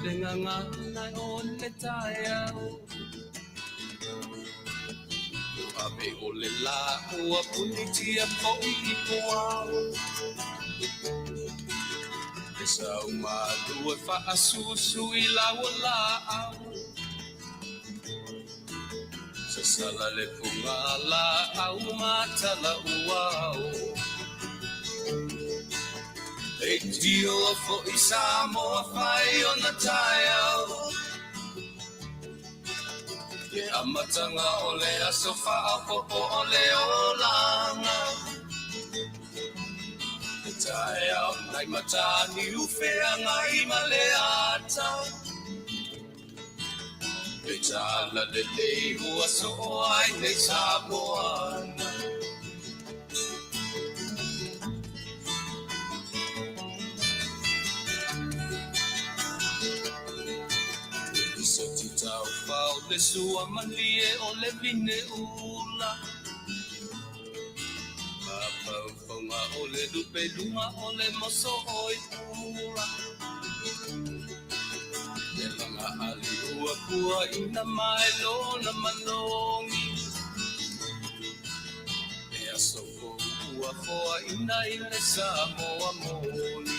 le gagana o le taeao. Ua ave o le lā ua punitia foi i puao. E sau malu e faasusu i lau laau. Sasala le puga laau matala uao. Leitio foi Samoa fai ona taeao. Le amataga o le aso faaopoopo o le olaga. Le taeao nai Mataniu Feagai ma le ata. Le talalelei ua soo ai nei Samoa. Le sua malie o le vine ula. Mafaufaga o le lupeluga o le moso o i pula. Le laga ali ua pua ina mai lona malogi. E aso fou ua foaina i le Samoa moni.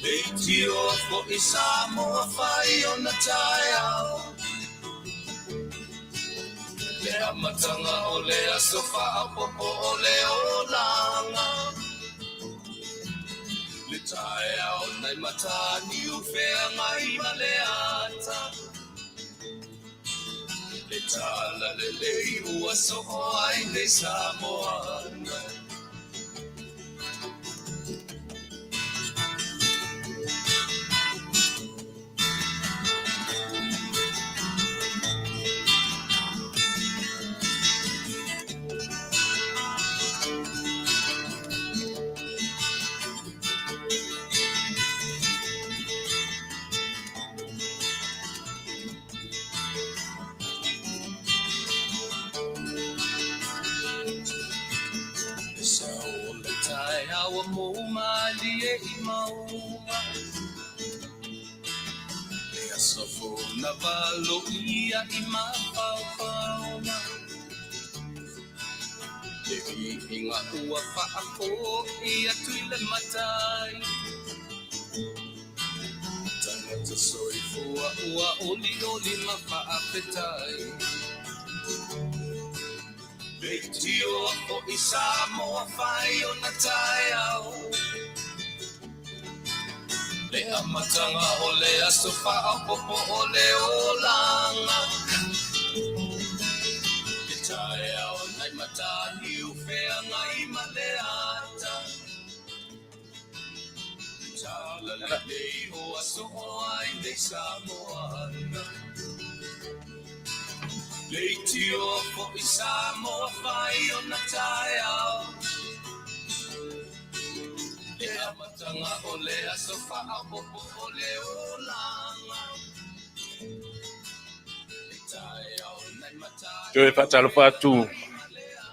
Leitio foi Samoa fai ona taeao. Le amataga o le aso faaopoopo o le olaga. Le taeao nai Mataniu Feagai ma le ata. Le talalelei ua soo ai nei Samoa. Le sao o le taeao ua mou malie i mauga. Le aso fou na valoia i mafaufauga. Le viiga ua faafoi atu i le matai. Tagata soifua ua olioli ma faafetai. Leitio foi Samoa fai ona taeao. Le amataga o le aso faaopoopo o le olaga. Le taeao nai Mataniu Feagai ma le ata. Le talalelei ua soo ai nei Samoa. Leitio foi Samoa fai ona taeao. Le amataga o le aso faaopoopo o le olaga. Le taeao nai Mataniu. Toe faatalofa atu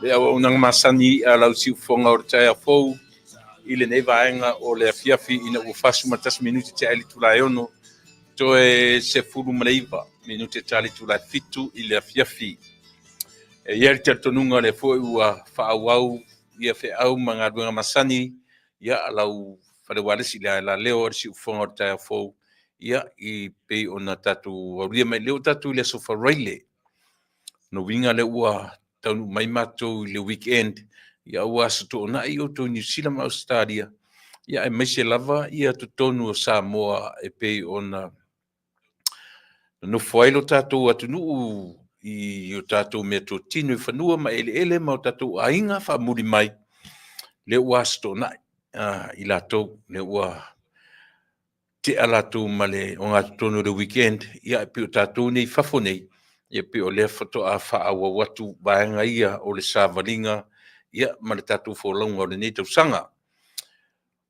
le auaunaga masani a lau siufofoga o le taeao fou i lenei vaega o le afiafi ina ua 41 minute tea i le itula e 6 toe 19 minute ta le itula e 7 i le afiafi. E i ai le talitonuga o lea foi ua faaauau ia feau ma galuega masani ia a lau fale ualesi i le aelaleo o le siufofoga o le taeao fou ia i pei ona tatou aulia mai lea ua tatou i le aso Faraile. No uiga lea ua taunuu mai matou i le weekend ia ua aso toonai outou i Niu Sila ma Ausetalia ia aemaise lava ia totonu o Samoa e pei ona nonofo ai lo tatou atunuu i o tatou meatotino i fanua ma eleele ma o tatou aiga faamuli mai lea ua aso toonai i latou lea ua tea latou ma le ogatotonu o le weekend, ia e pei o tatou nei i fafo nei, ia pei o lea faatoa faaauau atu vaega ia o le savaliga ia ma le tatou folauga o lenei tausaga.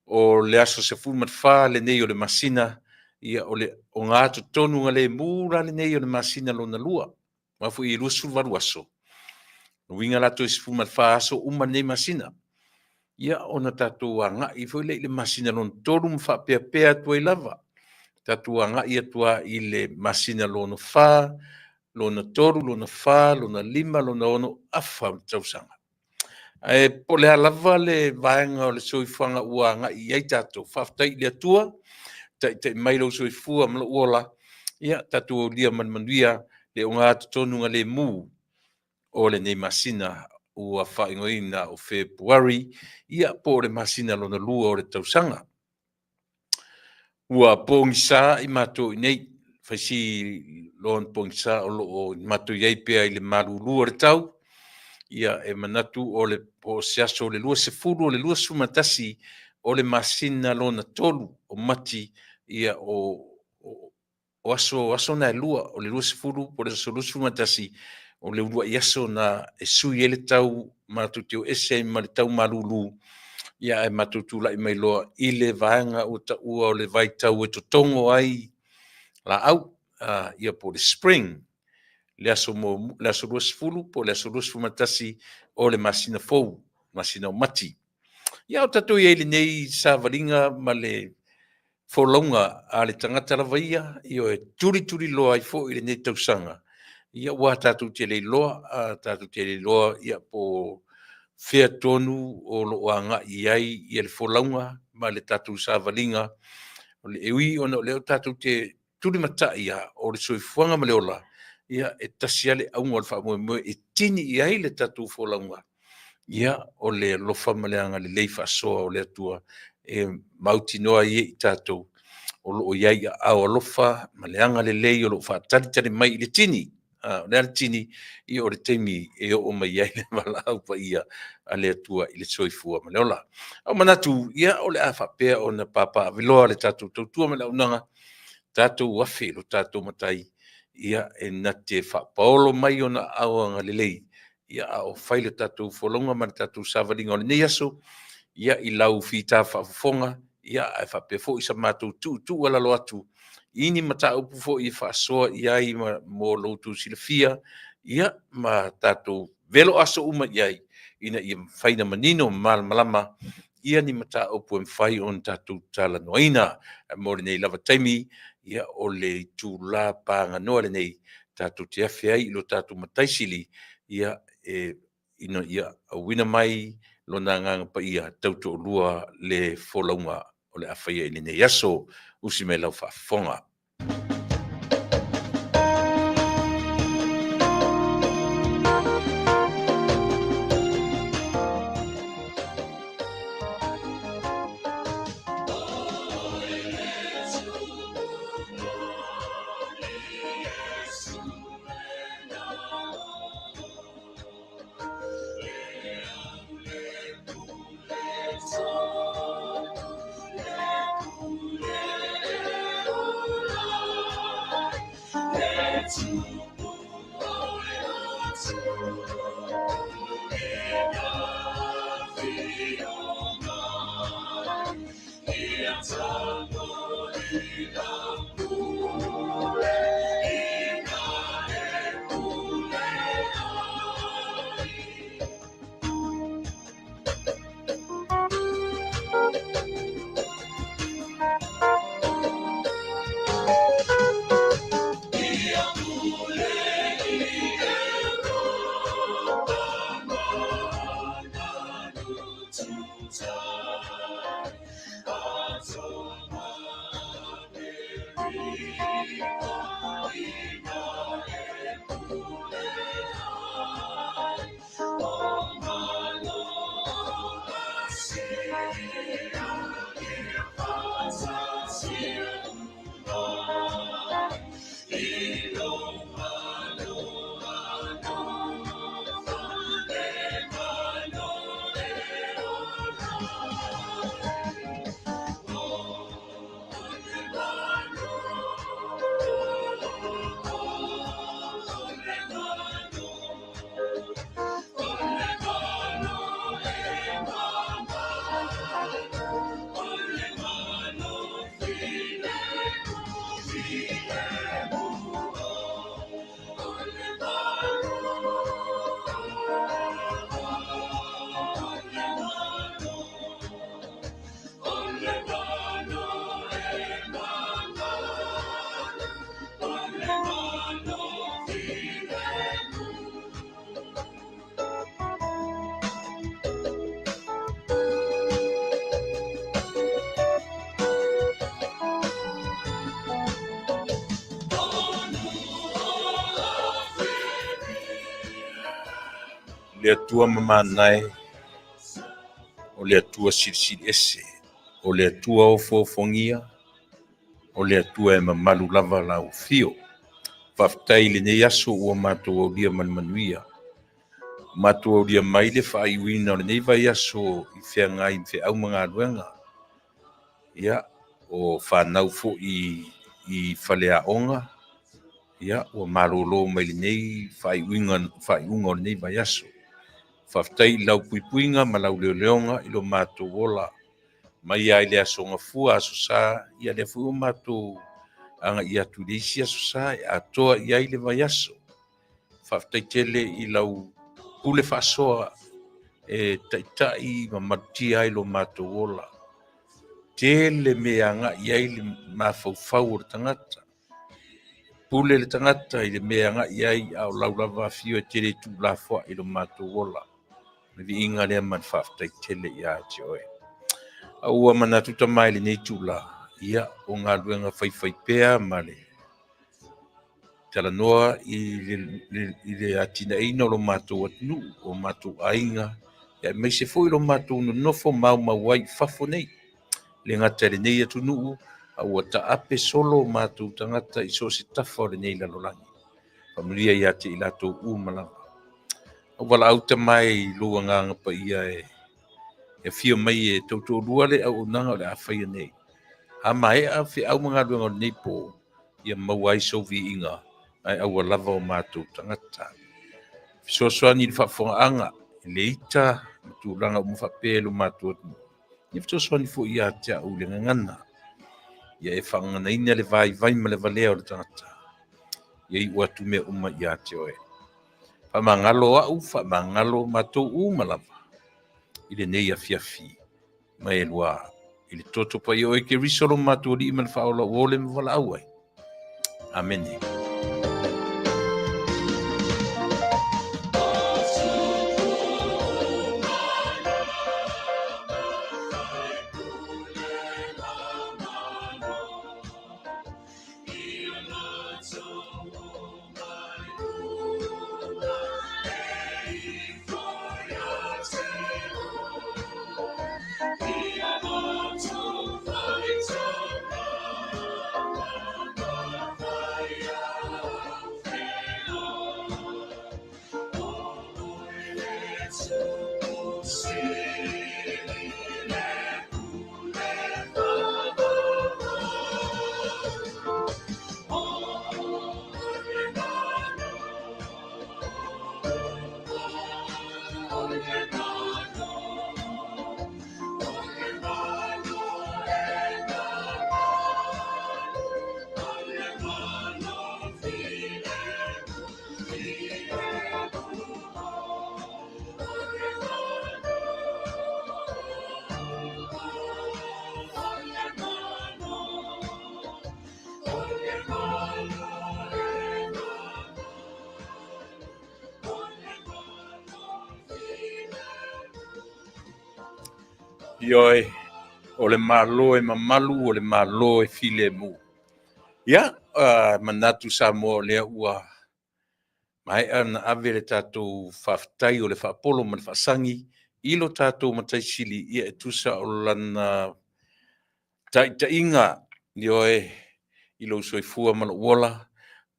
O le aso 14 lenei o le masina, ia o le ogatotonu galemu la lenei o le masina lona lua. Aua foi e 28 aso. O uiga la toe 14 aso uma lenei masina. Ia ona tatou agai foi lea i le masina lona tolu ma faapeapea atu ai lava. Tatou agai atu lava i le masina lona fa, lona tolu, lona fa, lona lima, lona ono, afa o le tausaga. Ae po o le a lava le vaega o le soifuaga ua agai i ai tatou, faafetai i le Atua, taitai mai lou soifua ma lou ola, ia tatou aulia ma le manuia le ogatotonu galemu o lenei masina ua faaigoaina o Fepuari, ia po o le masina lona lua o le tausaga. Ua pogisa i matou i inei, fai si loa ona pogisa o lo o matou i ai pea i le malulu o le tau. Ia e manatu o le po o se aso o le 20 o le 21 o le masina lona tolu o Mati, ia o aso aso na e lua, o le 20 po o le aso 21, o le uluai aso na e sui ai le tau matou te o ese ai ma le tau malulu, ia ae matou tulai mai loa i le vaega ua taua o le vaitau e totogo ai laau, ia po o le spring, le aso 20 po o le aso 21 o le masina fou, masina o Mati. Ia, a o tatou i ai i lenei savaliga ma le folauga a le tagata lava ia, ioe, tulituliloa ai foi lenei tausaga, ia aua tatou te le iloa, tatou te le iloa ia po o fea tonu o lo o agai i ai le folauga ma le tatou savaliga. E ui ona o lea tatou te tulimatai lava, o le soifuaga ma le ola, ia e tasi lava le auga o le faamoemoe e tini i ai le tatou folauga, ia o le alofa ma le agalelei faasoa o le Atua e mautinoa ai e i tatou o lo o i ai i aao alofa ma le agalelei o lo o faatalitali mai i le tini. O le a le tini? Ia o le taimi e oo mai ai le valaau paia a le Atua i le soifua ma le ola. A ua manatu, ia o le a faapea ona papaaveloa le tatou tautua ma le auaunaga, tatou afe i lo tatou Matai, ia e na te faapaolo mai ona aao agalelei, ia a o fai le tatou folauga ma le tatou savaliga o lenei aso, ia i lau fita faafofoga, ia ae faapea foi sa matou tuutuualalo atu i ni mataupu foi e faasoa i ai mo lo outou silafia, ia ma tatou velo aso uma i ai, ina ia mafai ona manino ma malamalama ia ni mataupu e mafai ona tatou talanoaina. Ae mo lenei lava taimi, ia o le itula paganoa lenei tatou te afe ai i lo tatou Matai Sili, ia, ina ia auina mai Lona Agaga Paia tautoalua le folauga o le a faia i lenei aso. Usi mai lau faafofoga. Le Atua mamana e, o le Atua silisili ese, o le Atua ofoofogia, o le Atua e mamalu lava lau afio. Faafetai i lenei aso ua matou aulia ma le manuia. Ua matou aulia mai le faaiuina o lenei vaiaso i feagai ma feau ma galuega. Ia, o fanau foi i faleaoga, ia, ua malolo mai lenei faaiuga o lenei vaiaso. Faafetai i lau puipuiga ma lau leoleoga i lo matou ola mai lava i le Aso Gafua, Aso Sa, ia lea foi ua matou agai atu i le isi Aso Sa e atoa i ai le vaiaso. Faafetai tele i lau pule faasoa e taitai ma malutia ai lo matou ola. Tele mea e agai i ai le mafaufau o le tagata. Pule le tagata i le mea e agai i ai, a o lau lava afio e te le tuulafoai i lo matou ola. O le viiga lea ma le faafetai tele ia te oe. A ua manatu tama i lenei itula, ia, o galuega faifaipea ma le talanoa i le atinaeina o lo matou atunuu, o matou aiga, aemaise foi lo matou nonofo maumau ai i fafo nei. E le gata i lenei atunuu, a ua taape solo o matou tagata i so o se tafa o lenei lalolagi. Faamanuia ia te i latou uma lava. Au valaau tama e i lou agaga paia e afio mai e tautoalua le auaunaga o le a faia nei. A maea feau ma galuega o lenei po, ia maua ai sou viiga ae aua lava o matou tagata. Fesoasoani i le faafofogaaga i le ita ma tulaga uma faapea i lo matou atunuu. Ia fesoasoani foi ia te au i le gagana. Ia e faagaganaina le vaivai ma le valea o le tagata. Ia iu atu mea uma ia te oe. Faamagalo au, faamagalo matou uma lava i lenei afiafi ma e lua i le toto paia o oe Keriso lo matou Alii ma le Faaola ua ole ma valaau ai. Amene. Ioe, o le Malo e mamalu, o le Malo e filemu. Ia, manatu Samoa o lea ua maea ona ave le tatou faafetai o le faapolo ma le faasagi i lo tatou Matai Sili, ia e tusa o lana taitaiga, ioe, i lou soifua ma lou ola,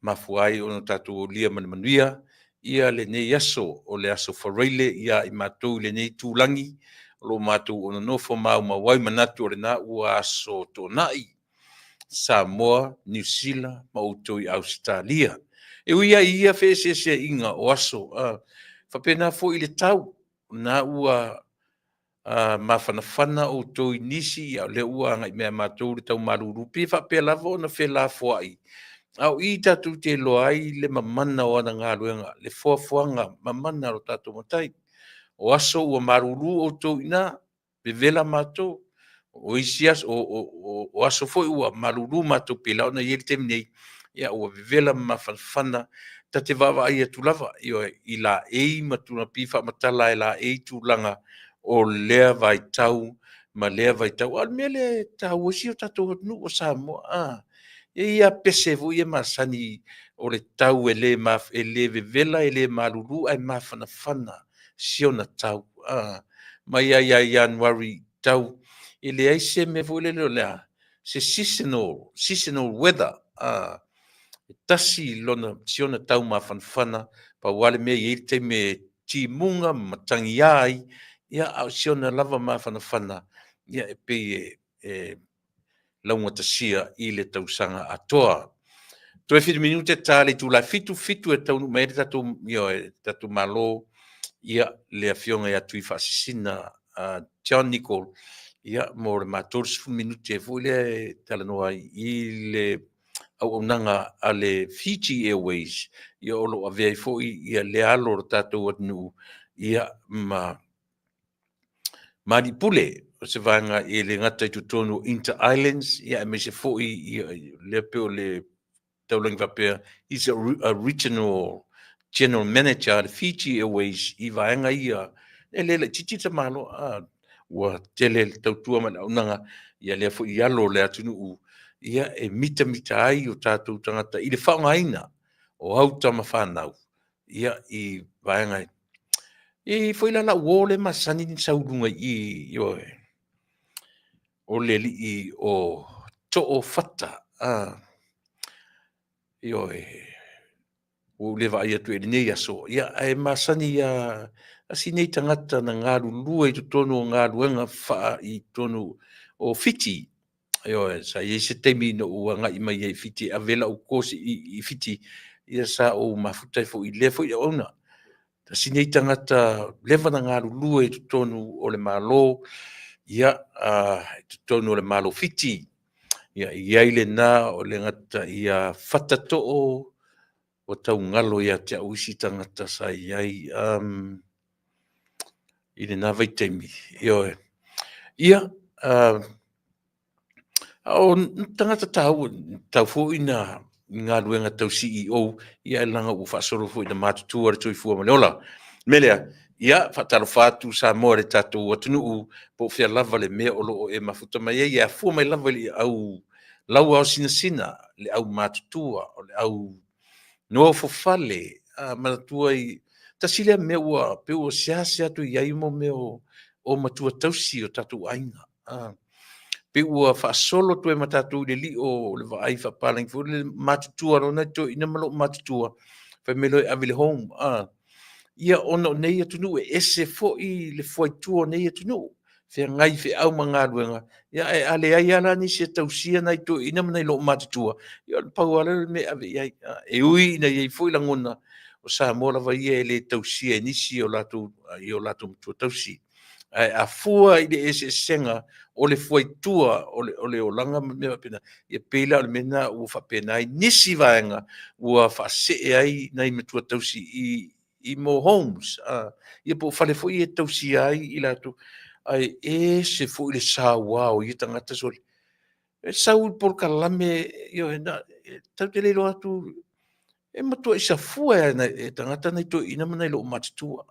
mafua ai ona tatou aulia ma le manuia ia lenei aso, o le aso Faraile ia i matou i lenei itulagi o lo o matou nonofo maumau ai, manatu o lena ua aso Toonai, Samoa, Niu Sila ma outou i Ausetalia. E ui lava i ia feeseeseaiga o aso, faapena foi i le tau, o lena ua mafanafana outou i nisi, a o lea ua agai mai ia matou le tau malulu, pe faapea lava ona felafoai, a o i tatou te iloa ai le mamana o ana galuega, le foafoaga mamana a lo tatou Matai. O aso ua malulu outou i ina, vevela matou, o isi aso, o aso foi ua malulu matou pei la ona i ai le taimi nei, ia ua vevela ma mafanafana, ta te vaavaai atu lava, ioe, i laei ma tulaga, pei e faamatala e laei tulaga o lea vaitau ma lea vaitau. A o le mea lea e taua ai si o tatou atunuu o Samoa, a, e i ai lava pese foi ia masani o le tau e le vevela, e le malulu ae mafanafana. si ona tau. A, mai lava ia Ianuari tau, e leai se mea foi lele o le a, se seasonal, seasonal weather. A, e tasi lona, si ona tau mafanafana, pau lava le mea e i ai le taimi e timuga ma matagiā ai, ia, a o si ona lava mafanafana, ia, e pei e, e laugatasia i le tausaga atoa. Toe 7 minute ta le itula e 7, 7 e taunuu mai ai le tatou, ioe, tatou Malo, ia, le Afioga ia Tuifaasisina John Nichol, ia, mo le ma 30 minute foi lea e talanoa ai i le auaunaga a le Fiji Airways, ia, o lo o avea ai foi ia le alo o le tatou atunuu, ia, ma Alii Pule o se vaega e le gata i totonu o Inter Islands, ia aemaise foi ia lea pei o le taulagi faapea is a regional general manager a le Fiji Airways i vaega ia. E le laitiiti le tamaloa, a ua tele le tautua ma le auaunaga, ia lea foi i alo o le atunuu, ia e mitamita ai o tatou tagata i le faaaogaina o au tama fanau, ia i vaega e i ai foi la lau uo lea e masani ona sau i luga i i, ioe, o le alii o Toofata, ioe, ua ou le vaai atu i lenei aso, ia, ae masani lava, tasi nei tagata na galulue i totonu o galuega faa i totonu o Fiti. Ioe, sa i ai se taimi na ou agai mai ai i Fiti e ave lau course i Fiti, ia sa ou mafuta ai foi i lea foi auauna. Tasi nei tagata leva na galulue i totonu o le Malo, ia, i totonu o le Malo o Fiti. Ia, e i ai lena o le gata ia Fata Too, ua tau galo ia te au isi tagata sa i ai i lena vaitaimi. Ioe. Ia, a o tagata taua, tau foi na galuega tau CEO, ia leaga ua faasolo foi ina matutua le soifua ma le ola. O le mea lea, ia, faatalofa atu Samoa i le tatou atunuu, po o fea lava le mea o lo o e mafuta mai ai, e afua mai lava i le au lauaosinasina, le au matutua, o le au nofofale, a manatua i tasi lea mea ua pei ua seasea atu i ai mo mea o matua tausi o tatou aiga. A, pei ua faasolo atu ai ma tatou i le lio o le vaai faapalagi foi lele, matutua loa nai toeaiina ma loo matutua, fai mai loa e ave i le home. A, ia ona o nei atunuu e ese foi le fuaitua o nei atunuu, feagai i feau ma galuega, ia ae a leai lava la nisi e tausia nai toeaiina ma nai loomatutua, ia o le pau lava lea o le mea e ave i ai. E ui ina i ai foi lagona, o Samoa lava ia e le tausia e nisi o latou i o latou matua tausi. Ae a fua i le eseesega o le fuaitua o le olaga ma mea faapena, ia pei la o le mea lena ua faapena ai nisi vaega ua faasee ai nai matua tausi i mo homes, ia po o fale foi e tausia ai i latou, ae ese foi le saua o ia tagata sole. E sau i polokalame, ioe, tatou te le iloa atu, e matuai safua e tagata nai toeaiina ma nai loomatutua.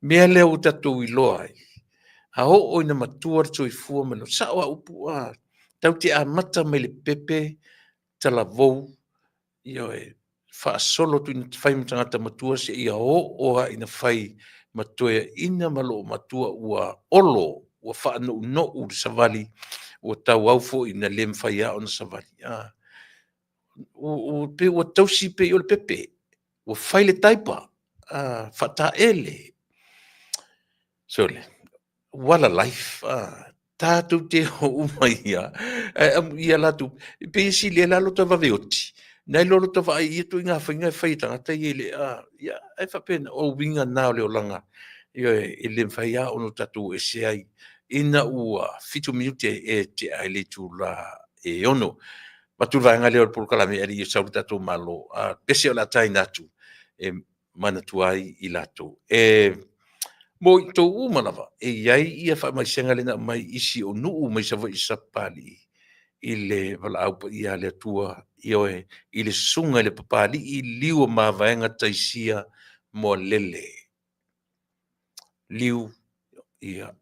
Mea lea ua tatou iloa ai, a oo ina matua le soifua ma le sao a upu, tatou te amata mai le pepe talavou, ioe, faasolo atu ina fai ma tagata matua seia oo lava ina fai ma toeaiina ma loomatua ua olo, ua faanounou le savali, ua tauau foi ina le mafai lava ona savali. Ua pei ua tausi pei o le pepe, ua fai le diaper, faataele. Sole, what a life! Tatou te o uma ia, ae amuia latou, e pei e sili ai la lota vave oti, nai lo lota vaai i ia ituaiga faiga e fai e tagata ia i le, ia, ae faapena, o uiga na o le olaga, ioe, e le mafai lava ona tatou o ese ai ina ua 7 minute e tea ai le itula e 6. Avatu le vaega lea o le polokalame ae le i sau le tatou Malo, a pese o le a taina atu e manatua ai i latou. E mo i tou uma lava, e i ai ia faamaisega lea na aumai i isi o nuu mai Savaii i Sapapalii i le valaau paia a le Atua, ioe, i le susuga i le Papalii Liuamavaega Taisia Moalele. Liu, ia.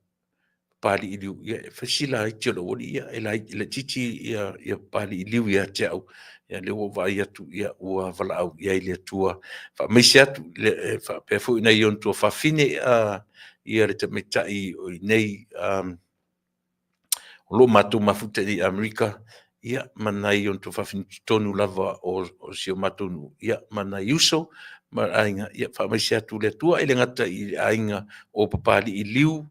Papaliiliu, ia e fai si laiti o le aualii, ia e laitiiti ia Papaliiliu ia te au, ia lea ua ou vaai atu, ia ua valaau i ai le Atua. Faamaise atu e faapea foi i nai ona tuafafine ia le tamaitai o i inei o lo o matou mafuta i Amerika, ia ma nai ona tuafafine i totonu lava o si o matou nuu, ia ma nai uso ma aiga, ia faamaise atu le Atua. E le gata i le aiga o Papaliiliu,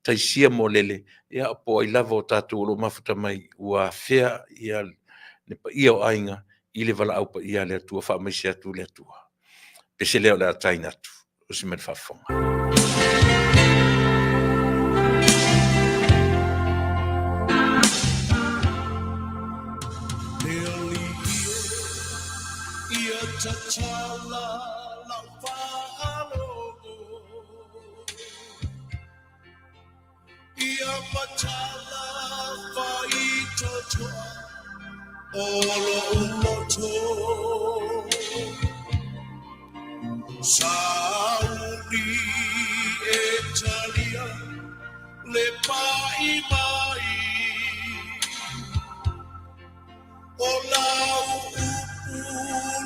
Taisia ma Lele, ia po o ai lava o tatou o lo o mafuta mai ua afea ia le paia o aiga i le valaau paia a le Atua, faamaise atu le Atua. Pese lea o le a taina atu, osi mai le faafofoga. Ia matala faitotoa o lo'u loto Sauni e talia le pai mai O lau upu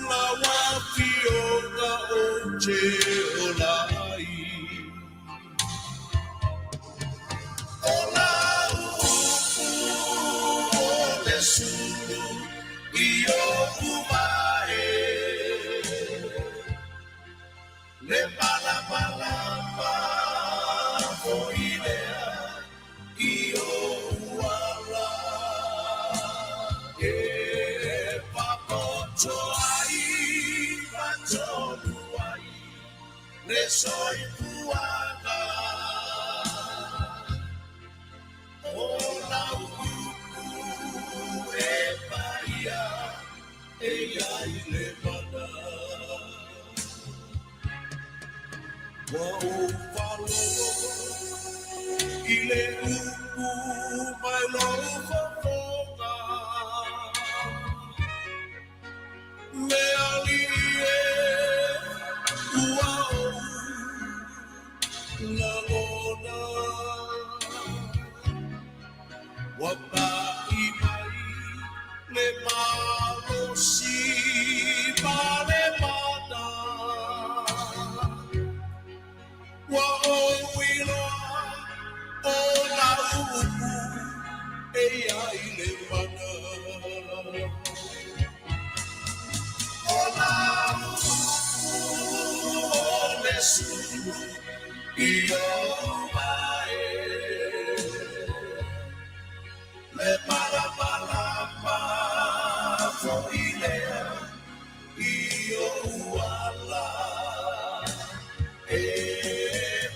lau afioga ou te ola ai O lau upu o le sulu i o'u mae Le malamalama foi lea i o'u ala E papoto ai ma tonu ai le soifuaga O lau upu e paia e i ai le mana Ua ou faalogo i le upu mai lou fofoga Le Alii e ua ou lagona Ua pai mai le malosi ma le mana Ua ou iloa o lau upu e i ai le mana O lau upu o le sulu i o'u mae Le malamalama foi lea i o'u ala E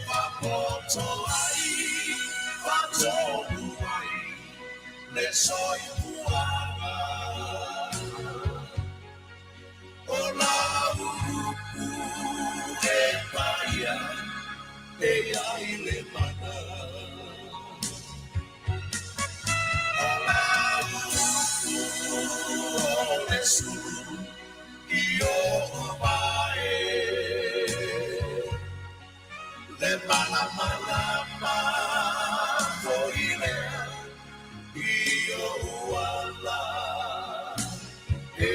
papoto ai, faatonu ai le soifuaga O lau upu e paia e i ai le mana O lau upu o le sulu i o'u mae Le malamalama foi lea i o'u ala E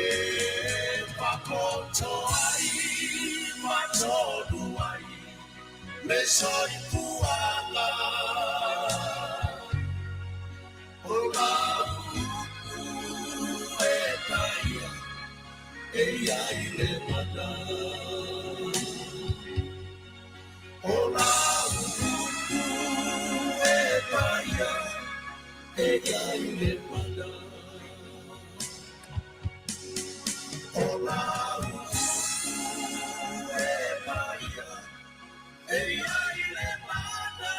papoto ai, faatonu ai le soifuaga O lau upu e paia e i ai le mana O lau upu e paia e i ai le mana O lau upu e paia e i ai le mana.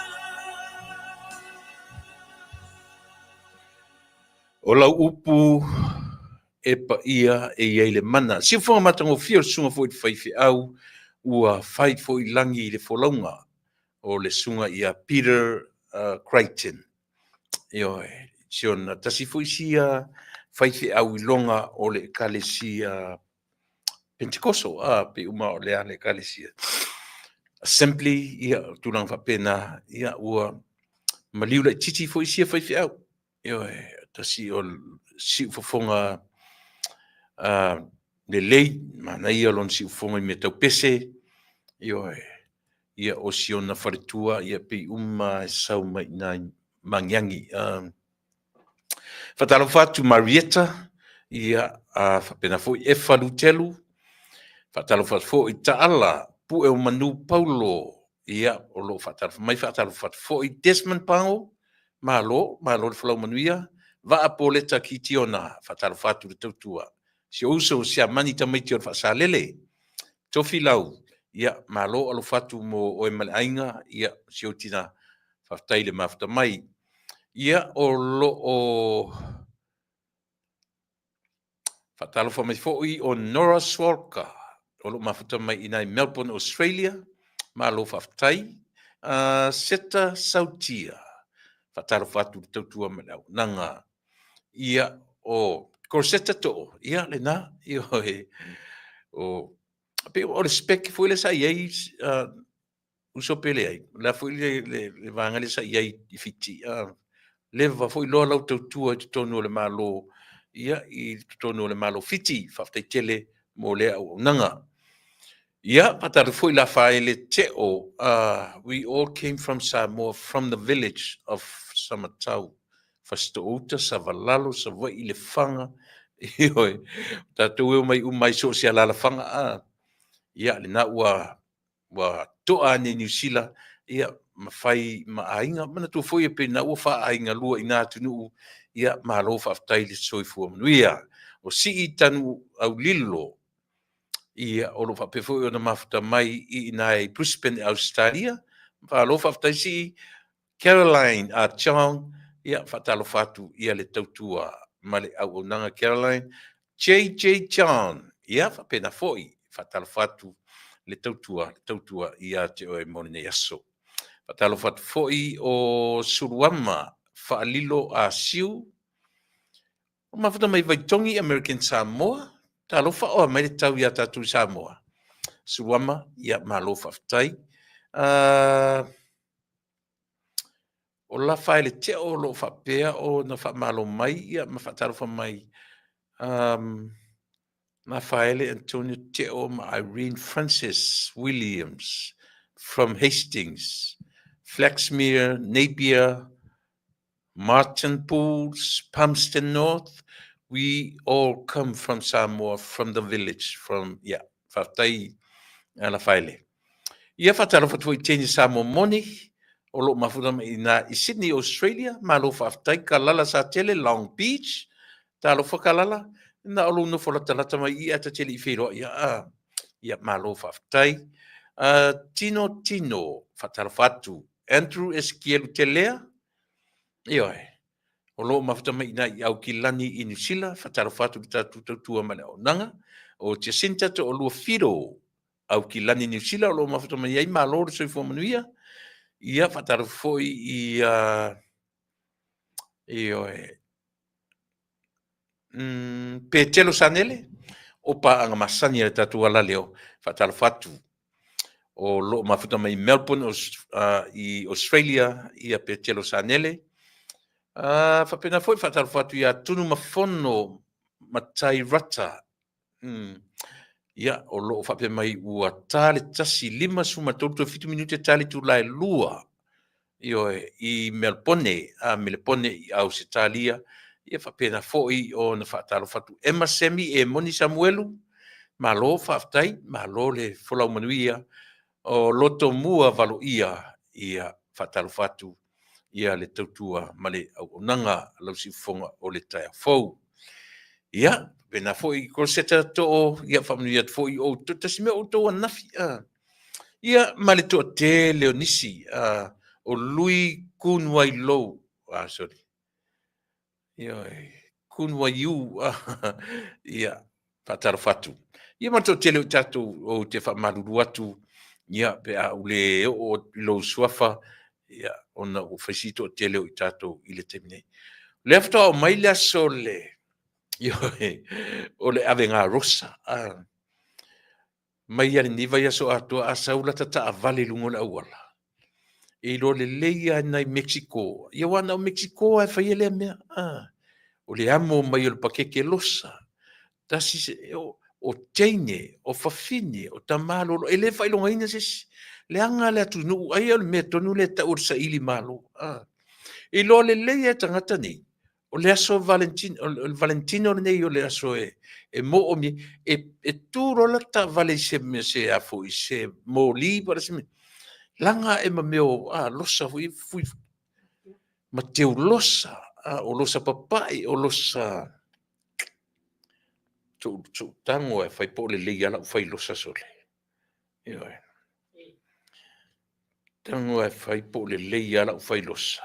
O lau upu e paia e i ai le mana. Siufofoga matagofie o le susuga foi i le faifeau ua fai foi lagi i le folauga o le susuga ia Peter Crichton. Ioe, si ona tasi foi sia faifeau iloga o le Ekalesia Pentekoso, a pe uma o le a le Ekalesia Assembly, ia, tulaga faapena, ia, ua Maliu laitiiti foi sia faifeau. Ioe, tasi o siufofoga lelei, manaia lona siufofoga i mea tau pese. Ioe, ia o si ona faletua, ia pei uma e sau mai i ina i Magiagi. Faatalofa atu Marieta, ia faapena foi Efa Lutelu, faatalofa atu foi Taala Pue o Manu Paulo, ia o lo o faatalofa mai, faatalofa atu foi Desmond Pago, malo, malo le folau manuia, Vaa Poleta Kitiona, faatalofa atu le tautua, si ou uso Siamani tamaiti o le Faasalele, Tofilau, ia malo alofa atu mo oe ma le aiga, ia si ou tina, faafetai le mafuta mai. Ia o lo o faatalofa mai foi o Nora Swalka, o lo o mafuta mai i ina i Melbourne, Australia. Malo faafetai. Seta Sautia, faatalofa atu i le tautua ma le auaunaga. Ia, o Corseta Too, ia lena, ioe, o, pei o le spec foi lea sa i ai uso pe leai, o le a foi le, le, le vaega lea sa i ai i Fiti, leva foi loa lau tautua i totonu o le Malo, ia, i totonu o le Malo Fiti, faafetai tele mo lea auaunaga. Ia, faatalofa foi Lafaele Teo, we all came from Samoa, from the village of Samatau, Fasitoouta, Savalalo, Savaii, Lefaga, ioe, o tatou e omai uma ai so o se alaalafaga, ia, lena ua ua toa ane i Niu Sila, ia, ma fai ma aiga. Manatua foi e pei na ua faaaiga lua i nā atunuu, ia, malo faafetai le soifua manuia. O Sii Tanu Aulilo, ia, o lo o faapea foi ona mafuta mai i ina i Brisbane, Ausetalia. Malo faafetai Sii. Caroline A. Chong, ia, faatalofa atu ia le tautua ma le auaunaga Caroline. JJ John, ia, faapena foi, faatalofa atu le tautua, le tautua ia te oe mo lenei aso. Faatalofa atu foi o Suluama Faalilo Asiu, o mafuta mai Vaitogi, American Samoa. Talofa o mai le tau ia tatou i Samoa. Suluama, ia malo faafetai. O Lafaele Teo o lo o faapea ona faamalo mai ia ma faatalofa mai Lafaele Antonio Teo ma Irene Francis Williams from Hastings, Flaxmere, Napier, Martin Pools, Palmerston North. We all come from Samoa, from the village, from, yeah, faafetai Lafaele. Ia faatalofa atu foi i Teni Samoa moni, o lo o mafuta mai ina i Sydney, Australia. Malo faafetai, Kalala Satele, Long Beach. Talofa Kalala, na o lou nofo latalata mai i ae ta te le i feiloai ia. Ah, ia malo faafetai. Tino Tino, faatalofa atu. Andrew Eskielu Telea, ioe, o lo o mafuta mai ina i Aukilani i Niu Sila, faatalofa atu i le tatou tautua ma le auaunaga. O Jacinta To'olua Fido, Aukilani Niu Sila o lo o mafuta mai ai, malo le soifua manuia. Ia, faatalofa foi i ioe, Petelo Sanele, o paaga masani a le tatou alaleo, faatalofa atu. O lo o mafuta mai i Melbourne i Australia, ia Petelo Sanele. Faapena foi faatalofa atu ia Tunumafono Matai Rata. Ia, o lo o faapea mai ua ta le 1:53 toe 7 minute ta le itula e 2. Ioe, i Melpone, a Melepone i Ausetalia, ia faapena foi ona faatalofa atu Emma Semi e Moni Samuelu, malo faafetai, malo le folau manuia, o Lotomua Valoia, ia faatalofa atu ia le tautua ma le auaunaga a lau siufofoga o le taeao fou. Ia, faapena foi Rosetta Too, ia faamanuia atu foi i outou, tasi mea outou ananafi, a. Ia, ma le toatele o nisi, o Lui Kun Wai Lou, ah, sorry, ioe, Kun Wai Yu, ia, faatalofa atu. Ia ma le toatele o i tatou ou te faamalulu atu, ia, pe a ou le oo i lou suafa, ia, ona ua fai si toatele o i tatou i le taimi nei. O lea faatoa oo mai le aso le, ioe, o le avega rosa, ah. Mai lava i lenei vaiaso atoa a sau lata taavale i luga o le auala. E iloa lelei lava nai Mexico. Ia aua na o Mexico lava e faia lea mea. Ah, o le amo mai o le pakeke losa. Tasi se, o, o teine, o fafine, o tamalolo, e le faailogaina se isi. Leaga le atunuu, ai o le mea tonu lea e tau o le saili malo. Ah. E iloa lelei lava e tagata nei, o le aso Valentino, o le Valentino lenei o le aso e, e moomia, e, e tu loa la taavale i se mea se a foi, se moli po o le a se mea, laga ae ma mea o a, losa foi, fui, ma teu losa, a, o losa papae, o losa sou, sou tago e fai po o lelei lava lau fai losa sole. Ioe. Tago e fai po o lelei lava lau fai losa.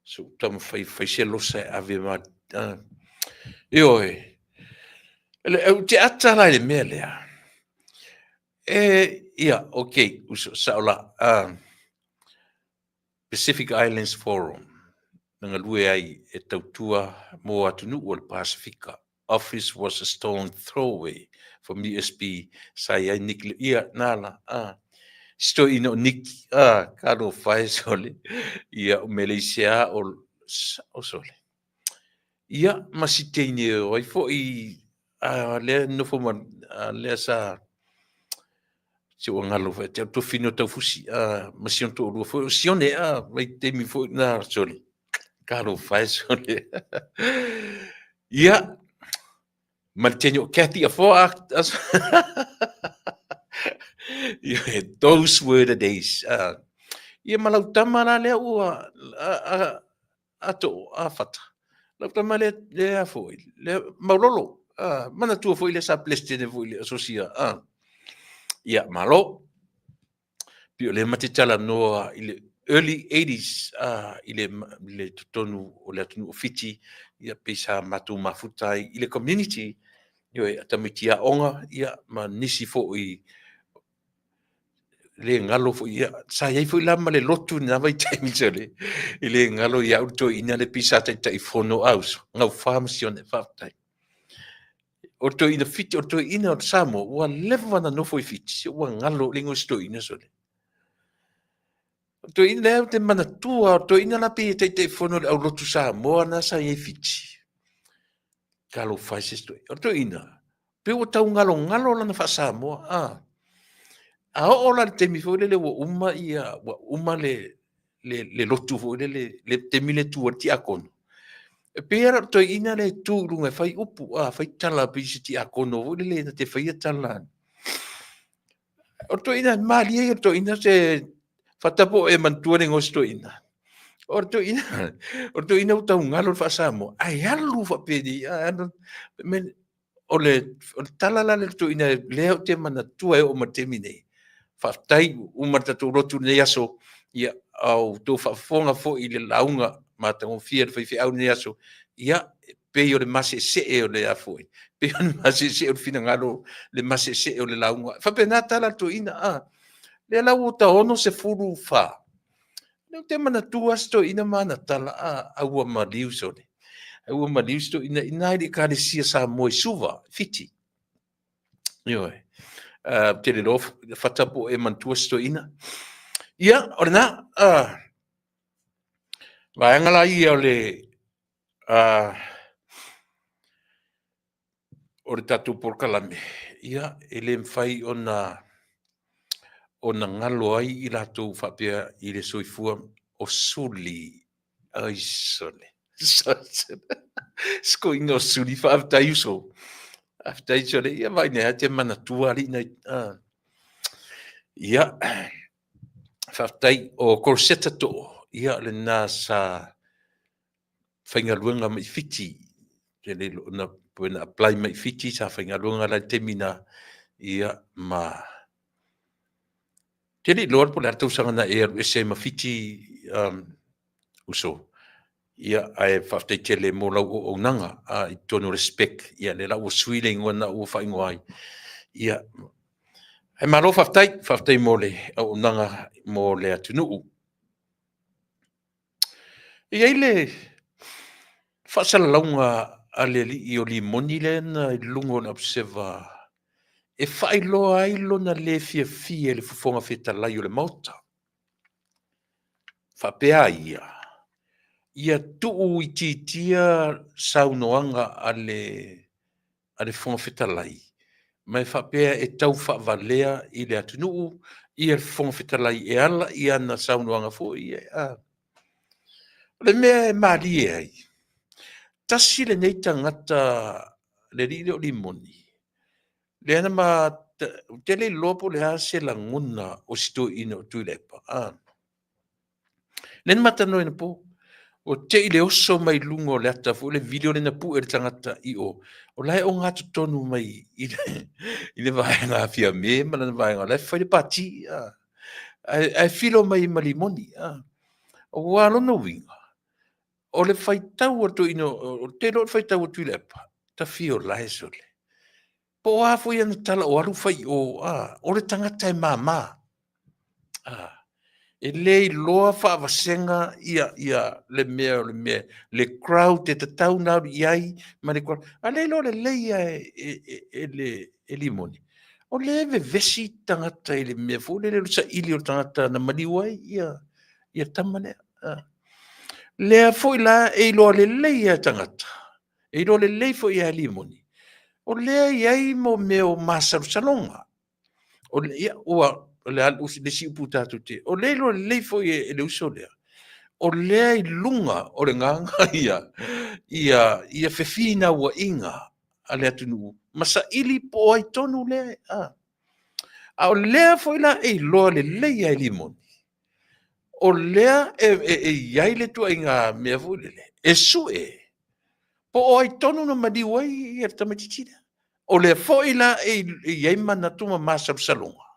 Se ou taumafai e fai se losa e ave ma... Ioe. Ou te ata la i le mea lea. E, ia, ok, uso, sao la. Pacific Islands Forum, na galue ai e tautua mo atunuu o le Pasefika. Office was a stone throw away from USP sa i ai Nick Le, ia, nā la, a, si toeaina o Nick, a, talofa e sole, ia, o Meleisia o, o sole. Ia, ma si teine o ai foi, a, lea nofo ma, a, lea sa, si ua galo foi, te tofino taufusi, a, ma si ona toalua foi, o Sione, a, mai taimi foi na, sole, talofa e sole. Ia, ma le teine o Cathy Afoa, a, ia, those were the days. A, ia ma lau tama la lea ua, a, a, a to a fata. Lau tama lea, lea foi, lea maulolo, a, manatua foi lea sa Presidente foi le asosia, a. Ia, malo. Pei o lea ma te talanoa i le early 80s, a, i le, i le totonu o le atunuu o Fiti, ia, pei sa matou mafuta ai i le community, ioe, a tamaiti aoga, ia, ma nisi foi le galo foi ia, sa i ai foi la ma le lotu i lena vaitaimi sole, e le galo ia au le toeaina le pei sa Taitaifono a uso, Gaufa ma Sione, faafetai. O le toeaina Fiti, o le toeaina o le Samoa, ua leva ona nofo i Fiti, ua galo le igoa o si toeaina sole. O le toeaina lea ou te manatua, o le toeaina la pei e Taitaifono i le aulotu Samoa na sa i ai i Fiti. Talofa e se isi toeaina. O le toeaina, pei ua tau galogalo lana faa-Samoa. A, a oo la i le taimi foi lele ua uma ia, ua uma le, le, le lotu foi lele, le taimi lea e tu ai le tiakono, e pei lava o le toeaina lea e tu i luga e fai upu, a, fai tala pei se tiakono foi lele na te faia tala. O le toeaina, malie ia le toeaina se fata po o e manatua le igoa o si toeaina. O le toeaina, o le toeaina ua tau galo le faa-Samoa, ae alu faapenei, ae alu, o le, o le tala la lea le toeaina lea ou te manatua e oo mai le taimi nei. Faafetai uma le tatou lotu i lenei aso, ia, a outou faafofoga foi i le lauga matagofie a le faifeau i lenei aso, ia, pei o le maseesee o le a foi, pei o le maseesee o le finagalo, le maseesee o le lauga. E faapena tala a le toeaina, a. Lea la ua ta 64, lea ou te manatua si toeaina ma ana tala, a, a ua maliu sole. A ua maliu si toeaina i ina i le Ekalesia Samoa i Suva, Fiti. Ioe. Ou te le iloa fata po o e manatua si toeaina. Ia, o lena, vaega la ia o le, o le tatou polokalame, ia, e le mafai ona ona galo ai i latou faapea i le soifua o suli. Ai sole. Sikoiga o suli, faafetai uso. Faafetai sole, ia vaai nei lava te manatua alii nai. Ia, faafetai o Corseta Too, ia lena sa faigaluega mai Fiti, te le na pei na apply mai Fiti sa faigaluega la i le taimi na, ia ma te le iloa po o le a le tausaga na e alu ese ai ma Fiti uso. Ia ae faafetai tele mo lau auaunaga i totonu o le SPEC, ia lea la ua sui le igoa na ua faaigoa ai. Ia ae malo faafetai, faafetai mo le auaunaga mo le atunuu. E i ai le faasalalauga a le alii o Limoni lea na i luga o le Observer e faailoa ai lona le fiafia i le Fofoga Fetalai o le Maota. Faapea ia, ia tuuitiitia saunoaga a le a le Fofoga Fetalai, ma e faapea e tau faavalea i le atunuu ia le Fofoga Fetalai e ala i ana saunoaga foi ia. A. O le mea e malie ai, tasi lenei tagata le alii lea o Limoni, lea na ma, ou te le iloa po o le a se lagona o si toeaina o Tuilaepa, a. Lea na ma talanoa anapo, ua te i le oso mai luga o le ata foi le video lea na pue e le tagata i o, o la e ogatotonu mai i le vaega a Fiame ma lana vaega o la e fai le pati, a. Ae filo mai ma Limoni, a. Aua o lona uiga, o le faitau a le toeaina, ou te iloa o le faitau a Tuilaepa, tafiola e sole. Po o a foi ana tala o alu fai i o, a, o le tagata e mama. A, e le iloa faavasega ia, ia le mea o le mea, le crowd e tatau ona alu i ai, ma le crowd. A le iloa lelei lava e, e, e, e, le, e Limoni, o lea e vevesi tagata i le mea foi lele o le saili o le tagata na maliu ai ia, ia tama lea. A. Lea foi la e iloa lelei lava e tagata, e iloa lelei foi e Limoni, o lea e i ai mo mea o masalosaloga. O le, ia, ua, o le a le isi upu tatou te, o lea e iloa lelei foi e le uso lea, o lea i luga o le gaga ia, ia, ia fefinauaiga a le atunuu ma saili po o ai tonu lea. A, a o lea foi la e iloa lelei lava e Limoni, o lea e, e, e i ai le ituaiga mea foi lele, e sue po o ai tonu na maliu ai ia le tamaitiiti lea. O lea foi la e i ai manatu ma masalosaloga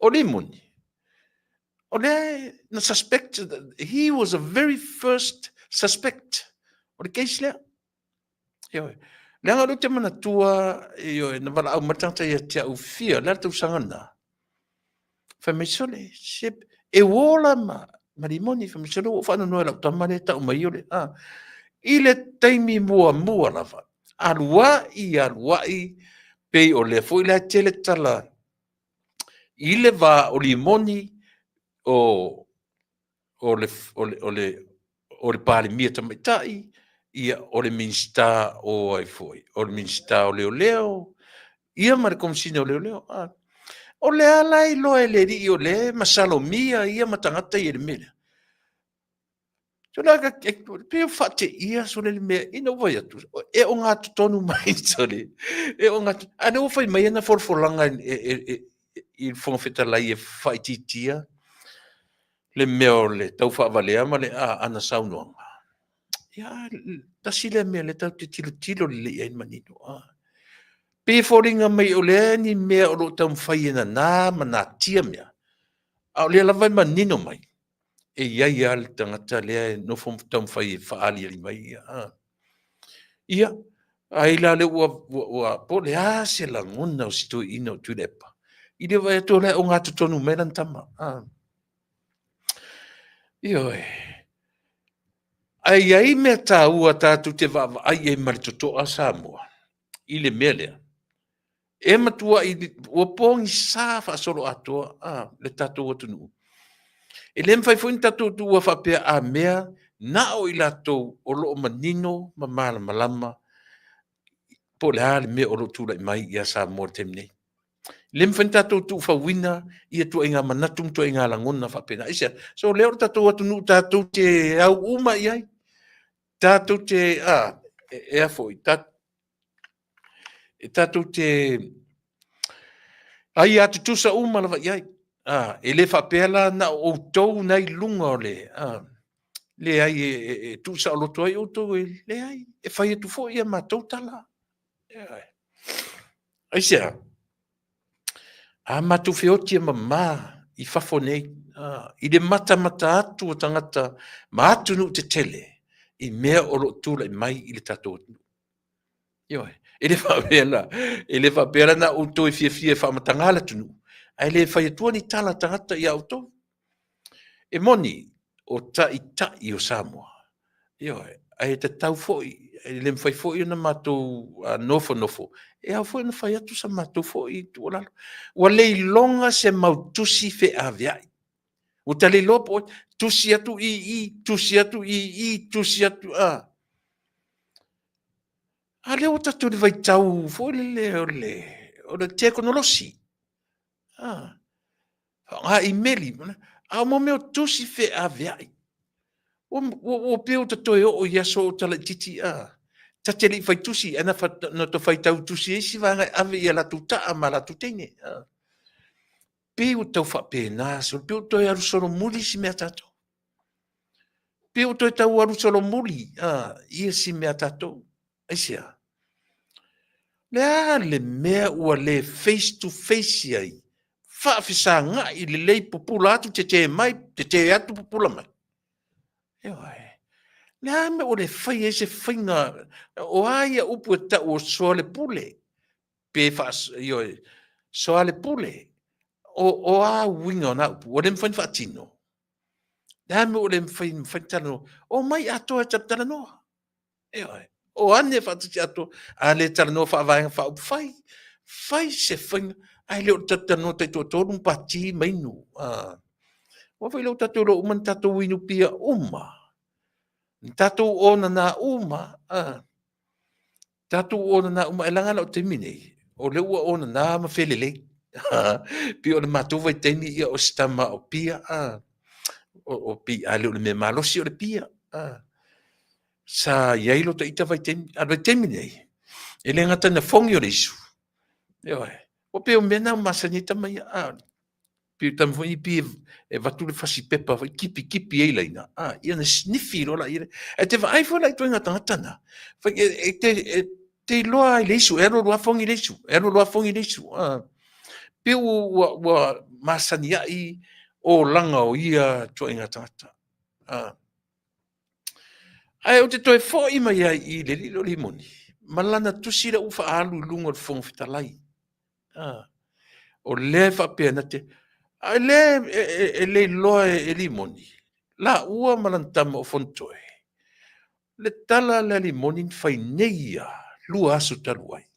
o Limoni, o lea na suspect, he was the very first suspect o le case lea. Ioe. Leaga o lea ou te manatua, ioe, na valaau mai le tagata ia te au fia, le a le tausaga lena? Fai mai, sole, se, e uo la ma, ma Limoni, fai mai, sole, ua ou faanoanoa i lau tama lea e tau mai o le, a. I le taimi muamua lava, aluai, aluai, pei o lea foi la e tele tala i le va o Limoni, o, o le, o le, o le, o le Palemia Tamaitai, ia, o le Minisita o ai foi, o le Minisita o Leoleo, ia ma le Komesina o Leoleo. A. O le a la e iloa e le alii o lea e masalomia ia ma tagata ia i le mea lea? Pei ua faateia sole le mea ina ua vaai atu, e ogatotonu mai sole, e ogatotonu. A lea ua fai mai ana folafolaga i le Fofoga Fetalai e faaitiitia le mea o le tau faavalea ma le ana saunoaga. Ia, tasi lea mea lea tatou te tilotilo lelei i ai manino. Pei e foliga mai o lea ni mea o lo o taumafai e nana ma natia mea, a o lea lava e manino mai, e i ai lava le tagata lea e nofo ma taumafai e faaaliali mai ia. Ia, ai la lea ua, ua, ua, po o le a se lagona o si toeaina o Tuilaepa, i le vaai atu o la e ogatotonu mai lana tama. Ioe. Ae i ai mea taua tatou te vaavaai i ai ma le totoa Samoa i le mea lea. E matuai ua pogisa faasoloatoa a le tatou atunuu. E le mafai foi ona tatou tuua faapea a mea na o i latou o lo o manino ma malamalama po o le a le mea o lo o tulai mai ia Samoa i le taimi nei. E le mafai ona tatou tuufauina ia ituaiga manatu ma ituaiga lagona faapena. Aisea? So o lea o le tatou atunuu tatou te au uma i ai. Tatou te, a, e a foi, ta, e tatou te aia tutusa uma lava i ai. A, e le faapea la na o outou na i luga o le, a, leai e, e, e tuusaoloto ai outou e, leai, e fai atu foi a matou tala. Aisea? A matou feoti e mamā i fafo nei, a, i le matamata atu o tagata ma atunuu tetele i mea o lo o tulai mai i le tatou atunuu. Ioe, e le faapea la, e le faapea la na outou e fiafia e faamatagā le atunuu, ae le fai atua ni tala a tagata ia outou. E moni, o taitai o Samoa, ioe, ae tatau foi, e le mafai foi ona matou nofonofo, e ao foi ona fai atu sa matou foi tuualalo. Ua le iloga se mau tusi feaveai. Ua ta le iloa po o tusi atu i i, tusi atu i i, tusi atu a. A lea ua tatou i le vaitau foi lele o le, o le tekonolosi. A, faaaoga imeli, a o mea o tusi feaveai. Ua, ua, ua pei ua ta toe oo i aso o ta laitiiti, a, ta te le i fai tusi, ae na, na ta faitau tusi ai isi vaega e ave i a latou taa ma latou teine. A. Pei ua tau faapena, sole, pei ua toe alu solomuli si mea a tatou. Pei ua toe tau alu solomuli, a, ia si mea a tatou. Aisea? Le a le mea ua le face to face ai, faafesagai lelei pupula atu tetē mai, tetē atu pupula mai. Ioe. Le a mea ua le fai ai se faiga, o a ia upu e tau o soalepule, pe faa, ioe, soalepule, o, o a uiga o na upu, ua le mafai ona faatino. Le a mea ua le mafai mafai ona talanoa, omai atoa e talatalanoa. Ioe. O ane faatasi atoa, a le talanoa faavaega faaupufai, fai se faiga, ae le o le talatalanoa taitoatolu ma pati ma inu. Ah. Aua foi lea ua tatou iloa uma na tatou inu pia uma, na tatou onana uma, ah. Tatou onana uma, e leaga la o taimi nei, o lea ua onana ma felelei. Pei o le matou vaitaimi ia o se tama o pia, ah. O, o pia, a le o le mea malosi o le pia. Ah. Sa i ai lo ta ita vaitaimi, a le vaitaimi nei, e le gata ina fogi o le isu. Ioe. Ua pei o mea na masani ai tama ia. Ah. Pei o tama foi ni pi e avatu le fasi pepa foi kipi kipi ai laina, ah, ia na sniffy loa laia lea. Ae te vaai foi la i ituaiga tagata na, fai e, e te, e te iloa ai le isu, e alu alu lava fogi le isu, e alu alu lava fogi le isu. Ah. Pei ua, ua, ua masani ai olaga o ia ituaiga tagata. Ah. Ae ou te toe foi mai ai i le alii lea o Limoni, ma lana tusi lea ua faaalu i luga o le Fofoga Fetalai. Ah, o lea e faapea na te, a lea e, e, e le iloa e, e Limoni, laua ma lana tama o Fonotoe, le tala lea a Limoni na fai nei ia, 2 aso talu ai.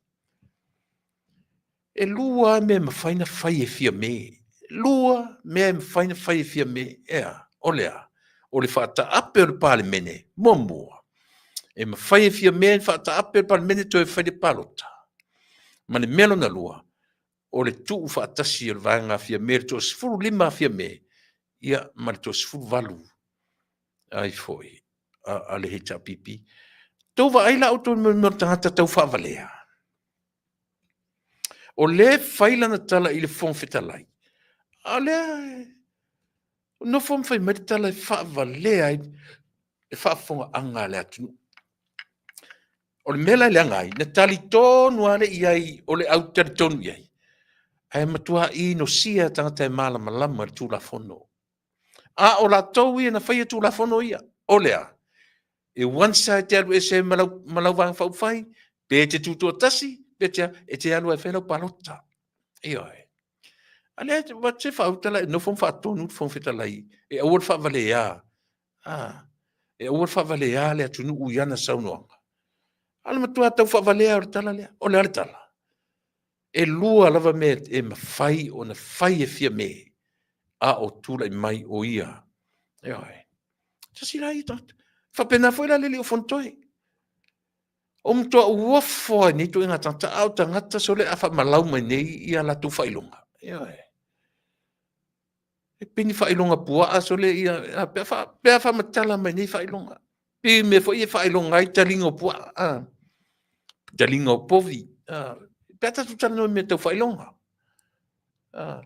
E 2 lava mea e mafai ona fai e Fiame. 2 mea e mafai ona fai e Fiame. E a? O le a? O le faataape o le Palemene, muamua. E mafai e Fiame ona faataape le Palemene toe fai le palota. Ma le mea lona lua, o le tuu faatasi o le vaega a Fiame, le toa-15 a Fiame, ia, ma le toa-18 ai foi a, a le HRPP. Tou vaai la outou i mea o le tagata tau faavalea. O lea e fai lana tala i le Fofoga Fetalai, a o lea e nofo ma fai mai le tala e faavalea ai le faafofogaaga a le atunuu. O le mea la e leaga ai, na tali tonu lava lea i ai o le au talitonu i ai, ae matua inosia tagata e malamalama i le Tulafono. A o latou ia na faia Tulafono ia, o le a? E one side te alu ese ai ma lau, ma lau Vaega Faaupufai, pe te tutoatasi, pe te a, e te alu ai e fai lau palota. Ioe. A lea ua te faauta la e nofo ma faatonu le Fofoga Fetalai, e aua le faavalea, a, e aua le faavalea le atunuu i ana saunoaga. A o le matua tau faavalea o le tala lea. O le a le tala? E 2 lava mea e mafai ona fai e Fiame a o tulai mai o ia. Ioe. Tasi la ia tagata. Faapena foi la le alii o Fonotoe. O matua uofo ai nei ituaiga tagata, a o tagata sole a faamalau mai nei ia latou faailoga. Ioe. E pei ni faailoga puaa sole ia, pe a, fa, pe a faamatala mai nei faailoga. Pe mea foi e faailoga ai taliga o puaa, a, taliga o povi, a, pe a tatou talanoa i mea tau faailoga. A,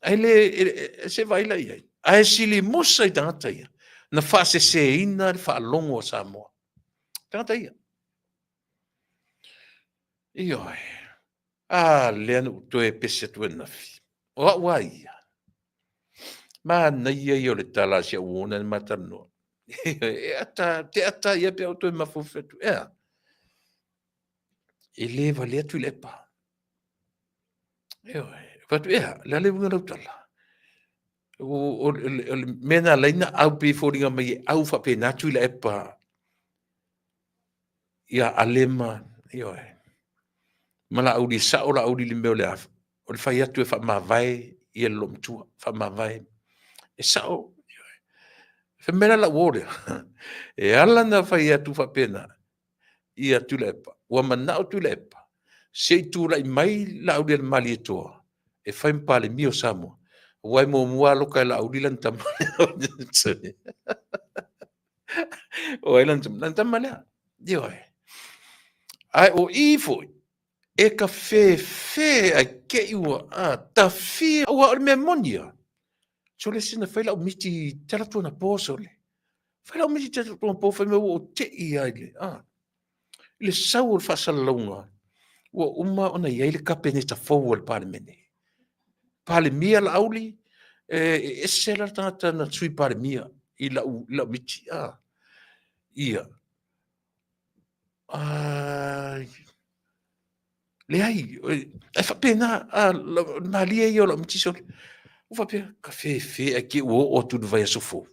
ae le, e, e, se vaai la i ai. Ae sili musa i tagata ia, na faaseseina le faalogo a Samoa. Tagata ia. Ioe. A lea na ou toe pese atu ananafi. O au a ia. Manaia ia o le tala a si au uo na ma talanoa. E ata, te ata ia pe au toe mafofu atu. Ea. E le vale atu i le epa. Ioe. Fai atu, ea, le a le uiga o lau tala? O le mea na ala ai na au pei e foliga mai e au faapena Tuilaepa ia Ale ma, ioe, ma Laauli, e sao Laauli i le mea o le a, o le fai atu e faamavae ia le loomatua, faamavae. E sa'o. Fai mai la la'u uo lea, e ala ona fai atu faapena ia Tuilaepa, ua mana'o Tuilaepa se i tula'i mai Laaulialemalietoa e fai ma Palemia o Samoa, aua e muamua lava loka e Laauli lana tama. O ai lana tama? Lana tama lea. Ioe. Ae o i foi, e ka fefe ae te i ua a, tafia, aua o le mea moni ia. Sole sina fai lau miti talaatu anapo sole. Fai lau miti talaatu anapo fai mai ua ou tei lava i le, a, i le sau o le faasalalauga ua uma ona i ai le Kapeneta fou a le Palemene. Palemia Laauli, e ese la le tagata na Sui Palemia i lau, i lau miti. A, ia. A, leai, e faapena, a, le malie ia o lau miti sole. Ua faapea, ka fefe ae te i ua oo atu i le vaiaso fou.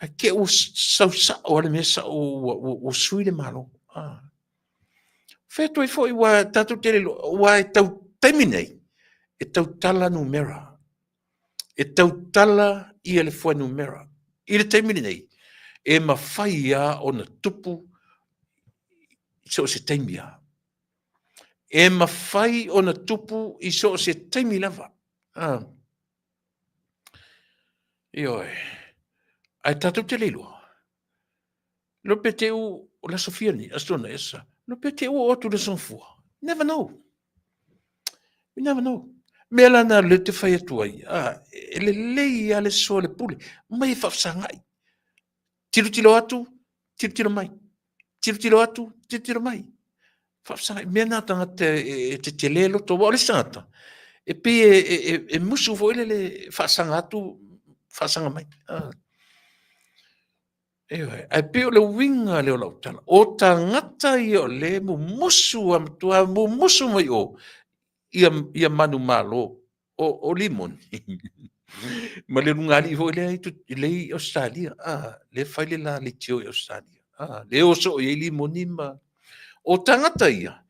Ae te i ua sau sao lava le mea sao ua, ua, ua sui le Malo. A. Fai atu ai foi, ua tatou te le iloa, aua e tau taimi nei, e tautala numera. E tautala ia le fuainumera. I le taimi lenei, e mafai lava ona tupu i so o se taimi lava. E mafai ona tupu i so o se taimi lava. Ah. Ioe. Ae tatou te le iloa. Lo pe te u o le aso fia lenei, aso Toonai, aso Sa. Lo pe te u oo atu i le aso Gafua. Never know. You never know. Mea la na le te fai atu ai, ah, e lelei lava le soa le pule, mai e faafesagai. Tilotilo atu, tilotilo mai. Tilotilo atu, tilotilo mai. Faafesagai, mea na tagata e tetele loto, aua o le isi tagata, e pei e musu foi lele faasaga atu, faasaga mai. Ah. Ioe, ae pei o le uiga lea o lau tala, o tagata ia o lea e mumusu a matua mumusu mai o ia, ia manumalo o, o Limoni ma le lugalii foi lea i, le i Ausetalia, ah, lea fai le la leitio i Ausetalia, ah, lea o soo i ai Limoni ma o tagata ia,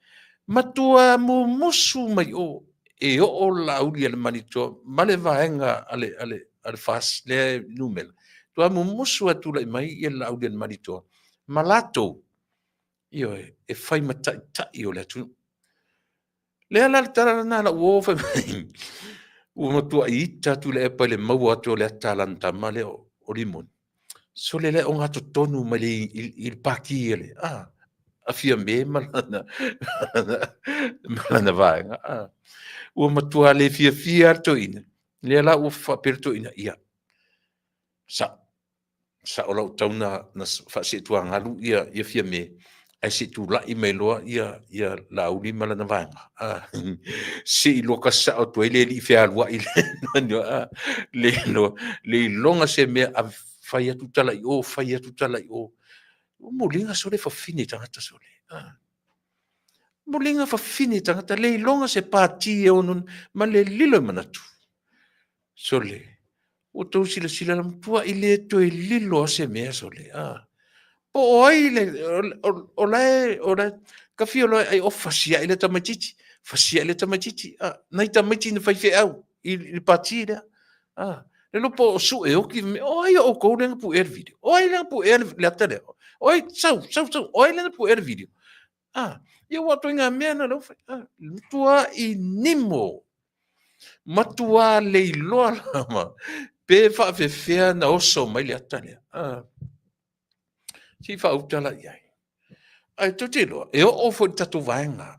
matua mumusu mai o e oo Laauli a le Malietoa ma le vaega a le, a le, a le FAST lea e numera, matua mumusu lava e tulai mai ia le Laauli a le Malietoa ma latou, ioe, e fai ma taitai o le atunuu. Lea la le tala lena a lau uo fai mai, ua matuai ita atu Tuilaepa i le maua atu o le ata a lana tama lea o Limoni. Sole le ogatotonu mai le, i, i le pati a le, a, a Fiame ma lana, ma lana vaega. A. Ua matua le fiafia lava le toeaina. Lea la ua faapea le toeaina, ia, sa'o, sa'o la ua tatau ona na faasietuagalu ia, ia Fiame, ae se i tulai mai loa ia, ia Laauli ma lana vaega. A, se i loka sa'o atu ai le alii fealuai le, le, le iloga se mea a fai atu tala i o, fai atu tala i o. Ua muliga sole fafine tagata sole. A. Muliga fafine tagata, le iloga se pati e ono ma le lilo i manatu. Sole, ua tou silasila la matua i le toe lilo a se mea sole. A. Po o ai le, o la e, o la e, ka fia loa ai o fasiai le tamaitiiti, fasiai le tamaitiiti. A, nai tamaiti na faifeau i le pati lea. A, le iloa po o sue oki, o ai o outou lea na puea le video? O ai lea na puea le ata lea? O ai, sau, sau, sau, o ai lea na puea le video? A, ia ua ituaiga mea na lea ua fai. A, matuai nimo, matua le iloa lava pe faapefea na oso mai le ata lea. A, se i faauta la i ai. Ae tou te iloa, e oo foi i le tatou vaega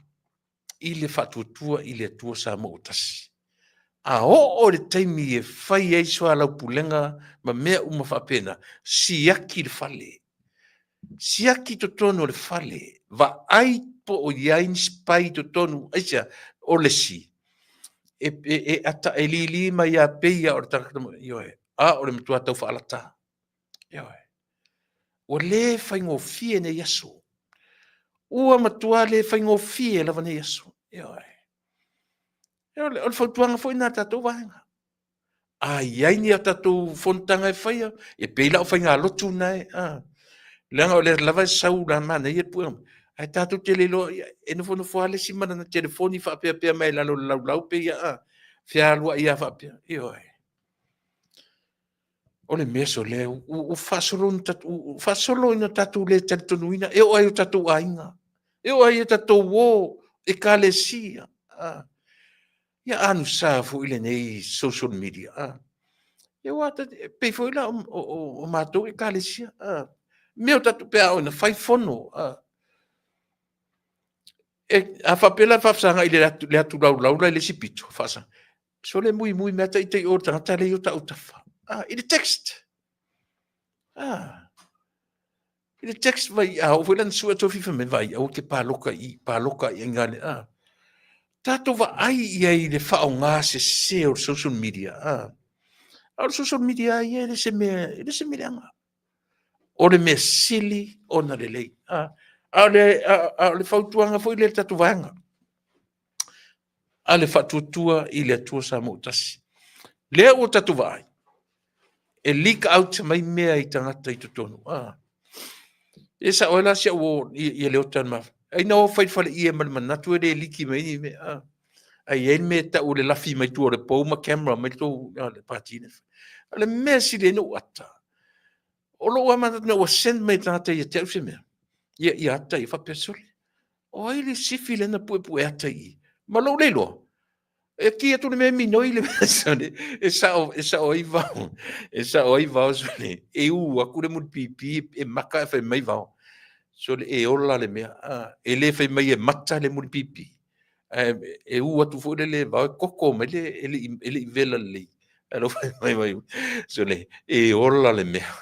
i le faatuatua i le Atua Samoa ua tasi. A oo i le taimi e fai ai soalaupulega ma mea uma faapena, siaki le fale. Siaki totonu o le fale, vaai po o i ai ni spy i totonu, aisea? O le isi, e, e, e, ata, e lili mai lava pei lava o le tagata, ioe, a o le matua tau faalata. Ioe. Ua le faigofie nei aso. Ua matua le faigofie lava nei aso. Ioe. O le fautuaga foi lena a tatou vaega. A i ai ni a tatou fonotaga e faia, e pei la o faigalotu lena e, a. Leaga o lea lava e sau la manaia le puega mai. Ae tatou te le iloa, ia, e nofonofo lava le isi ma lana telefoni faapeapea mai lalo o le laulau pe ia, a, fealuai lava faapea. Ioe. O le mea sole, ua faasolo ina tatou, faasolo ina tatou le talitonuina, e oo lava i o tatou aiga, e oo lava i a tatou uo, ekalesia. Ia anusa foi lenei social media, ia aua e pei foi la o matou ekalesia, mea o tatou, pe a oo ina fai fono, a faapea la e faafesagai i le atu laulau la e i le isi pito, sole muimui mai lava ita i o i le tagata lea e i ota autafa, i le text. I le text vai, a oo foi la ina sue atu fai mai, vaai, aua e te paloka i i, paloka i ina. Tatou vaai i ai i le faaaoga sese o le social media. A o le social media lava ia e le se mea, e le se mea leaga. O le mea sili ona lelei. A o le fautuaga foi lea i le tatou vaega, a le Faatuatua i le Atua Samoa ua Tasi. Lea ua tatou vaai, e leak out mai mea i tagata i totonu. E sao ai la si au uo ia Leota na ai na o fai i le faleie ma le manatu e le liki mai ni mea. Ae i ai le mea e tau o le lafi mai tua o le pou ma camera mai le tou le pati. O le mea e sili ai ona ou ata, o lou lava manatu ina ua send mai e le tagata ia te au se mea, ia ata ia faapea, sole, o ai le sifi lea na puepue ata i i? Ma lou le iloa, e ki atu le mea minoi le mea sole, e sao, e sao ai vao, e sao ai vao sole, e u atu le mulipipi e maka ae fai mai vao, sole e ola le mea, e le fai mai e mata le mulipipi, ae e u atu foi lele e vao e koko mai le, e le i vela lelei. Ae lou fai mai mai, sole, e ola le mea.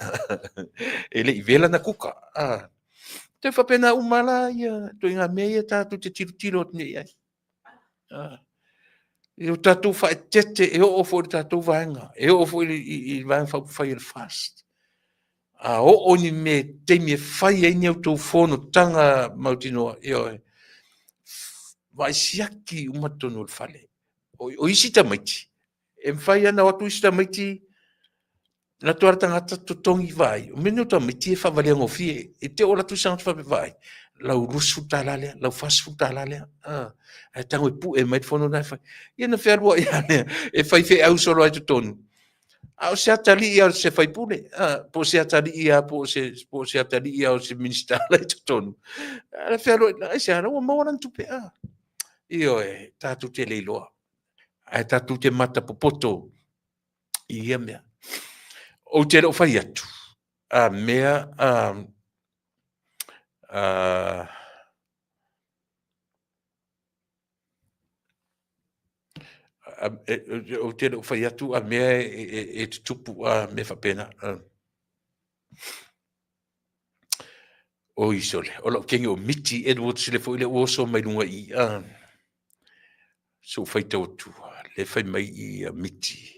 E le i vela na kuka. Toe faapena uma la ia ituaiga mea ia tatou te tilotilo atu nei i ai. I o tatou faaeteete e oo foi i le tatou vaega, e oo foi i le Vaega Faaupufai a le FAST. A oo ni mea taimi e fai ai ni a outou fonotaga mautinoa, ioe, vaai siaki uma totonu o le fale. O isi tamaiti, e mafai lava ona o atu isi tamaiti, alu atu lava le tagata totogi vaai. O mea nei o tamaiti e faavalea gofie. E te i ua alu atu isi tagata faapea, vaai, lau $20 lea, lau $40 lea, ae tago e pue mai le fono lena e fai. Ia ona fealuai lava lea e faifeau solo lava i totonu, a o se atalii lava o se sui usufono, po o se atalii lava po o se atalii lava o se Minisita la e i totonu. Ae fealuai, aisea? La ua maua lana tupe. Ioe, tatou te le iloa, ae tatou te matapopoto i ia mea. Ou te le o fai atu, a mea ou te le o fai atu a mea e tutupu a mea faapena. Oi sole, o lau teine o Miti Edwards lea foi lea ua oso mai luga i i. Se ua faitau atu, lea e fai mai i Miti.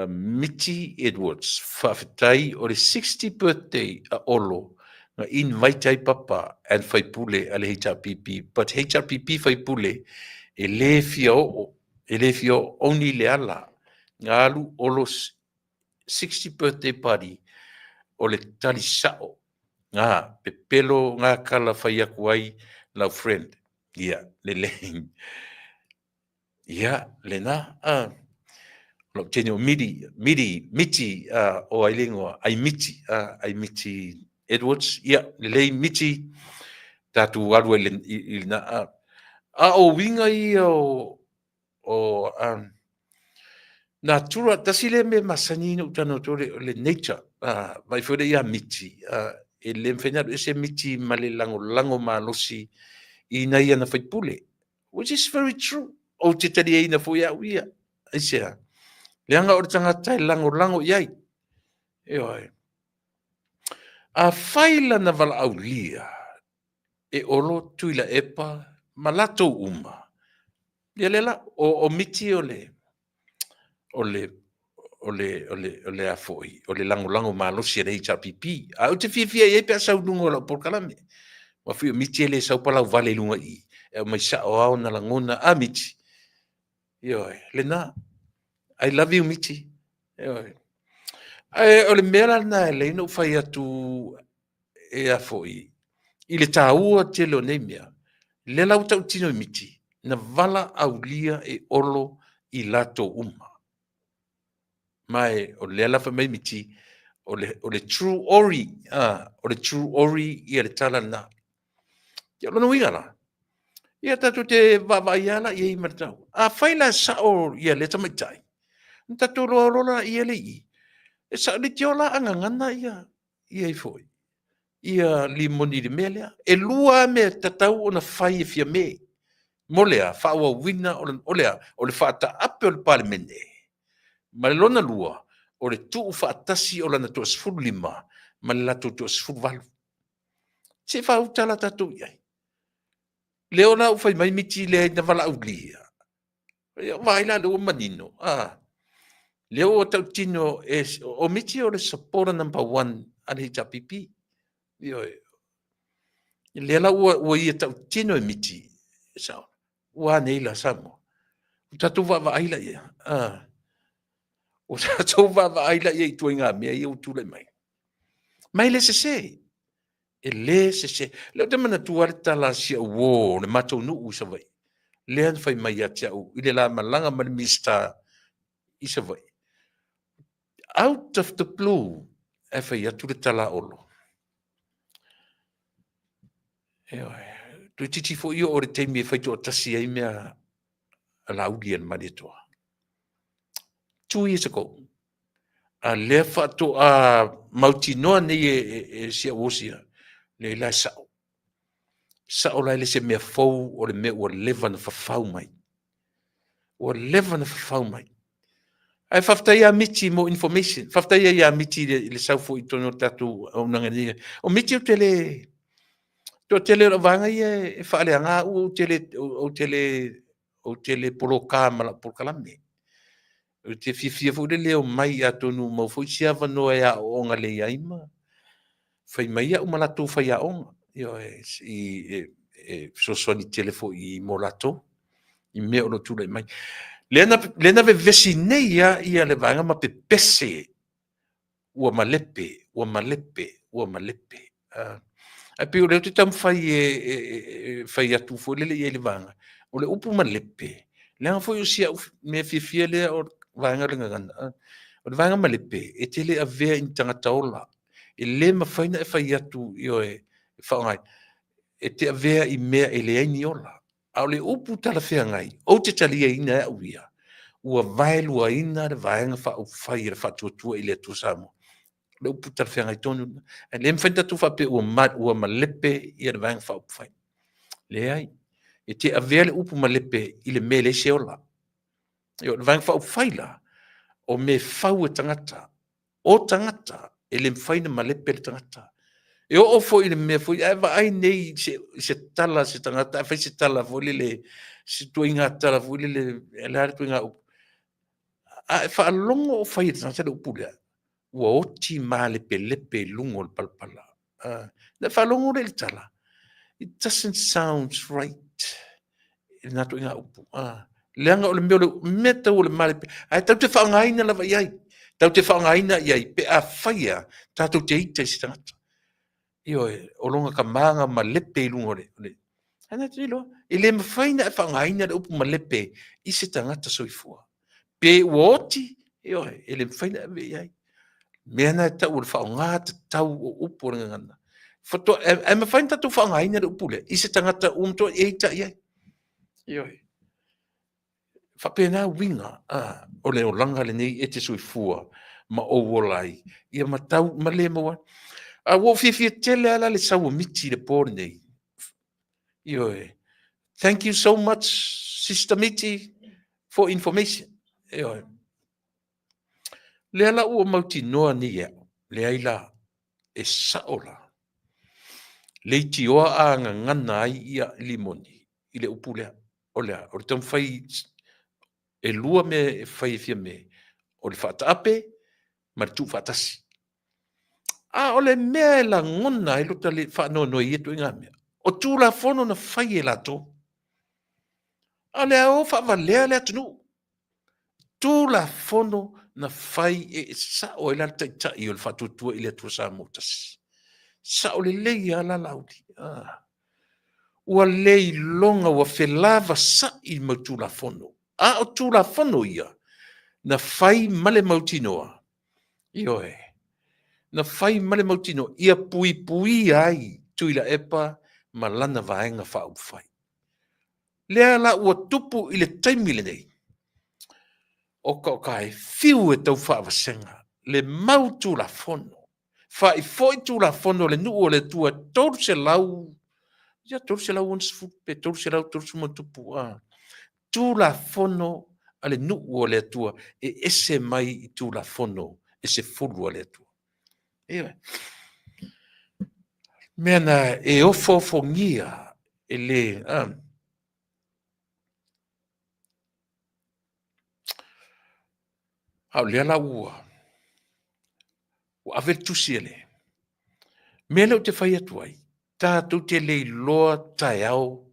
Miti Edwards, faafetai o le 60 birthday a Olo na invite ai Papa and faipule a le HRPP, but HRPP faipule e le fia oo, e le fia oo, only Leala na alu Olo 60 birthday party o le tali sao na pepelo na tala fai atu ai lau friend. Ia, lelei. Ia, lena, a, o lau teine o Miri, Miri, Miti, a, o ai le ingoa, Aimiti, a, Aimiti Edwards, ia, lelei Miti, tatou alu ai i lena, a. A o uiga ia o, o, a, natura, tasi lea mea masani ona ou talanoa atu ai, o le nature, a, vaai foi lea ia Miti, a, e le mafai ona alu ese Miti ma le lagolago malosi i nai ana faipule. Which is very true. Ou te taliaina foi au ia. Aisea? Leaga o le tagata e lagolago i ai. Ioe. Afai lana valaaulia e Olo, Tuilaepa ma latou uma, ia lea la, o Miti o le, o le, o le, o le, o le a foi, o le lagolago malosi a le HRPP. Ae ou te fiafia i ai pe a sau i luga o lau polokalame. Aua foi o Miti e le sau palauvale i luga i i, e aumai sao lava ona lagona. A Miti? Ioe, lena. I love you Miti. Ioe. Ae o le mea la lena e lei ona ou fai atu e a foi, i le taua tele o nei mea, lea la ua tautino i Miti, na valaaulia e Olo i latou uma. Ma e, o lea la fai mai Miti, o le, o le true ori, o le true ori ia le tala lena. Ia, o lona uiga la, ia tatou te vaavaai lava la i ai ma le tau. Afai la e sao ia lea tamaitai, ona tatou iloa loa laia lea i i, e sao leitioa la a gagana ia, ia ifo i, ia Limoni i le mea lea. E lua lava mea e tatau ona fai e Fiame mo le a? Faaauauina o le a? O le faataape o le Palemene. Ma le lona lua, o le tuufaatasi o lana toa-15 ma le latou toa-18. Se i faauta la tatou i ai. Lea la ua fai mai Miti leai na valaaulia. Ia vaai la lea ua manino. Ah, lea ua tautino e, o Miti o le supporter number one a le HRPP. Ioe. Lea la ua ia tautino e Miti. Sao. Ua a nei la Samoa? Ua tatou vaavaai la ia. Ah. Ua tatou vaavaai la ia i ituaiga mea ia ua tulai mai. Ma e le sese. E le sese. Lea ou te manatua le tala a si au uo o le matou nuu i Savaii. Lea na fai mai ia te au i le la malaga ma le Minisita i Savaii. Out of the blue, ae fai atu le tala a Olo. Ioe, toeitiiti foi oo i le taimi e faitoatasi ai mea a Laauli a le Malietoa. 2 years ago. A lea faatoa mautinoa nei e si au osi a, leai la e sao. Sao la e le se mea fou o le mea ua leva na fafau mai. Ua leva na fafau mai. Ae faafetai ia Miti mo information. Faafetai ai ia Miti i le sau foi i totonu o le tatou auaunaga nei. O Miti ou te le... Toatele o lau vaega ia e faaleaga au, ou te le poloka ma lau polokalame. Ou te fiafia foi lele e omai atonu ua maua foi se avanoa e aooga lelei ai ma fai mai au ma latou faiaoga. Ioe, e fesoasoani tele foi mo latou i mea o lo o tulai mai. Lea na vevesi nei lava ia le vaega ma pepese ua malepe, ua malepe, ua malepe. Ae pei o lea ou te taumafai e fai atu foi lele i ai le vaega, o le upu malepe, leaga foi o si au mea fiafia lea o le vaega o le gagana. O le vaega malepe, e te le avea i ni tagata ola. E le mafai ona e fai atu, ioe, e faaaoga ai. E te avea i mea e leai ni ola. A o le upu talafeagai, ou te taliaina e au ia, ua vaeluaina le Vaega Faaupufai a le Faatuatua i le Atua Samoa. O le upu talafeagai tonu lena. Ae le mafai ona tatou faapea ua malepe ia le Vaega Faaupufai. Leai. E te avea le upu malepe i le mea e leai se ola. O le Vaega Faaupufai la, o mea e fau e tagata, o tagata, e le mafai ona malepe le tagata. E oo foi i le mea foi, a e vaai nei i se tala a se tagata, ae fai se tala foi lele, se ituaiga tala foi lele, o le a le ituaiga upu? A e faalogo o fai e le tagata le upu lea, ua oti malepelepe i luga o le palapala. Na e faalogo lea i le tala, it doesn't sound right i lena ituaiga upu. Leaga o le mea o le mea tau o le malepe, ae tatou te faaaogaina lava i ai. Tatou te faaaogaina i ai pe afai a tatou te ita i se tagata. Ioe, o lona tama na malepe i luga o le. Ae na te iloa, e le mafai ona e faaaogaina le upu malepe i se tagata soifua. Pe ua oti, ioe, e le mafai ona ave i ai. Mea na e tau o le faaaoga tatau o upu o le gagana. Faatoa, ae mafai ona tatou faaaogaina le upu lea i se tagata ua matua e ita i ai. Ioe. Faapena uiga o le olaga lenei e te soifua ma ou ola ai, ia ma tau ma le maua. A ua ou fiafia tele lava la i le sau o Miti i le po lenei. Ioe. Thank you so much, Sister Miti, for information. Ioe. Lea la ua mautinoa nei e au, leai la, e sao la. Leitioa a gagana ai ia Limoni i le upu lea. O le a? O le taumafai e lua mea e fai e Fiame, o le faataape ma le tuufaatasi. A o le mea e lagona ai lota le faanoanoa i ia ituaiga mea, o Tulafono na fai e latou. A o le a o faavalea le atunuu. Tulafono na fai e sao ai la le Taitai o le Faatuatua i le Atua Samoa Tasi. Sao lelei lava la Laauli. Ah. Ua le iloga, ua felavasai mau Tulafono. A o Tulafono ia, Na fai ma le mautinoa, ioe, na fai ma le mautinoa ia puipuia ai Tuilaepa ma lana Vaega Faaupufai. Lea la ua tupu i le taimi lenei, oka oka e fiu e tau faavasega le mau Tulafono, faifoi Tulafono a le nuu o le Atua 300, ia 360 pe 330 tupu a Tulafono a le nuu o le Atua e ese mai i Tulafono e 10 a le Atua. Ioe. Mea na e ofoofogia e le a A o lea la ua ave le tusi a le mea lea ou te fai atu ai, tatou te le iloa taeao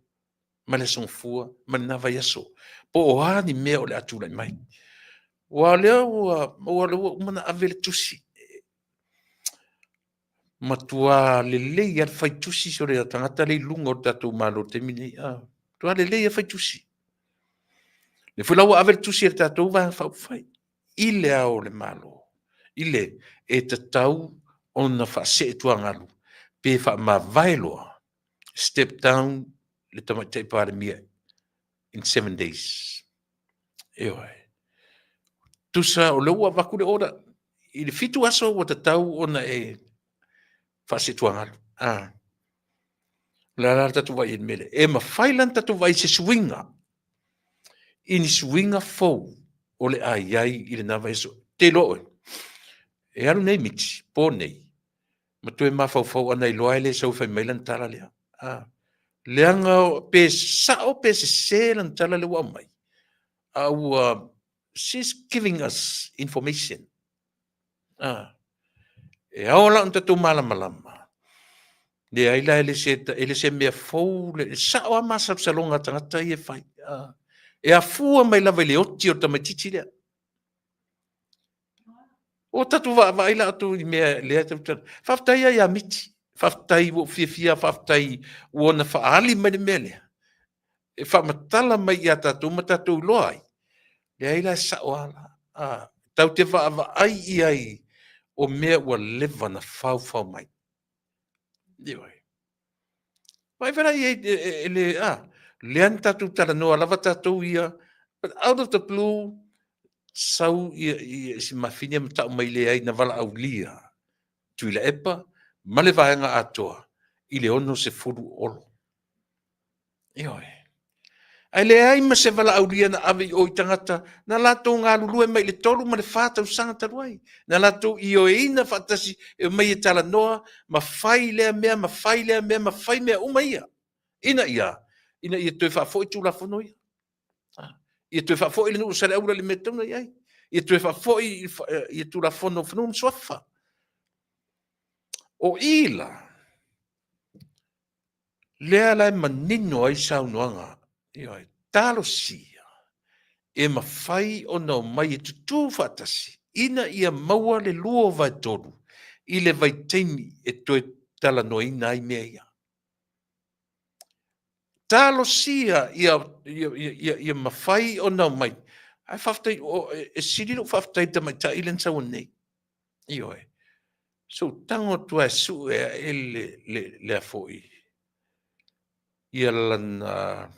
ma le Aso Gafua ma lena vaiaso, po o a ni mea o le a tulai mai. Aua o lea ua maua o lea ua uma ona ave le tusi. Matua lelei lava le fai tusi o le tagata lea i luga o le tatou Malo i le taimi lenei. Matua lelei lava fai tusi. Lea foi la ua ave le tusi a le tatou Vaega Faaupufai i le Ao o le Malo, i le e tatau ona faasee tuagalu pe faamavae loa, step down le Tamaitai Palemia in 7 days. Ioe. Tusa o lea ua avatu le order i le 7 aso ua tatau ona e faasee tuagalu. Ah. O le a la le tatou vaai i le mea lea? E mafai la ona tatou vaai i se suiga, i ni suiga fou o le a i ai i lena vaiaso. Te iloa oe, e alu nei Miti, po nei, ma toe mafaufau ana iloa e le sau e fai mai lana tala lea. Ah. Leaga pe sao pe sese lana tala lea ua aumai, a ua, she's giving us information. Ah. E ao la ona tatou malamalama. Leai la, e le se, e le se mea fou, le sao lava masalosaloga a tagata ia e fai. Ah. E afua mai lava i le oti o le tamaitiiti lea. Ua tatou vaavaai la outou i mea lea tatou te... Faafetai lava ia Miti. Faafetai ua ou fiafia, faafetai ua ona faaali mai le mea lea. E faamatala mai ia tatou ma tatou iloa ai. Leai la e sao lava la. Ah, tatou te vaavaai i ai o mea ua leva na faufau mai. Ioe. Vaai foi la i ai e le, a, lea na tatou talanoa lava tatou ia, but out of the blue, sau ia, ia si mafine ma tau mai leai na valaaulia Tuilaepa ma le vaega atoa i le 60 Olo. Ioe. Ae leai ma se valaaulia na ave i o i tagata na latou galulue mai i le 3 ma le 4 tausaga talu ai, na latou ioeina faatasi e omai e talanoa ma fai lea mea ma fai lea mea ma fai mea uma ia, ina ia, ina ia toe faafoi Tulafono ia. Ia toe faafoi le nuu o Saleaula i le mea e tatau ona i ai. Ia toe faafoi ia Tulafono o Fanua ma Suafa. O i la, Lea la e manino ai saunoaga, ioe, talosia e mafai ona omai e tutū faatasi ina ia maua le 2/3 i le vaitaimi e toe talanoaina ai mea ia. Talosia ia, ia, ia, ia mafai ona omai. Ae faafetai, e sili lou faafetai i le tamaitai lea na sau nei. Ioe. Se ou tago atu lava e sue ae le, le, lea foi, ia lana,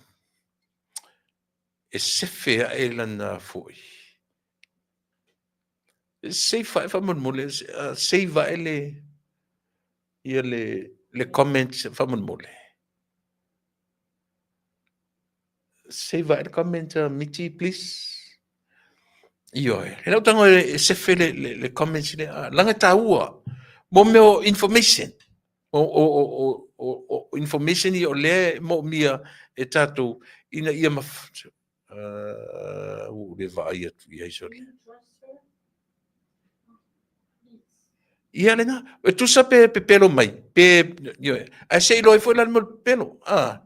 e sefe ae lana foi. Save ae faamolemole, save ae le, ia le, le comment faamolemole. Save ae le comment a Miti, please. Ioe. E lau tago e sefe le, le, le comments lea. Laga e taua. Mo mea o information. O, o, o, o, o, o information ia o lea e moomia e tatou ina ia maf... Ua ou le vaai atu i ai sole. Ia lena, e tusa pe pepelo mai, pe, ioe, ae se i iloa ai foi la le mea o le pepelo, a,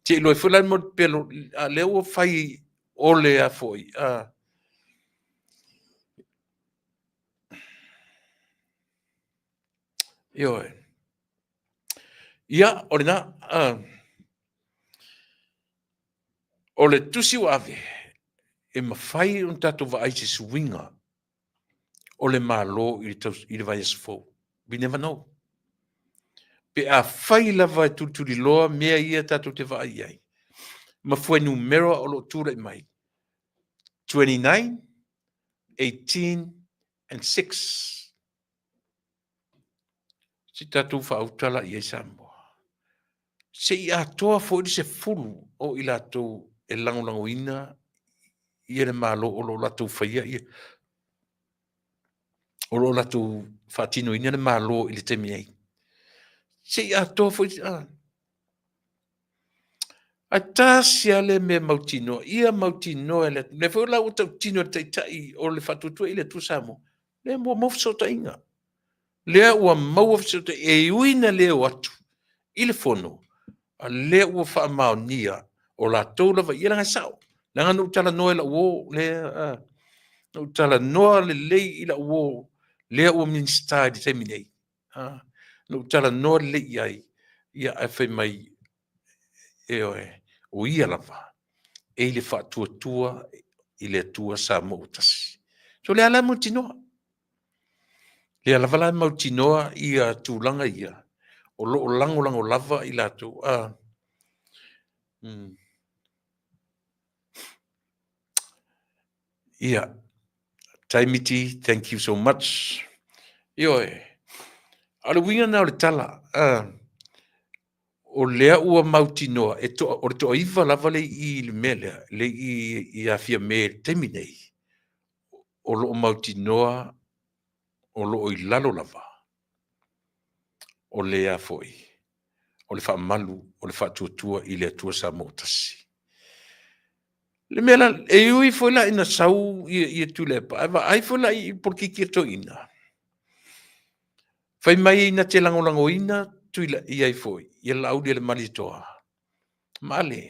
se i iloa ai foi la le mea o le pepelo, a lea ua fai ole a foi, a. Ioe. Ia, o lena, a. O le tusi ua ave, E mafai ona tatou vaai i se suiga o le Malo i le, i le vaiaso fou. We never know. Pe afai lava e tulituliloa mea ia tatou te vaai i ai, ma fuainumera o lo o tulai mai, 29, 18 and 6. Se i tatou faauta la i ai Samoa. Se i atoa foi le 10 o i latou e lagolagoina ia le Malo o lo o latou faia ia, o lo o latou faatinoina le Malo i le taimi nei. Se i atoa foi, a. Ae tasi lava le mea mautinoa, ia mautinoa e le atunuu. O lea foi la ua tautino e le Taitai o le Faatuatua i le Atua Samoa, lea ua maua fesootaiga. Lea ua maua fesootaiga, e ui ina le o atu i le fono, a lea ua faamaonia o latou lava ia, leaga e sao. Leaga na ou talanoa i lau uo, lea, na ou talanoa lelei i lau uo, lea ua Minisita i le taimi nei. Na ou talanoa lelei i ai, ia ae fai mai, ioe, o ia lava e i le faatuatua i le Atua Samoa ua tasi. So lea la e mautinoa, lea lava la e mautinoa ia tulaga ia, o lo o lagolago lava i latou. Ia, Taimiti, thank you so much. Ioe, a o le uiga lena o le tala, o lea ua mautinoa, e toa, o le toaiva lava le i i le mea lea, le i i a Fiame i le taimi nei, o lo o mautinoa o lo o i lalo lava o le a foi, o le faamalu o le faatuatua i le Atua Samoa ua tasi. Le mea la, e ui foi la ina sau ia, ia Tuilaepa, ae vaai foi la i polokiki a toeaiina, fai mai na te lagolagoina Tuila i ai foi, ia Laauli e le Malietoa, ma Ale.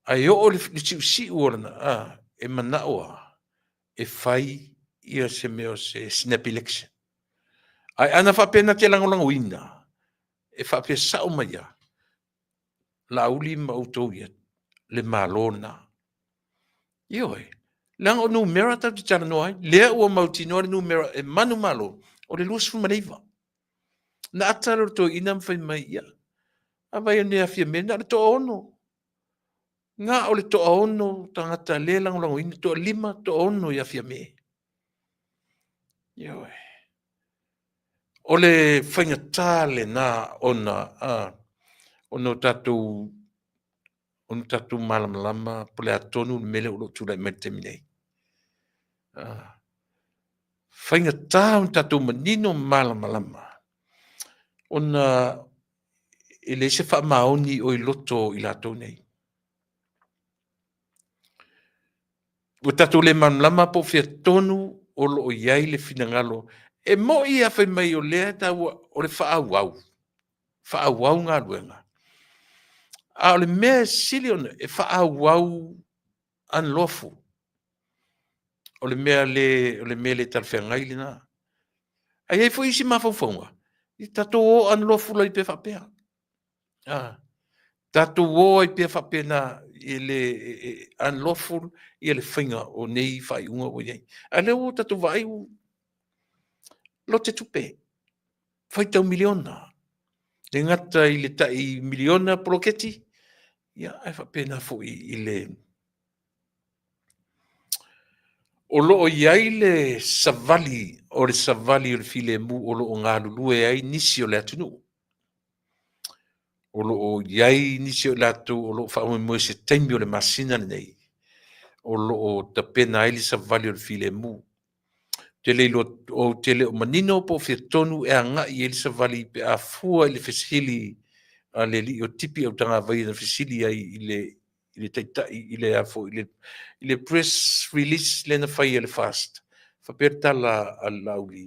Ae oo le siusiu o lana, a, e manao a, e fai ia se mea o se snap election. Ae ana faapea na te lagolagoina, e faapea sao mai lava, Laauli ma outou ia, le Malo lena. Ioe, leaga o numera tatou te talanoa ai, lea ua mautinoa le numera e manumalo, o le 29. Na ata lea o le toeaina ma fai mai, ia, a vai e Fiame, na o le toaono. Na o le toaono tagata le lagolagoina, toalima, toaono ia Fiame. Ioe. O le faigata lena ona ona o tatou ona tatou malamalama po o le a tonu le mea lea o lo o tulai mai i le taimi nei. Faigata ona tatou manino ma malamalama ona e leai se faamaoni o i loto o i latou nei. Ua tatou le malamalama po o fea tonu o lo o i ai le finagalo. E moni a fai mai o lea e taua o le faaauau, faaauau galuega. A o le mea e sili ona e faaauau unlawful. O le mea le, o le mea le talafeagai lena. Ae i ai foi isi mafaufauga, ia tatou o unlawful ai pea faapea. Tatou o ai pea faapena i le unlawful ia le faiga o nei faaiuga ua i ai. A o lea ua tatou vaai ua lote tupe, faitau miliona, le gata i le tai miliona poloketi, ia ae faapena foi i le O lo o i ai le savali o le savali o le filemu o lo o galulue ai nisi o le atunuu. O lo o i ai nisi o i latou o lo o faamoemoe i se taimi o le masina lenei o lo o tapena ai le savali o le filemu. Ou te le iloa, ou te le o manino po o fea tonu e agai i ai le savali pe a fua i le fesili a le alii o Tipi Autagavaia na fesili ai i le i le taitai i le a foi i le press release lea na fai e le FAST, faapea le tala a le Laauli,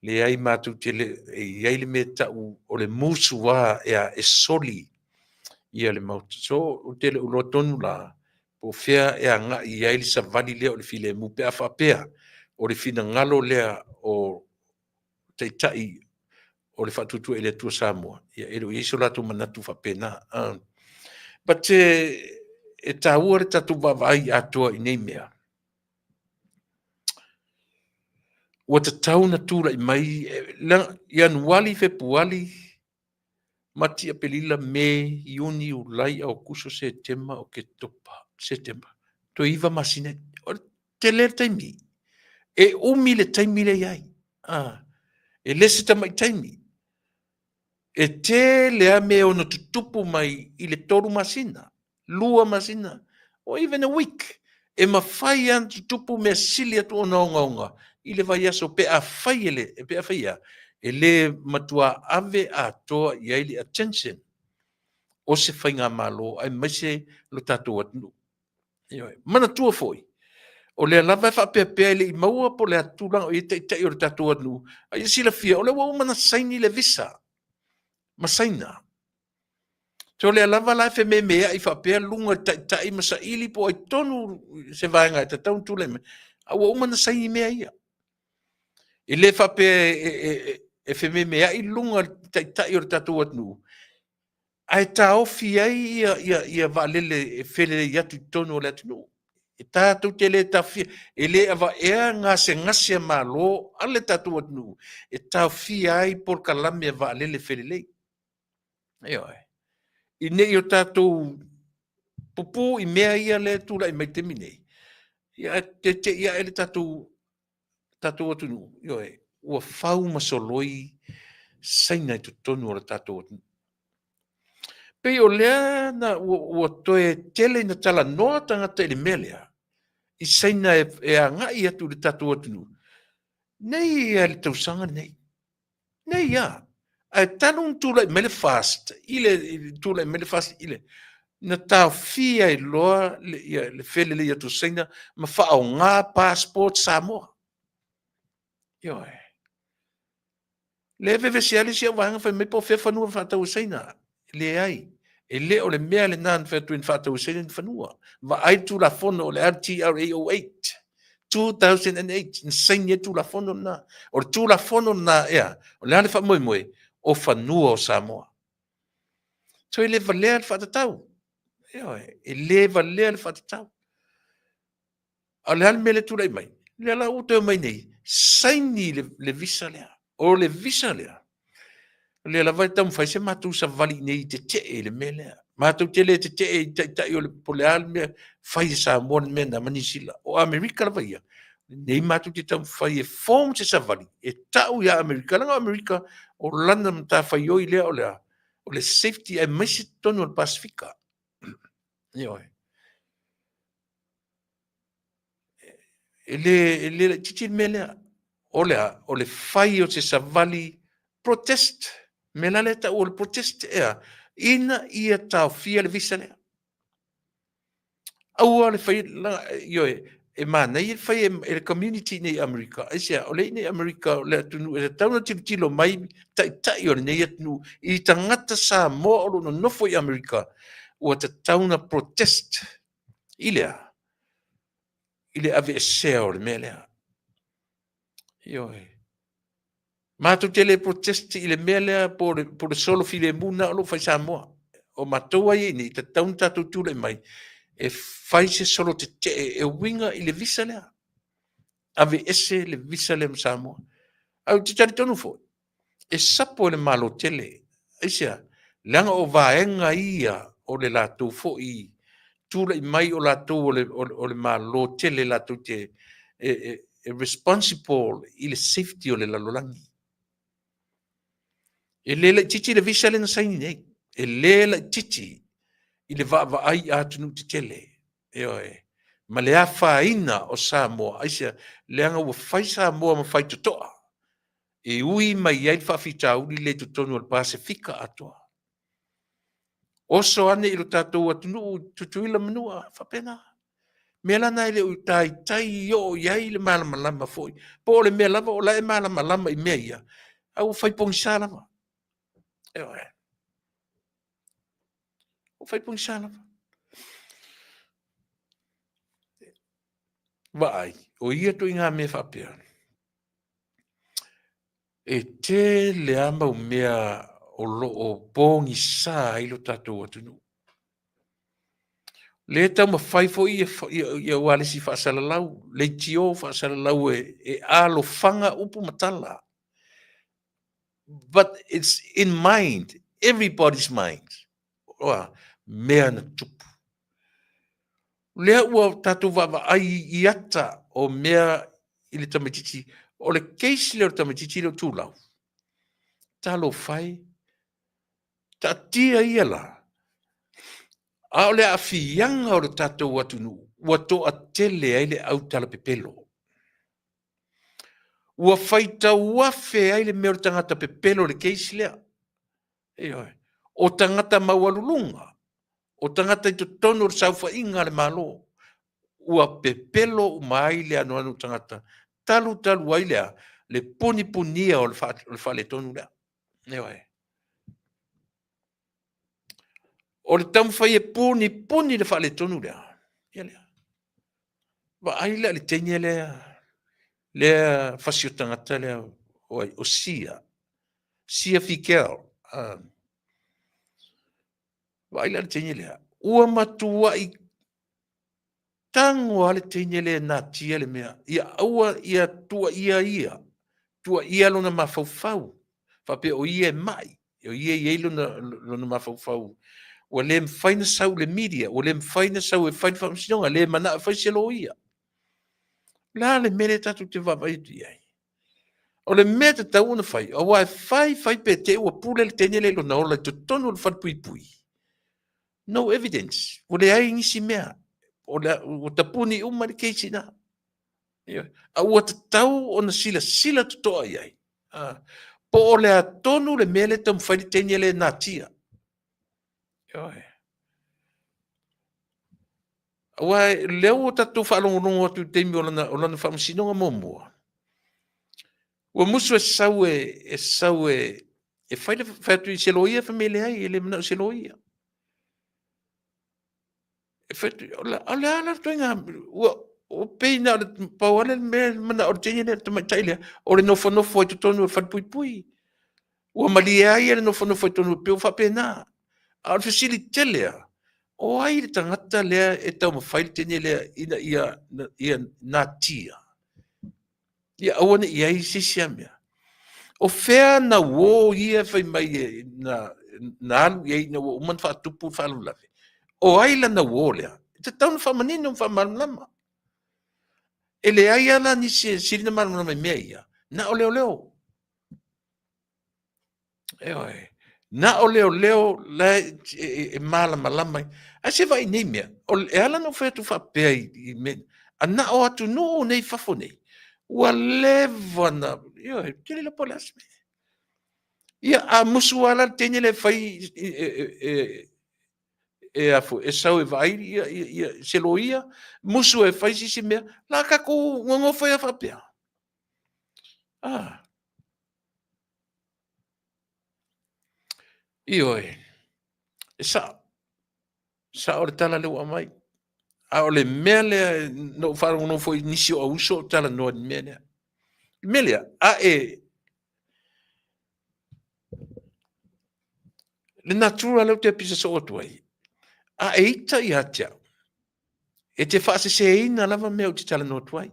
leai matou te le, e i ai le mea e tau o le musuā e, a, e soli ia le maota. So, ou te le o iloa tonu la po o fea e agai i ai le savali lea o le filemu pe a faapea o le finagalo lea o Taitai o le Faatuatua i le Atua Samoa, ia e le o i ai so latou manatu faapena. But e taua le tatou vaavaai atoa i nei mea. Ua tatau ona tulai mai Ianuali, Fepuali, Mati, Aperila, Me, Iuni, Iulai, Aokuso, Setema, Oketopa, Setema. Toe 9 masina. O le tele le taimi. E umi le taimi lea i ai. Ah, e le se tamai taimi. E tele lava mea e ono tutupu mai i le 3 masina, 2 masina, or even a week. E mafai lava ona tutupu mea sili atu ona ogaoga i le vaiaso pe afai e le, pe afai e a, e le matua ave atoa i ai le attention o se faigamalo aemaise lo tatou atunuu. Ioe. Manatua foi, o lea lava e faapeapea e le i maua po o le a tulaga o i ai taitai o le tatou atunuu, a ia silafia, o lea ua uma ona saini le visa ma Saina. So o lea lava la e fememeai faapea luga i le taitai ma saili po o ai tonu se vaega e tatau ona tulai mai, a ua uma ona saini mea ia. E le faapea e fememeai luga i le taitai o le tatou atunuu, ae taofi ai ia vaalele e felelei atu i totonu o le atunuu. E tatou te le taofia, e le avaea gasegase a Malo a le tatou atunuu e taofia ai polokalame a vaalele felelei. Ioe. Ina ne i o tatou pupū i mea ia lea e tulai mai i le taimi nei, ia ae tete'i ae le tatou atunuu, ioe, ua fau ma soloi Saina i totonu o le tatou atunuu. Pei o lea na ua toe tele ina talanoa tagata i le mea lea, i Saina e agai atu i le tatou atunuu, nei lava i le tausaga lenei. Nei lava. Ae talu ona tulai mai le FAST i le tulai mai le FAST i le na taofia ai loa le felelei atu o Saina ma faaaoga passport Samoa. Ioe. Lea e vevesi ai le isi au vaega fai mai po o fea fanua na faatau e Saina. Leai, e le o le mea lena na fai atu ai na faatau e Saina ni fanua. Vaai le Tulafono o le LTRA 08, 2008, na saini ai le Tulafono lena. O le Tulafono lena ea, o le a le faamoemoe? O fanua o Samoa. So e le valea le faatatau. Ioe, e le valea le faatatau. A o le a le mea lea e tulai mai? Lea la ua toe omai nei, saini le visa lea. O le visa lea, o lea lava e taumafai se matou savali i inei e tetee i le mea lea. Matou te le tetee i taitai o le, po o le a le mea fai e Samoa le mea lena ma Niu Sila. O Amerika lava ia, lenei matou te taumafai e form se savali e tau ia Amerika, leaga o Amerika o lana matafaioi lea o le a? O le safety aemaise totonu o le Pasefika. Ioe. E le laitiiti le mea lea. O le a? O le fai o se savali protest. Mea la lea e tau o le protest ea, ina ia taofia le visa lea. Aua le fai, ioe, e manaia le fai e le community nei i Amerika. Aisea? O lea i nei Amerika o le atunuu e tatau ona tilotilo mai taitai o lenei atunuu i tagata Samoa o lo o nonofo i Amerika, ua tatau ona protest i le a? I le aveesea o le mea lea. Ioe. Matou te le protest i le mea lea po o le solo filemu lena o lo o fai Samoa. O matou lava ia i inei, e tatau ona tatou tulai mai e fai se solo tetee e uiga i le visa lea. Aveese le visa lea ma Samoa. Ae ou te talitonu foi, e sapo e le Malo tele. Aisea? Leaga o vaega ia o le latou foi tulai mai o latou o le Malo tele latou te e responsible i le safety o le lalolagi. E le laitiiti le visa lea na saini nei. E le laitiiti i le vaavaai i atunuu tetele. Ioe. Ma le afaina o Samoa. Aisea? Leaga ua fai Samoa ma faitotoa e ui mai ai le faafitauli lea i totonu o le Pasefika atoa. Oso ane i lo tatou atunuu, Tutuila Manua, faapena. Mea la na e le o taitai oo i ai le malamalama foi. Po o le mea lava o la e malamalama i mea ia, a ua fai pogisa lava. Ioe. Ua fai pogisa lava. Vaai, o ia ituaiga mea faapea, e tele lava mau mea o lo o pogisa ai lo tatou atunuu. Lea e taumafai foi ia ualesi faasalalau, leitio faasalalau e alofaga upu ma tala. But it's in mind, everybody's mind. Oa, mea na tupu. Lea ua tatou vaavaai i ata o mea i le tamaitiiti, o le case lea o le tamaitiiti lea o Tuulau, talofa e, taatia ia la, a o le aafiaga o le tatou atunuu ua toatele ai le autalapepelo. Ua faitau afe ai le mea o le tagata pepelo i le case lea. Ioe. O tagata maualuluga, o tagata i totonu o le saofaiga a le Malo, ua pepelo uma ai le anoano o tagata, talu talu ai lea le punipunia o le faaletonu lea. Ioe. O le taumafai e punipuni le faaletonu lea, ia lea. Vaai la i le teine lea, lea fasi o tagata lea, o ai, o Sia, Sia Fikel. Vaai la i le teine lea, ua matuai tago lava le teine lea e natia le mea, ia aua, ia tuuaia ia, tuuaia lona mafaufau, faapea o ia e mai, o ia e i ai lona, lona mafaufau, ua le mafai ona sau i le media, ua le mafai ona sau e fai le faamasinoga, le manao e fai se loia. O le a le mea lea tatou te vaavaai atu i ai? O le mea e tatau ona fai, aua e fai fai pe te i ua pule le teine lea i lona ola i totonu o le falepuipui. No evidence. Ua leai nisi mea. O le, ua tapuni uma le case ina. A ua tatau ona silasila totoa i ai. Po o le a tonu le mea lea e taumafai le teine lea e natia. Ioe. Aua lea ua tatou faalogologo atu i le taimi o lana, o lana faamasinoga muamua, ua musu e sau e, e sau e, e fai, le, fai atu i se loia, fai mai leai, e le manao i se loia. E fai atu, o le a la le ituaiga, ua, ua pei na o le pau lava le mea manao o le teine lea, le tamaitai lea, o le nofonofo ai totonu o le falepuipui. Ua malie ai ia le nofonofo i totonu, e pei ua faapena. A o le fesili tele lava, o ai le tagata lea e taumafai le teine lea ina ia, ia natia? Ia aua ne i i ai se isi a mea. O fea na uo ia fai mai e, na, na alu i ai ina ua uma ona faatupu le faalavelave? O ai lana uo lea? E tatau ona faamanino ma faamalamalama. E leai lava la nisi e sili ona malamalama i mea ia, na o leoleo. Ioe. Na o leoleo la e, e, e malamalama ai. Ae se vaai nei mea, o, e ala ona ou fai atu faapea i, i mea, a na o atunuu nei i fafo nei, ua leva na, ioe, tele la po o le a se mea. Ia, a musu lava la le teine lea e fai e, e, e, e, a foi, e sau e vaai ia, ia, ia, se loia, musu e fai se isi mea, la tatou nonofo ai lava faapea. Ah. Ioe, e sao. Sao le tala lea ua aumai. A o le mea lea, na ou faalogologo foi i nisi o auuso o talanoa i le mea lea. Le mea lea, a e... Le natura lea ou te pisa soo atu ai, a e ita ia te au, e te faaseseina lava mea ou te talanoa atu ai.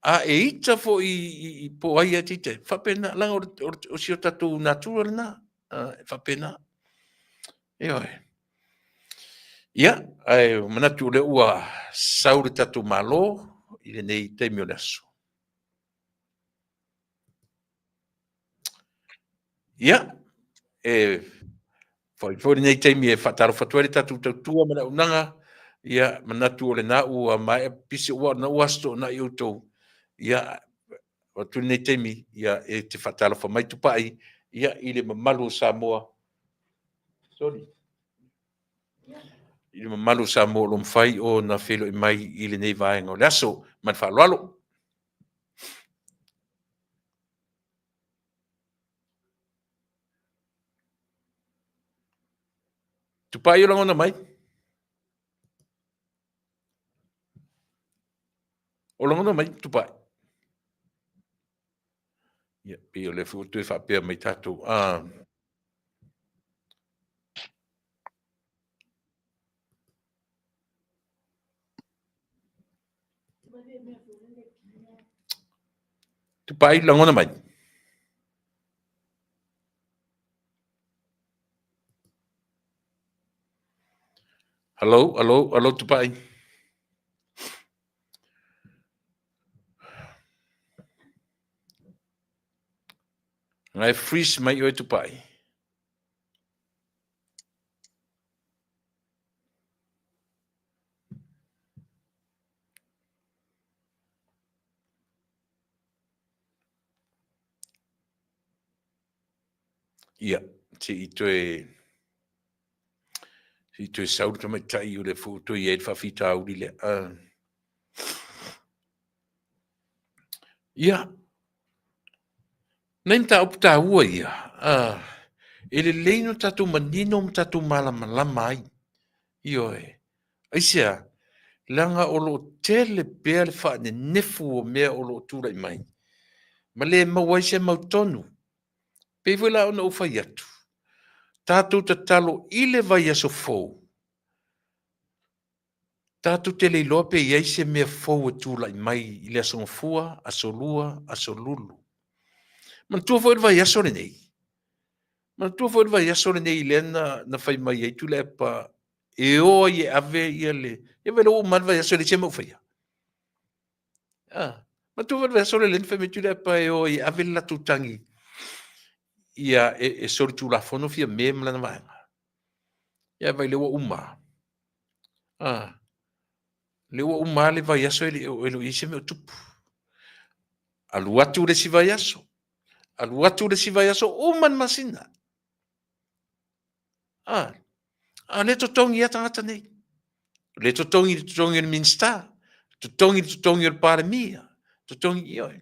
A e ita foi i, po o ai e te ita, faapena, leaga o, o, o si o tatou natura lena, e faapena. Ioe. Ia, ae manatu o lea ua sau le tatou Malo i lenei taimi o le aso. Ia, e foi foi lenei taimi e faatalofa atu ai le tatou tautua ma le auaunaga. Ia, manatu o lena ua maea pisi ua na ua aso toonai outou. Ia, atu lenei taimi, ia, e te faatalofa mai Tupai, ia, i le mamalu o Samoa. Sorry. I le mamalu o Samoa o lo o mafai ona feiloai mai i lenei vaega o le aso. Ma le faaaloalo. Tupai o lagona mai. O lagona mai, Tupai. Ia, pei o lea foi ua toe faapea mai tatou. Ah. Tupai, lagona mai. Hello, hello, hello Tupai. Ngai freeze mai oe Tupai. Ia, se i toe se i toe sau le tamaitai o le foi toe i ai le faafitauli lea. Ia, nai mataupu taua ia, e lelei ona tatou manino ma tatou malamalama ai. Ioe. Aisea? Leaga o lo o tele pea le faanenefu o mea o lo o tulai mai, ma le maua ai se mautonu. Pei foi la ona ou fai atu, tatou tatalo i le vaiaso fou, tatou te le iloa pe i ai se mea fou e tulai mai i le Aso Gafua, Aso Lua, Aso Lulu. Manatua foi le vaiaso lenei, manatua foi le vaiaso lenei lea na fai mai ai Tuilaepa e o ai e ave ia le... Ia vaai ua uma lava le vaiaso e leai se mea o faia. Ah, manatua foi le vaiaso lea na fai mai Tuilaepa e o ai e ave le latou tagi ia e solitulafono Fiame ma lana vaega. Ia vaai lea ua uma. Ah, lea ua uma le vaiaso e le o i ai se mea o tupu. Alu atu le isi vaiaso, alu atu le isi vaiaso, uma le masina. Ah, a lea totogi lava tagata nei. O lea totogi le totogi o le Minisita, totogi le totogi o le Palemia, totogi, ioe.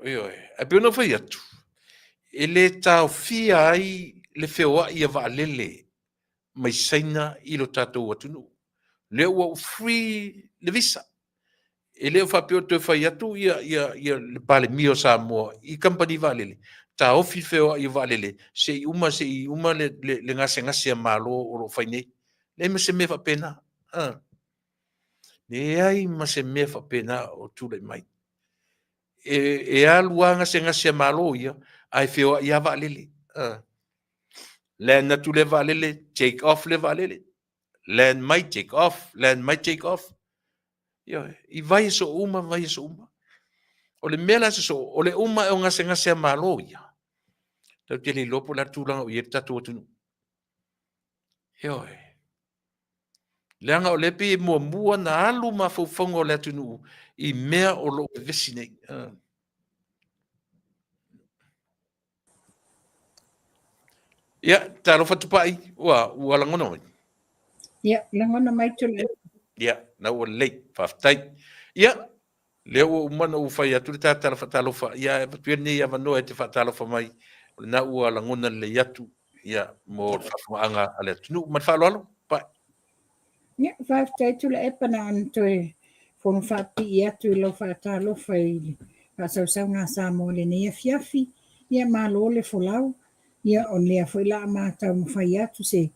Ioe, ae pei ona ou fai atu, e le taofia ai le feoai a vaalele mai Saina i lo tatou atunuu. Lea ua free le visa. E le o faapea o toe fai atu ia, ia, ia le Palemia o Samoa i kamupani vaalele, taofi le feoai o vaalele se i uma, se i uma le gasegase a Malo o lo o fai nei. Leai ma se mea faapena. Leai ma se mea faapena o tulai mai. E alu lava gasegase a Malo ia, ae feoai lava vaalele. Land atu le vaalele, take off le vaalele. Land mai, take off, land mai, take off. Ioe, i vaiaso uma, vaiaso uma. O le mea la se soo, o le uma e o gasegase a Malo ia. Tatou te le iloa po o le a le tulaga o i ai le tatou atunuu. Ioe. Leaga o lea pei e muamua na alu mafaufauga o le atunuu i mea o lo o vevesi nei. Ia, talofa Tupai, ua lagona mai. Ia, lagona mai Tuilaepa. Ia, na ua lelei, faafetai. Ia, lea ua uma ona ou fai atu le ta tala faatalofa, ia e avatu ia lenei avanoa e te faatalofa mai, o lena ua lagona lelei atu, ia, mo le faafofogaaga a le atunuu. Ma le faaaloalo, Tupai. Ia, faafetai Tuilaepa na ona toe fono faapipii atu i lau faatalofa i le faasausauga a Samoa i lenei afiafi. Ia, malo le folau. Ia, o lea foi la a ma taumafai atu se